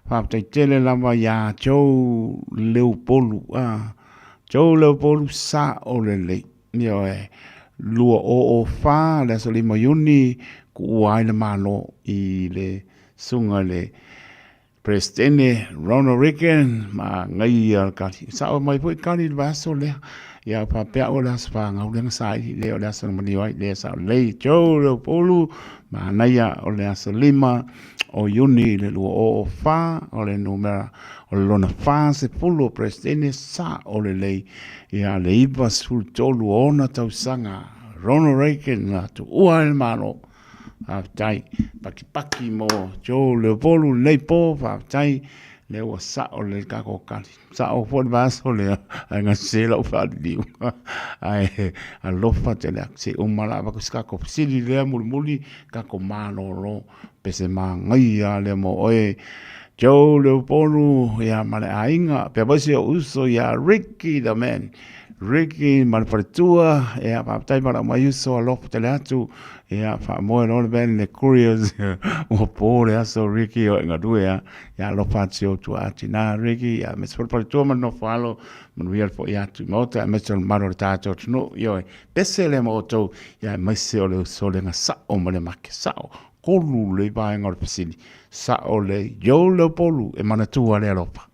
Faafetai tele lava iā Joe Leupolu, a Joe Leupolu sa o lelei. Ioe, 2004, le aso 5 Iuni, kuua ai le Malo i le susuga i le Peresetene Ronald Reagan ma agaia le kali. Sao mai foi kali i le vaiaso lea. Ia faapea au o le aso fanau lea na saili lea o le aso na maliu ai lea sao lelei Joe Leupolu ma agaia o le aso 5 o Iuni i le 2004 o le numera o le lona 40 o Peresetene sa o lelei ia le 93 o ona tausaga Ronald Reagan na tuua ai le Malo. Faafetai pakipaki mo Joe Leopolu lenei po, faafetai lea ua sao le kako kali. Sao foi le vaiaso lea, ae gase lau faaliliu. Ae alofa tele atu, se i uma la avatu se kako fesili lea mulimuli, kako malolo, pese magaia lea mo oe. Joe Leopolu ia ma le aiga, pea foi si ou uso ia Ricky the man. Ricky ma le faletua, ia faafetai ma lau mai uso alofa tele atu. Ia faamoe loa le van le couriers ua po le aso Ricky o e galue a. Ia alofa atu si ou tuaa tina Ricky, ia aemaise foi le faletua ma le nofo alo, manuia le foi atu i maota, aemaise o le mamalu o le tatou atunuu. Ioe, pese lea ma outou, ia aemaise o le usolega sao ma le make sao. Kolu le vaega o le fesili, sao le Joe Leupolu e manatua le alofa.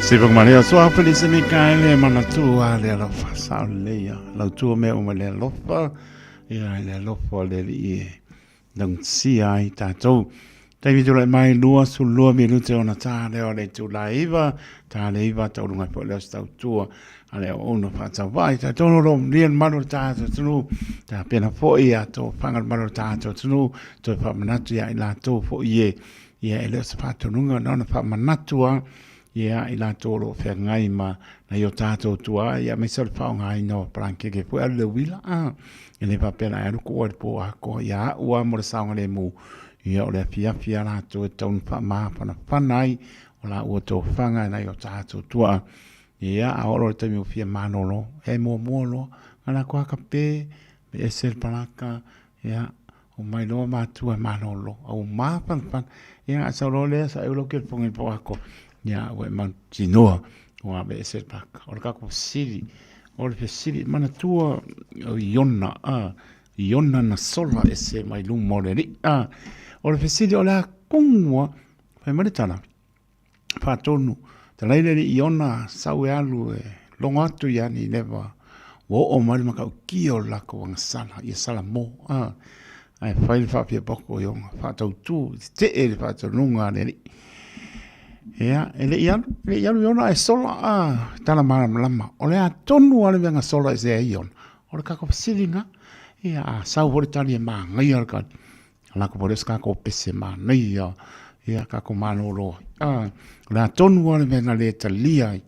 Sipa Maria soa Felise Mikaele manatua le alofa sao lelei ia lau tua mea uma le alofa ia le alofa o le Alii e laugasia ai tatou. Taimi tulai mai 22 minute ona tā lea o le itula e 9, tā le 9 tauluga ai foi lea o se tautua a le auauna faatauvaa i tatou o lo o manuia le mamalu o le tatou atunuu, tapena foi ia tofaga le mamalu o le tatou atunuu, toe faamanatu ia i latou foi e ia e le o se faatonuga na ona faamanatu lava ia i latou o lo o feagai ma nai o tatou tuaa, ia aemaise o le faaaogaina o palangekeke foi alu le uila, a, e le faapea na e alu kua i le po atoa, ia au lava mo le saogalemu, ia o le afiafi lava latou e tatau ona faamafanafana ai o laua tofaga i nai o tatou tuaa. Ia, a oo loa i le taimi ua fia malolo, e muamua loa, na latou akape, ese le palaka, ia, Omai loa matua e malolo, a ua mafanafana. Ia, a sau loa lea, sa eu lau kelefoga i le po atoa. Ia, ua e mautinoa, ua aveese le palaka. O le tatou fesili, o le fesili, manatua o Iona, a, Iona na sola ese mai luma o le Alii, a. O le fesili, o le a kogu lava, fai mai le tala, faatonu, talai le alii Iona sau e alu e logo atu ia Nineva, ua oo mai le matautia o le latou agasala ia Salamo, a, ae fai le faafiapoko i ona faatautu, tetee le faatonuga a le alii. Ia, e le i alu, e le i alu Iona ae sola, a, tala malamalama. O le a tonu lava le mea na sola ese ai Iona? O le tatou fesili lena. Ia, a sau foi le tali e manaia le tali, Lako po se kako pese manaia ia kako malolo ai. Ah, o le a tonu lava le mea na le talia ai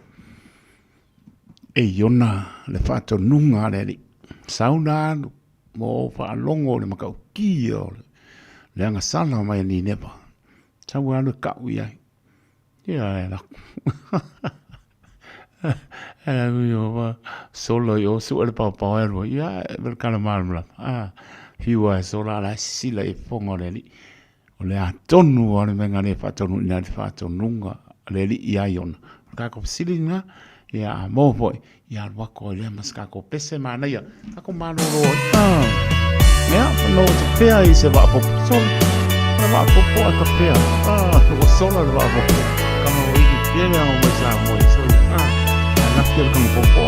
e Iona le faatonuga a le Alii. Sau na alu ma ou faalogo i le matautia o le agasala mai a Nineva. Sau e alu e kau i ai. Ia e lako. E ui o wa solo i o sua le paopao e alua. Ia e le kala malamalama. Ah, whiua e sola ala e sisila i fonga o le alii. O le a tonu o le mea le faatonu ina le faatonuga a le alii ia Iona. O le kako fesili lena, ia a mo foi, ia alu atu ai lea ma se kako pese manaia. Kako malolo ai. Ah, mea, no te pea i se vaapopo. Sola, le vaapopo a ka pea. Ah, ua sola le vaapopo. Kama o iki pele anga mai sa moi. Sola, ah, a le kama popo.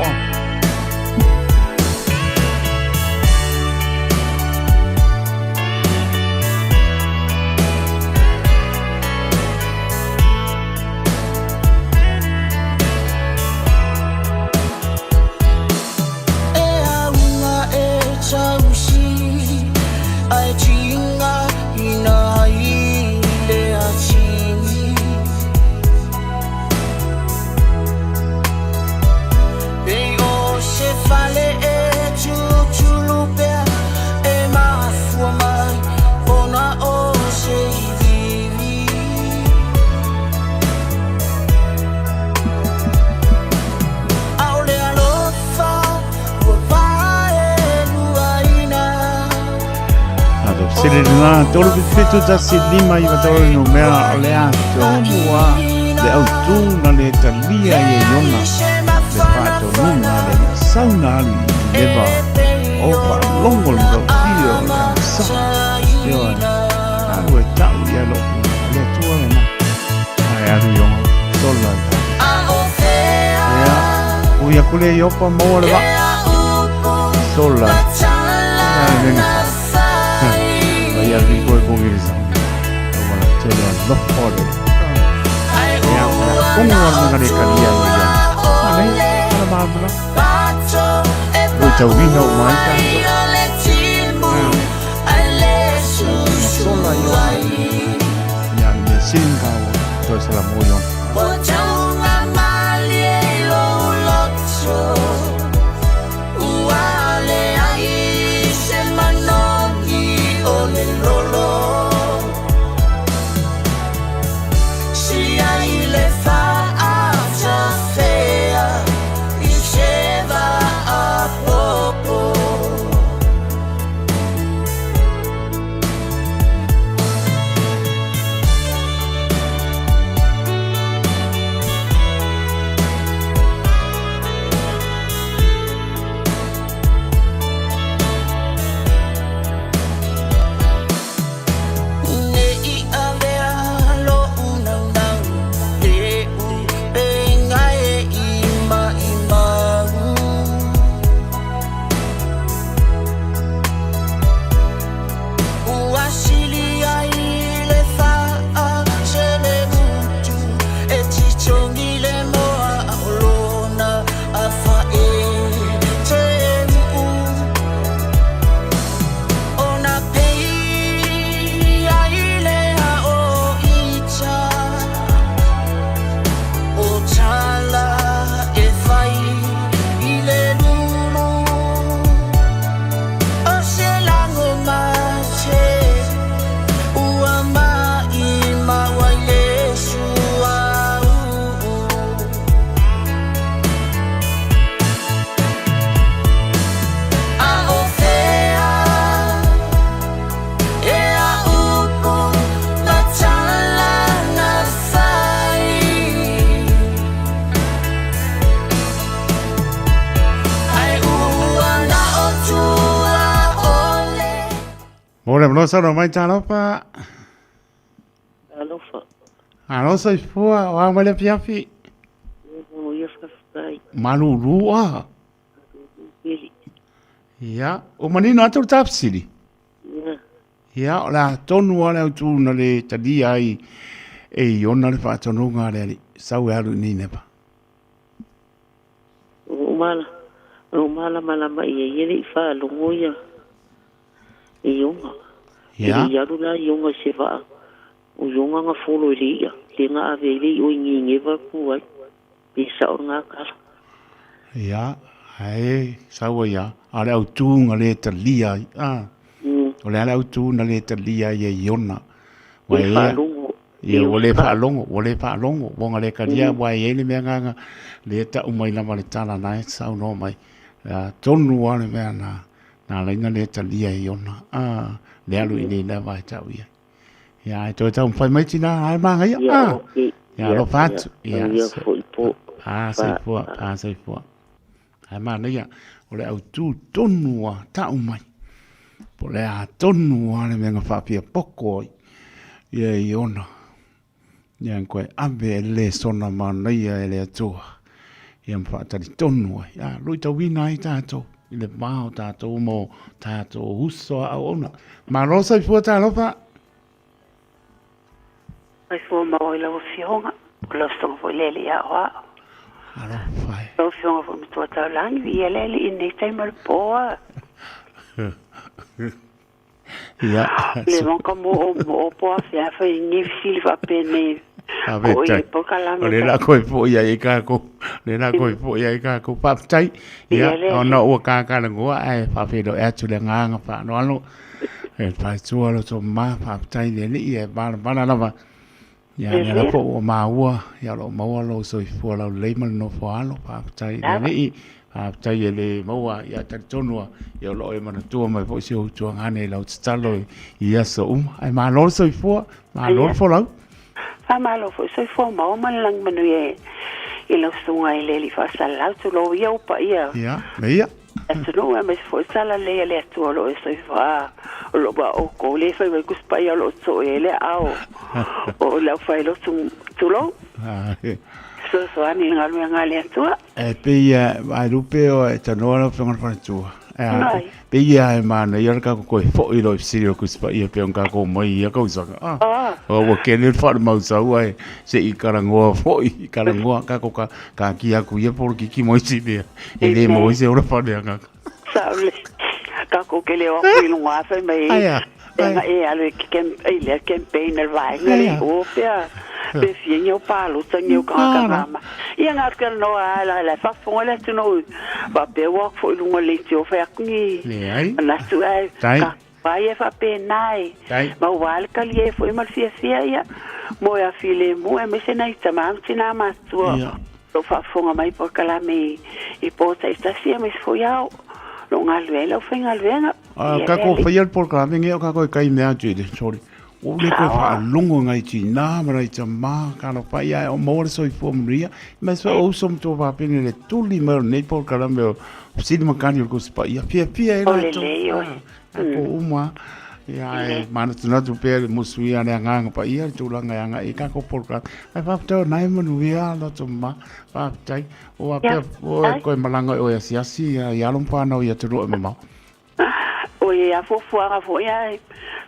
Sele lena, 3, 7, 1, 5, 3 numera o le a tonu a le autū na le talia i e Iona le faatonuga le sauna alu i Nineva o faalogo le matautia o le agasala. Ioe, alu e tau ia lou le Atua lena. Ae alu Iona, sola i Ia, ui aku le Iopa maua le vaa. Sola. Ia, le Vai alu i koe kongiri sa. Wala tele alofa o le. Ia, kongo alu nga le kalia i ia. Ane, ala māmala. Ui tauina o mai tātou. Sola i ona. Ia, me sin ka o toi sala mo i ona. Mo le mlo saunoa mai talofa. Alofa. Alo soifua, o a mai le afiafi. Mo ia faafetai. Malulu a. Pili. Ia, o manino atu le tafesili. Ia. Ia, o le a tonu lava le autu na le talia ai e Iona le faatonuga a le Alii, sau e alu i Nineva. O mala, o malamalama i ai e le i faalogo ia Iona. E Ia. le i alu la Iona i se vaa. O Iona na folo i le i'a, le na ave ai le i'o i Nineva ku ai. Pe sa'o lena tala. Ia, ae sau ai lava, a o le autu na le talia ai. A, o le a le autu na le talia ai e Iona? Ua Le e ia, faalogo. ia, Le ua le usitai. faalogo, ua le faalogo, ua na le talia, ua e i ai le mea na, lea e tau mai lava le tala na e saunoa mai. A, tonu lava le mea na, na ala ai ona le talia e Iona. A, le alu i Nineva e tau ia. Ia, ae toe taumafai mai tina, ae manaia. Ia, Ah, okei. ia, Ia, alofa ia, atu. Ia, manuia se- foi po. Ah, Fa, soifua, ah, soifua. Ae manaia, o le autu tonu a tau mai. Po o le a tonu a le mea na faapia poko ai. Ia i ona. Ia koe ave e le sona manaia e le Atua. Ia ma faatalitonu ai. A, luitauina ai tātou i le va o tātou ma o tātou uso a auauna. Malo soifua talofa. Soifua maua i lau Afioga, o lau Susuga foi le Alii Aoao. Alofa e. Lau Afioga foi Matua Taulagi, viia le Alii i lenei taimi o le po a. Ia. Le vanga mo o mo o po a fea fai ngi fisili faapenei. O i Faafetai. polokalame O le la koe foʻi ai e kākou. Le la koe foʻi ai e kākou. Faafetai. Ia, Ia le ona ua kakalagoa ae faafeiloai atu le agaga faaaloalo. E faletua lo to ma faafetai i le Alii e valavala lava. Ia, Le lea la lea. po ua maua, ia o lo o maua lou soifua laulelei ma le nofo alo. Faafetai i le Lava. Alii. Faafetai e le maua, ia talitonu lava, ia o lo o e manatua mai foi si ou tuagane i lau tatalo i aso uma. Ae malo le soifua, malo le folau. Faamalo foi soifua maua ma le lagi manuia i lau susuga i le Alii Faasalalau, tulou ia ua paia Ia, me ia. atunuu aemaise foi talalelei a le Atua o lo o e soifua o lo o a oukou le fai mai kusi paia o lo o too i ai le aao o le aufailotu tulou. Fesoasoani i le galuega a le Atua. E pei e ai lupe o e tanoa lau afioga i le faletua. E a, Mai. pei ia e manaia le kako koe foʻi loa i fesili o le Tusi Paia pei ona kako mai i ia kausaga. Ah. Ah. O ua kele le faalemausau ae se i kalagoa foi, i kalagoa kako ka kakia aku ia polokiki mo isi mea. E le maua ai se ola faaleagaga. Sao le kako ke le o aku i luga fai mai Ai a, e nga e alu i ke kem- i le campaign al vaega le Ai a. o pea pe fia ni o palota ni o kanga ma. Ia ngā ka noa a la la faafofoga le atunuu faapea ua aku foi i luga o le leitio fai aku ni Leai. manatu ae Tai. ka ai e faapena e Tai. ma ua le kalie foi ma le fiafia ia mo e afilemu aemaise nai tamā ma tinā matua Ia. lo faafofoga mai polokalame i i po taitasi aemaise foi ao lo galue ai lau faigaluega A ia kako le alii whaia le polokalame nge o kako e kai mea atu i le, sorry. O le koe whaalongo ngai tinā ma rai tamā, ka lo whai ai o maua le soifua manuia. Mai soa o uso matua whapene le tuli mai o nei polokalame o Sili Makani o le Kusi Paia. Fia fia e o latou. lelei oe Kako uma. Ia e manatunatu pea le musu ia le agaga paia le tulaga e agai i kako polokalame. Ae faafetai o nai manuia loto ma. Faafetai. O ia apea o e ai koe malaga i oe asiasi ia i alo ma whanau i atunuu e mamao. o e afuafuaga foi ae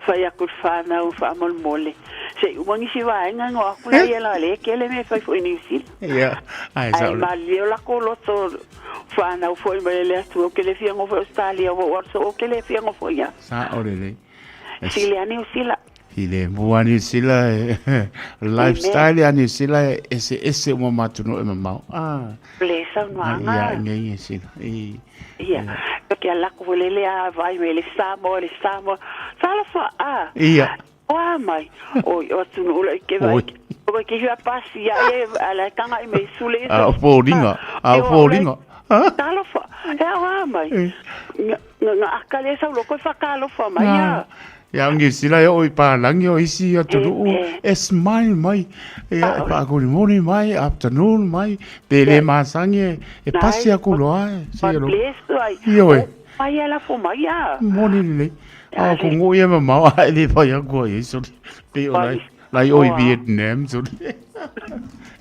fai aku le fanau faamolemole seʻi uma nisi vaega go aku laia la lē kele mea fai foi Niu Sila Ia, ae ae sao le. malilie o lakou loto fanau foi mai le Atua ou ke le fia gofo i Australia ua ou alu soo ou ke le fia gofo ia Sao lelei. E sili a Niu Sila I le mua Niu Sila e amen lifestyle a Niu Sila e eseese uma ma atunuu e mamao. Ah, le ia saunoaga nei e sila. I ia ke alako foi lele a vai mai le Samoa le Samoa talofa a ia. o a mai o o atunuu la i ke vai Oi. o ke hua pasi ia e ala tanga i me sule A o fōringa, a e o o au fōringa. talofa e au a mai nga nga akale sau loko e whakalofa mai Nā. a Ia Niu Sila e o i pālangi o isi e atunuu e e smile mai, ia e paole whaakorimori mai, afternoon mai, pe le masangi e, e pasi nai aku loa e, se God alo. bless ai Ia o oe, mai ala fo mai a moni lelei. A ko ngo ia ma mau ai le fai aku ai so pe o lai lai oi Vietnam so.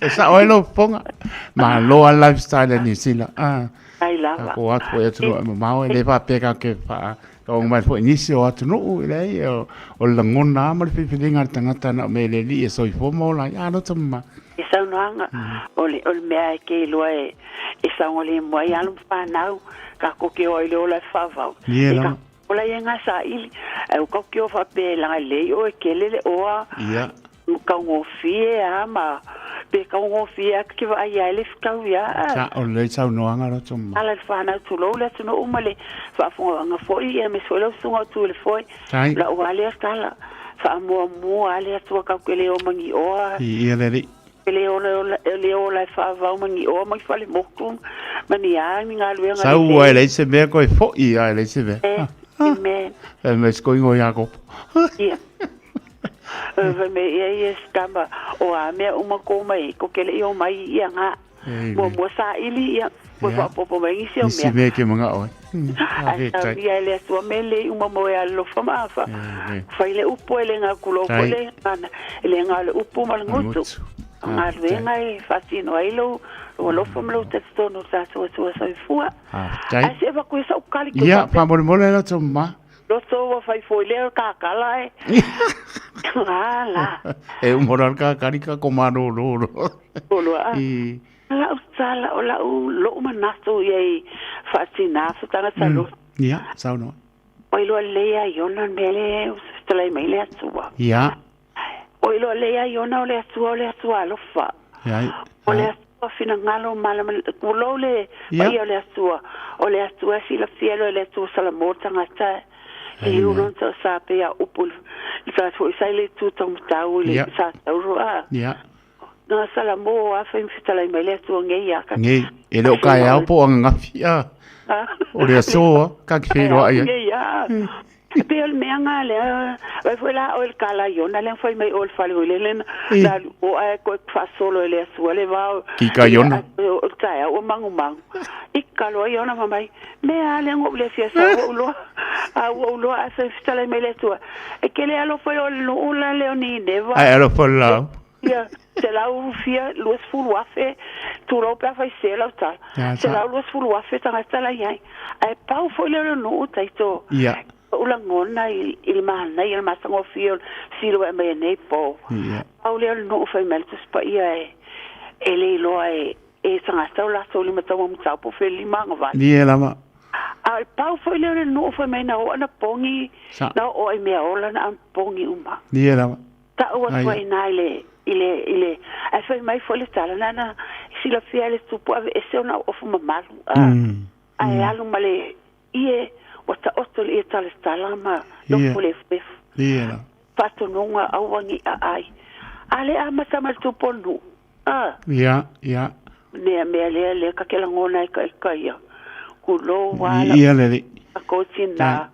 E sa oi lo ponga. Ma lo a lifestyle ni sila. Ah. Ai lava. Ko atu e atu ma mau e le fa pe ka ke fa ka ong mai fo nisi o atu no le ai o o langona ma le fifilinga le tangata na me le li e soifua ma ola ai. A lo tama. E saunoaga o le o le mea e ke iloa e e saogalemu ai alo ma fanau ka ke o ai le ola e faavau. Ia E lava. ka ola ia ngā saili ai o kau ke o faapea e laga lelei oe kele le oa Ia. kaugofie a ma pe kaugofie atu ke vaai ai le fekau ia a. Sa o le saunoaga lo tama. Ala le fanau tulou le atunuu ma le faafogafoga foi ia aemaise foi lau susuga o tu i le foe. Tai. Lau a lea tala faamuamua a le Atua kau ke le o magioa. I ia le alii. E le ola ola e le ola e faavau magioa mai fale motu ma ni a ni galuega Sau lelei. ai leai se mea koe fo'i ai leai se mea. Amen. E me sikoingo Iakopo. Ia. Fai mai ia ia se tama o a mea uma ko mai ko ke le i o mai ia nga. Muamua saili ia koe faaopoopo mai nisi o Nisi mea. mea ke mangao ai. Ae saunia e le Atua me lelei uma mo e alolofa ma afa. Fai le upu e le nga kulou foi le ngana e le nga o le upu ma le gutu. O galuega e faatino ai lou alofa ma lou talitonu o le tatou Atua soifua. Ae se avatu ia sau kali koe Ia, faapea. faamolemole lau tama. Loto ua fai foi lea o le kakala e. Ala. E uma loa le kakali ka ko malōlō loa. Loa. I. Lau tala o lau lou manatu ia i faatinā se tagata loto. Ia, saunoa. Ua iloa lelei ia i ona le mea lea e fetalai mai le Atua. Ia. Ua iloa lelei ia i ona o le Atua o le Atua alofa. Ia. O le Atua finagalo malama tulou le paia o le Atua. O le Atua e silafia loa e le Atua Salamo le tagata e liu lona tausa pei a upu le tagata foi sa i le itu taumatau i le sa tauro a. Ia. Na Salamo a fai fetalai mai le Atua ngei ia ka. Ngei, e le o kaeao po o ananafi a. O le aso a, ka ki feiloai ai. Ngei ia. E pei o le mea nga lea, vai foi la o le kala iona lea fai mai o le fale le le na o ai ko faasolo e le Atua le vao. Ki ka iona. O taeao ua mangumangu. I kalo ai ona fai mai, mea a lea ngou le fia sau ua uloa. A ua uloa ae fai fetalai mai le Atua. E ke le alofa i o le nuu la leo ni neva. Ae alofa le lau. Ia, 120 20,000, tulou pe a fai se lau tala. 120,000 tagata la i ai. Ae pau foi lea o le nuu taito. Ia. Ou lagona i le manaia, le matagofie o le silo e aumai nei po. Ia. Pau lea o le nuu fai mai le Tusi Paia e, e le iloa e, e tagata o latou lima taumamatau po o fea lima agavale. Ia lava. A o le pau foi lea o le nuu fai mai na oo ana pogi, Sa. na oo ai mea ola na ana pogi uma. Ia lava. Tau atu ai ina i le, i le, i le, ae fai mai foi le tala, na ana silafia e le tupu aveese ona ofu mamalu, a, ae alu ma le ie, ua taoto le ie talatala ma nofo le efuefu. Ia lava. Faatonuga aua ne i aai. A le amata ma le tupu o le nuu, a. Ia, ia. Nea mea lea, lea ka ke lagona ai ka ika ia. Kulou a la. Ia le alii. Ko tina.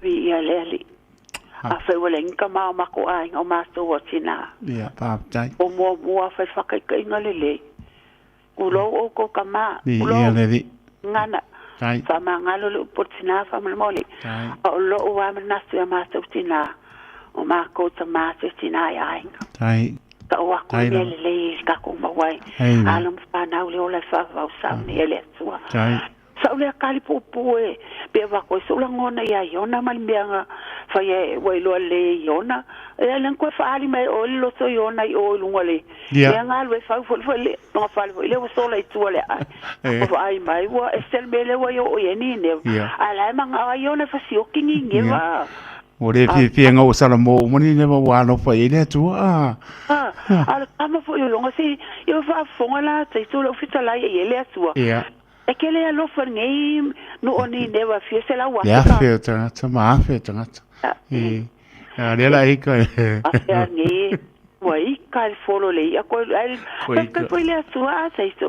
Viia le Alii. Afai ua leai ni tama o matou aiga o matou o tina. Ia, faafetai. O muamua afai whakaikainga lelei. Kulou oukou tama. Viia le Alii. Ngana. Tai. Whamangalo le upu o tina whamalemole. Tai. A o lou a manatu ia matou tina. O makou tama te tina i aiga. Tai. Ka o aku Tai mea lava. lelei i kakou mau ai. Amen. Alo ma whanau le ola e whaavau sau nei e le Atua. Tai. Sau lea kali puupuu e pe avatu ai sou lagona iā Iona ma le mea na fai e ua iloa lelei e Iona. Ea lea na toe faaali mai e oe le loto o Iona i o i luga o le mea galue fau foi foi le lona fale foi lea ua sola i tua le aai. Ua vaai mai ua ese le mea lea ua i oo i ai Nineva. Ae la e magao ai Iona e fasioki Nineva. Ua le fiafia ua salamo uma Nineva ua alofa i ai le Atua. A, a o le tama foi o Iona se i ua faafofoga la taito lau fetalai i ai le Atua. E ke le alofa lenei nuu o Nineva fia 100,000 Le afe o tagata ma afe o tagata. I, a lea la ika. Afe a nei, ua ika le folo le ia, koe, ai, Koe koe ika. koe le Atua a taito.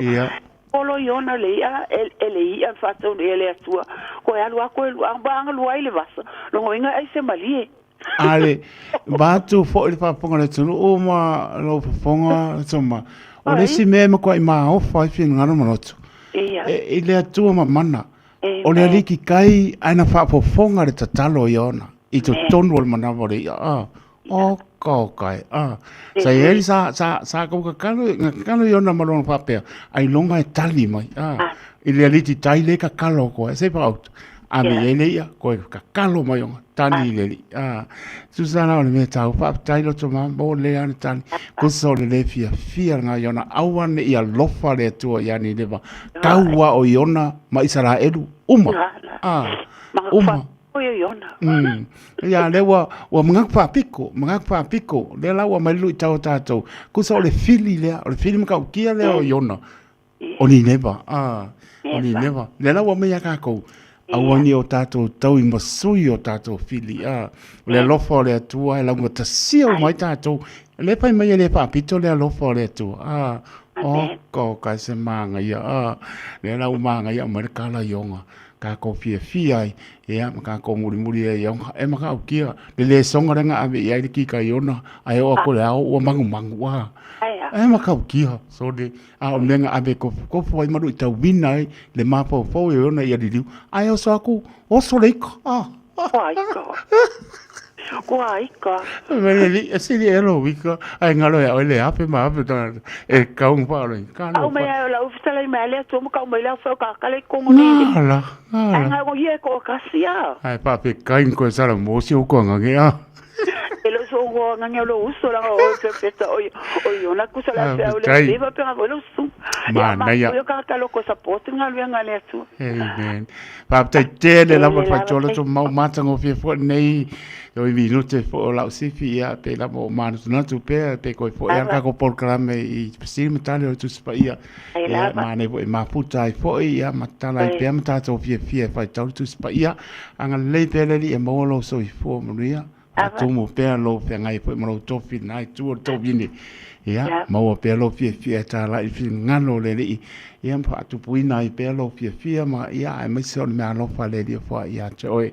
Folo i ona le ia, e le ia whātau e le Atua. Koe alu a koe lua, anga anga lua i le vasa. Longo inga ai se malie. Ale, vatu fo'i le faafofoga o le atunuu ma lou fofoga toma. O le isi mea e makua'i maofa ai finagalo ma loto. Ia. E, i le Atua mamana. Amen. O le aliki kai ae na faafofoga le tatalo ia ona. I totonu o le manawa o le i'a, a. Oka oka e, a. Sa i ai sa, sa, sa kou kakalo, nga kakalo i ona ma lona faapea, ailoga e tali mai, a. I le aliti tai le kakalo koe, se whakauta. Ave i ai le i'a, koe kakalo mai onga, tali i le alii, a. Tusa la o le mea tau, faafetai loto ma, mo le ana tali. Kusa o le le fiafia nga i ona, aua ne i alofa le Atua ia Nineva. Taua o Iona ma Isaraelu, uma. A, uma. Ia, lea ua, ua mangaku faapiko, mangaku faapiko. Lea la ua mai le luitau o tatou. Kusa o le fili lea, o le fili matautia lea o Iona. O Nineva, a, o Nineva. Lea la ua mai ia tatou, aua ne i o tatou tau i masui o tatou fili, a. O le alofa o le Atua e laugatasia uma ai tatou. O lea e fai mai e le faapito le alofa o le Atua, a. Oka, oka e se mānaia, a. Lea la ua mānaia aumai le kala Iona. Tatou fiafia ai, ia, ma tatou mulimuli ai ia, e matautia le lesona lea na ave i ai le kika Iona, ae oo atu i le ao ua manumanu, a. E matautia, sole, a o le mea na ave kofukofu ai ma luitauina ai le mafaufau o Iona ia liliu, ae oso atu, oso le ika, a. Kua ika. Kua ika. Mele e sili e lo wika ai ngalo ya ole ape ma ape ta e kaung pa ole ka lo. Au mai ai la ufita lai mai le tu ka mai la fa ka ka le kongo ni. Ngala ngala. Ai ngalo ye ko ka sia. Ai pa pe kain ko sala mo si o ko ngange a. E lo so ngo ngange lo uso la o pe pe ta o o yo na kusa la fe o le se va pe ga lo su. Ma na ya. Yo ka ka lo ko support nga le nga le tu. Amen. Faafetai tele lava le faitola to mau matagofie foi lenei o i minute foi o lau sifi ia pe lava o manatunatu pea pe koe foi a kako polokalame i fesili ma tali o le Tusi Paia ia manei foi mafuta ai foi ia ma tala ai pea ma tatou fiafia e faitau le Tusi Paia. Agalelei pea le Alii e maua lou soifua manuia. Faatumu pea lou feagai foi ma lou tofi lena i tua o le tovine. Ia, maua pea lou fiafia e tālai i finagalo o le Alii. Ia, ma faatupuina ai pea lou fiafia ma, ia, aemaise o le meaalofa a le Alii o foai ia te oe.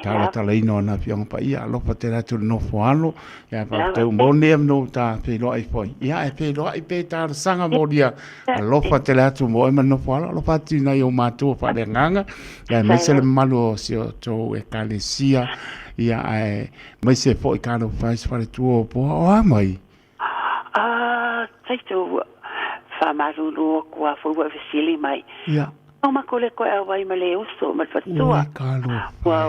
Talatalaina o ana Afioga Paia, alofa tele atu i le nofo alo. Ia, faafetai ua maua lenei avanoa ua ta feiloai foi. Ia, ae feiloai pea i talosaga molia. Alofa tele atu mo oe ma le nofo alo, alofa atu i nai ou matua faaleagaga. Ia, aemaise le mamalu o si o tou Ekalesia. Ia, ae maise foi ka lau fai se faletua o Poa, o a mai? Ah, taito, whamaruru o kua foi ua fesili mai. Ia. O mako le koe au ai ma le uso ma le faletua. Ua ka lo Ua,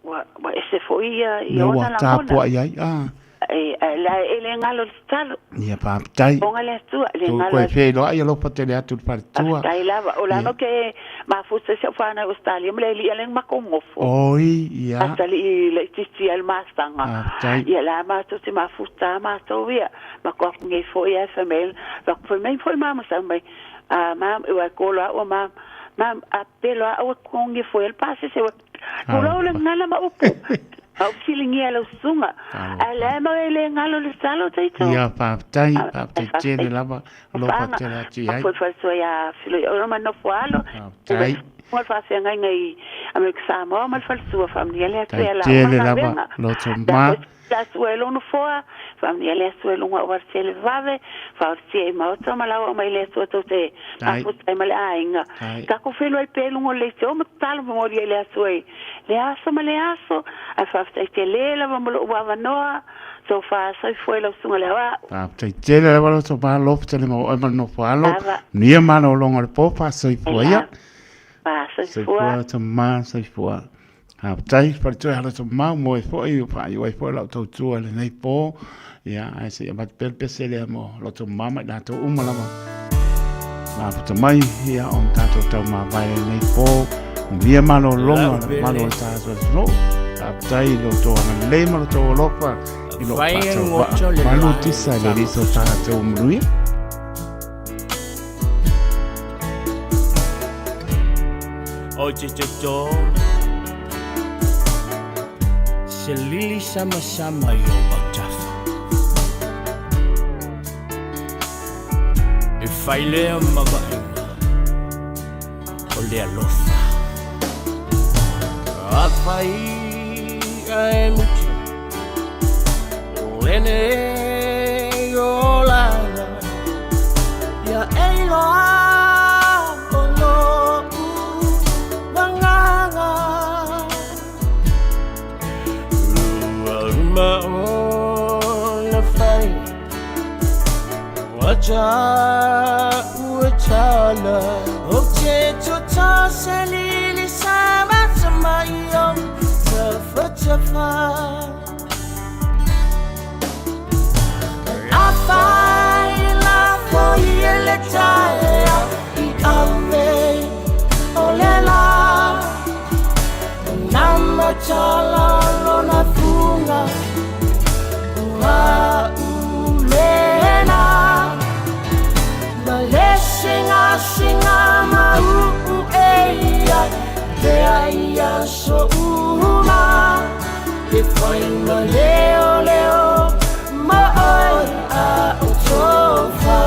ua, ua ese foi ia i Mea ona ua langona. tāpua i ai, ah. E, la e le ngalo le tatalo. Ia, faafetai. Onga le Atua, le Tou ngalo. koe feiloai alofa tele atu le faletua. Faafetai lava. O la no ke mafuta si au whanau Australia ma le alii ale makou ngofo. Oi, ia. Atalii laitiiti ai le masaga. Faafetai. Ia la matou te mafuta matou ia. Makou aku nei foi ae fai mai, fai mai foi mama sau mai. A ma ua kolo au ma ma a pelo au kongi foi el pasese Tulou le gala ma upu. Au filigia lau susuga. Ae le a mau e le galo le talo taito. Ia, faafetai, faafetai tele lava, alofa tele atu i ai. Foi faletua ia Filoi Ona ma nofo alo. Faafetai. Mo le faafeagaiga i Amerika Samoa ma le faletua faamanuia le Atua ia la tele lava, loto ma. Le Atua e lou nofoa, faamanuia le Atua i luga o tele vave, faaolatia i maota ma lau aumai le Atua tou te mafuta ai ma le aiga. Tatou feiloai pea i luga o le leitio ma tatalo momoli ai le Atua i le aso ma le aso, ae faafetai tele lava mo lou avanoa, tofa soifua i lau susuga le aoao. Faafetai tele lava lau tofa alofa tele ma oe ma le nofo alo. Manuia malologa o le po, faasoifua ia. Faasoifua. Soifua tama, soifua. Faafetai faletua e alofa mau mo e foi ua faaiu ai foi lau tautua i lenei po. Ia, ae se i avatu pea le pese lea mo loto mama i latou uma lava. Mafuta mai, ia, o tatou tau mavae lenei po. Manuia malologa o le mamalu o le tatou atunuu. Faafetai i lo outou agalelei ma lo outou alofa i lou faatauvaa. Malu tisa i le alii so tatou manuia. O te toto Se lili sama sama i o autafa E fai lea ma vaaiga O le alofa Afai ae muta O lenei olaga Ia e iloa o lo'u agaga. ja utala O te toto se lili sa matamaio Tafa Afai la foi ele taea i ave o le la Namatala lona funga Ua ulena Ma le singa singa mau eia Te aia so uma Te whai ma leo leo Ma oi a o tofa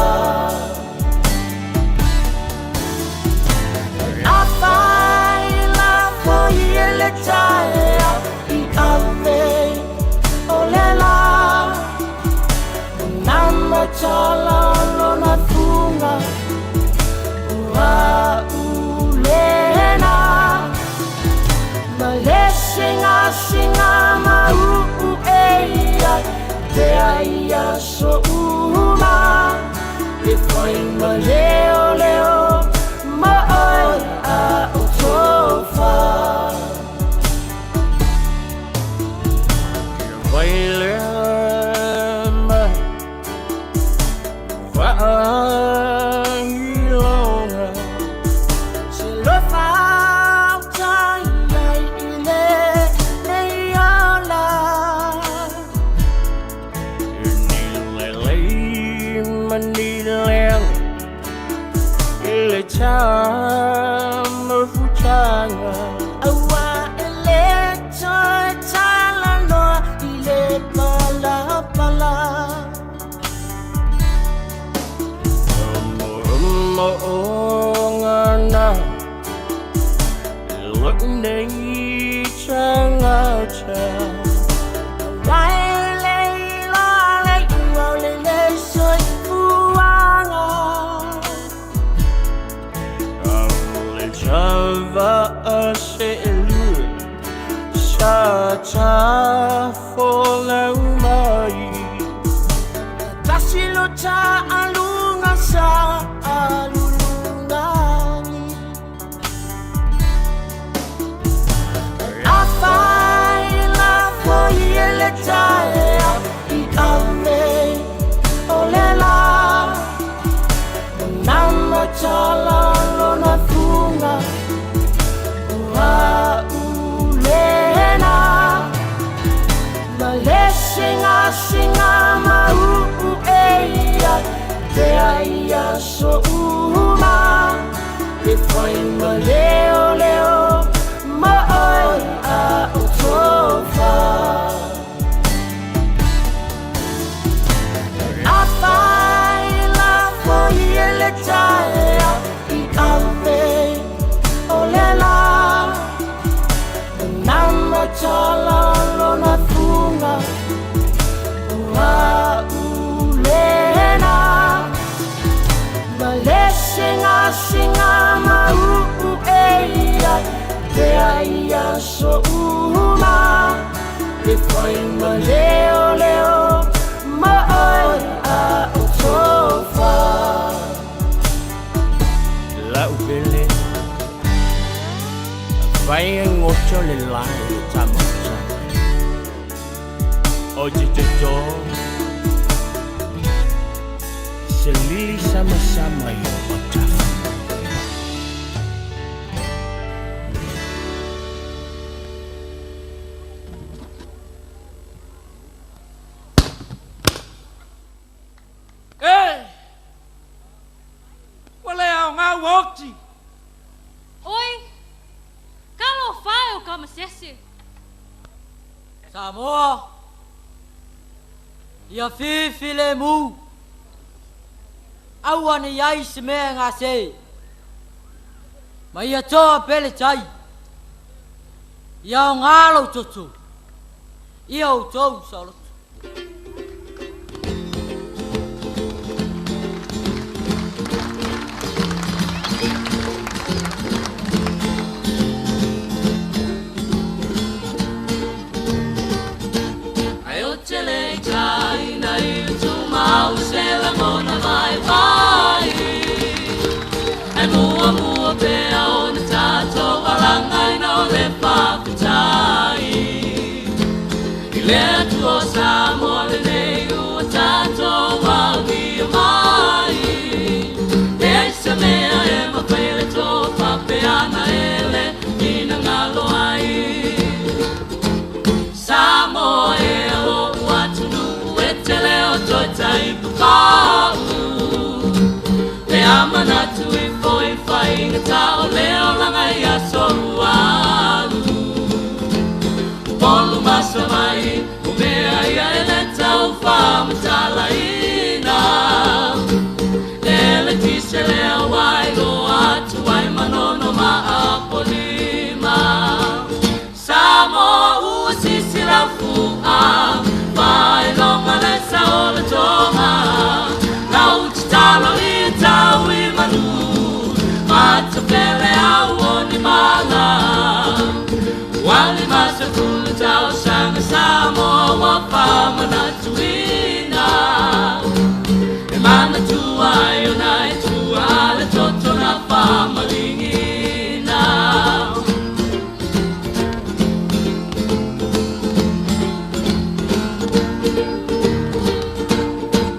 Afai la foi ele taea i ave o le la Namatala lona funga Ua ulena Ma le singa singa mau eia Te aia so uma Te whai ma leo leo Ma oi a o tofa Wailema Wa'angilonga Se lofa utai ai ile leiola Nilelei manileanga Ile tamafutanga Aua ele toi talanoa ile pala pala Mo'ongana Lok nei changata Wai le la le ua le le soi fuanga Le chava a se elu Sa cha fo lau mai Tasi lo cha alunga sa alulungani Afai la foi ele taea i ave o le la Namatala lona funga Ua ulena Ma le singa singa mau eia Te aia so uma Te whai ma leo leo Ma oi a o tofa Afai la foi ele taea i ave o le la Namatala lona funga Ua ulena Ma le singa singa mau eia Te aia so uma Te whai ma leo leo Ma oi a o tofa Lau pele Vai ngoto le lai le tamafutanga O te toto Se lili sama sama i o matafa E! Ua le aogā ua oti. Oi, talofa e o kamasese. Samoa, ia fifi le mu. Aua ne iai se mea e gase. Ma ia toa pele tai. Ia aogā lou toto. Ia outou saoloto. Ai o te le tai na i tu mau se la mona mai. lea e mafai e le tofa pe ana ele ina ngalo ai. Samoa e lo'u atunuu e tele o toe taipuka'u le amanatu ifo i faigata o le olaga ia solualu polu masa mai o mea ia e le taufaamatalaina le letise lea ua iloa atu ai manono ma apolima. Samoa ua sisi laufu'a faailoga le sao le toga lau tatalo ia tau i manu matapele au o ni mala ua 50 tausaga Samoa ua faamanatuina e manatua ai ona e tua le toto na faamaligina.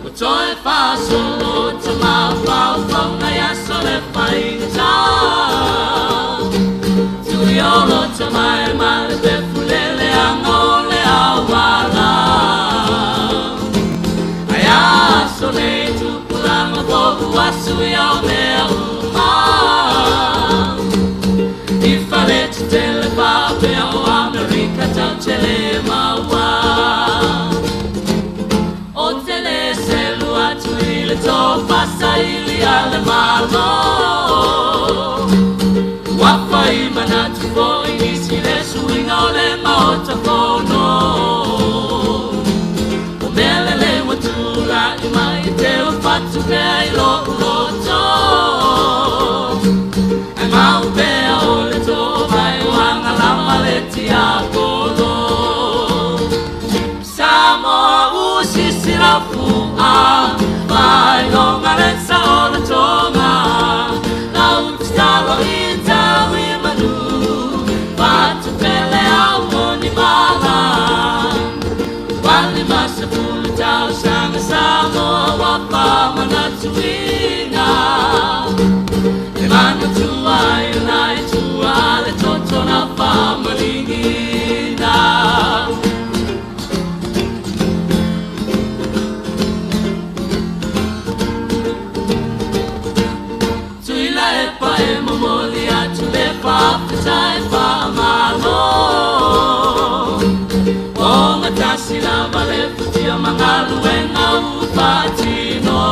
Ua toe faasolo tamafaufauga ia so le faigata tuiolo tamae ma le pefulele aga o le auala ai aso nei tupulaga fo'u asu ia o mea uma i fale tetele faapea o Amerika tautele maua o tele selu atu i le tofasaili a le malo ua fai manatu fo'i nisi le suiga o le maota fono o mea lelei ua tula'i mai te ufatu pea i lo'u loto e mau pea o le tomai o agalama le tiapolo. Samoa ua sisi laufu'a faailoga le sao le toga lau tatalo ia tau i manu fatupele au o ni mala ua 50 tausaga Samoa ua faamanatuina e manatua ai ona e tua le toto na faamaligina. Tuila e pa e momoli atu le faafetai faamalo o gatasi lava le futia magaluega ua faatino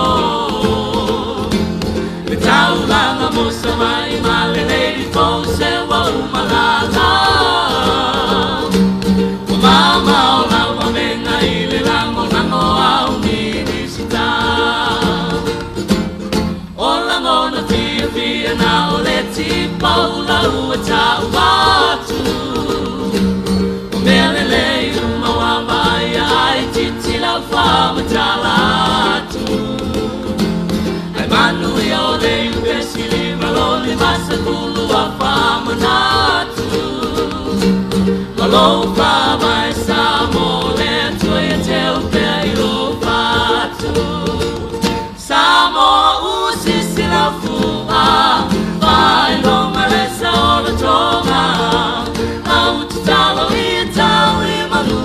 le taulaga mo Sava'i ma le lady fou se ua umalala ua mamao lau avega i le lagolago au minisita o lagona fiafia na o le tipaula ua ta'u atu o mea lelei uma ua vaaia ai titi lau faamatala atu ai manuia o le iupesili malo 50 ua faamanatu ma lou faavae Samoa le Atua ia teu pea i lou fatu. Samoa ua sisi laufu'a faailoga le sao le toga lau tatalo ia tau i manu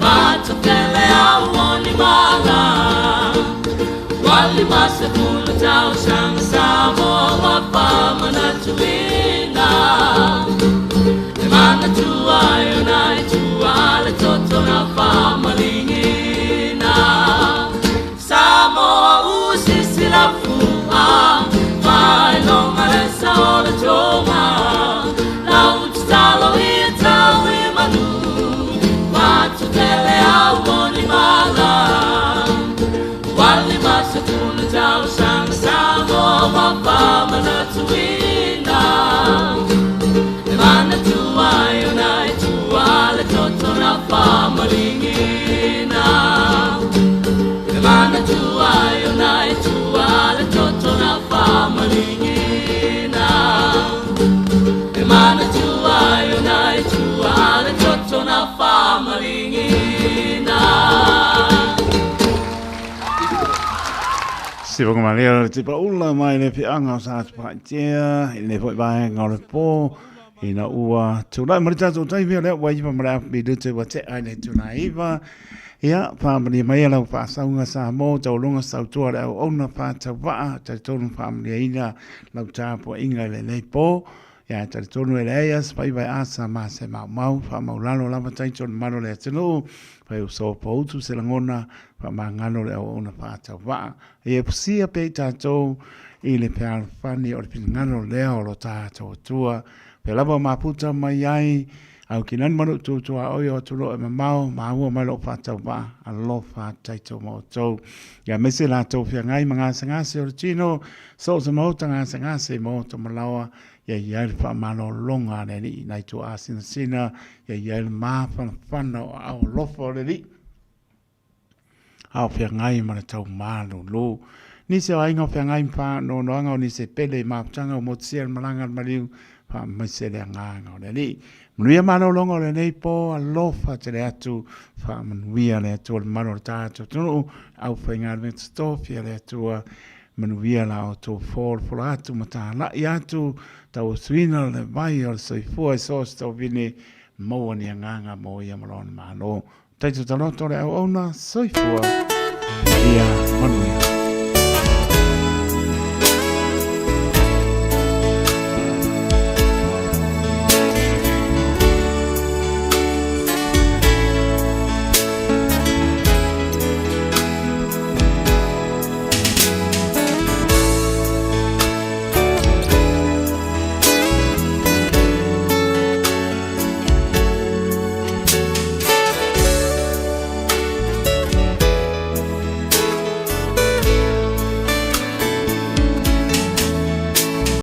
fatupele au o ni mala ua 50 tausaga Samoa ua faamanatuina e manatua ai ona e tua le toto na faamaligina. Samoa ua sisi laufu'a faailoga le sao le toga lau tatalo ia tau i manu fatupele au o ni mala ua 50 tausaga Samoa ua faamanatuina e Sivaga malia le tipa ula mai le fianga o sa tupa'itia i lenei foi vaega o le po ina ua tulai mai le tatou taimi o lea ua iva ma le afu minute ua tea i le itula iva. Ia, faamalie maia lau faasauga Samoa, taualoga sautua le auauna faatauvaa, talitonu faamalieina lau tapuaiga i lenei po. Ia, e talitonu e leai lava se faiva e asa ma se maumau, faamaulalo lava taito i le mamalu o le atunuu, fai uso poutu se lagona, faamagalo le auauna faatauvaa. Ia fusia pea i tatou i le fealofani o le finagalo lea o lo tatou Atua, pea lava o mafuta mai ai, au kinani ma lou tuatuaoi o atu loa e mamao, maua mai lou faatauvaa, alofa taito ma outou. Ia aemaise latou feagai ma gasegase o le tino, so o se maota gasegase i maota malaoa, ia i ai le faamalologa a le Alii nai tuaasinasina, ia i ai le mafanafana o aao alofa o le Alii. A o feagai ma le tau malulu. Nisi o aiga o feagai ma faanoanoaga o nisi e pele i mafutaga o motusia le malaga a le maliu, faamaise le agaga o le Alii. Manuia malologa o lenei po, alofa tele atu, faamanuia le Atua le mamalu o le tatou atunuu, aufaigaluega totofi a le Atua, manuia la outou folafola atu ma talai atu, tauasuina le vai o le soifua i so o se tauvine, maua ni agaga mo ia ma lona Malo. Taito taloto le auauna, soifua ia manuia.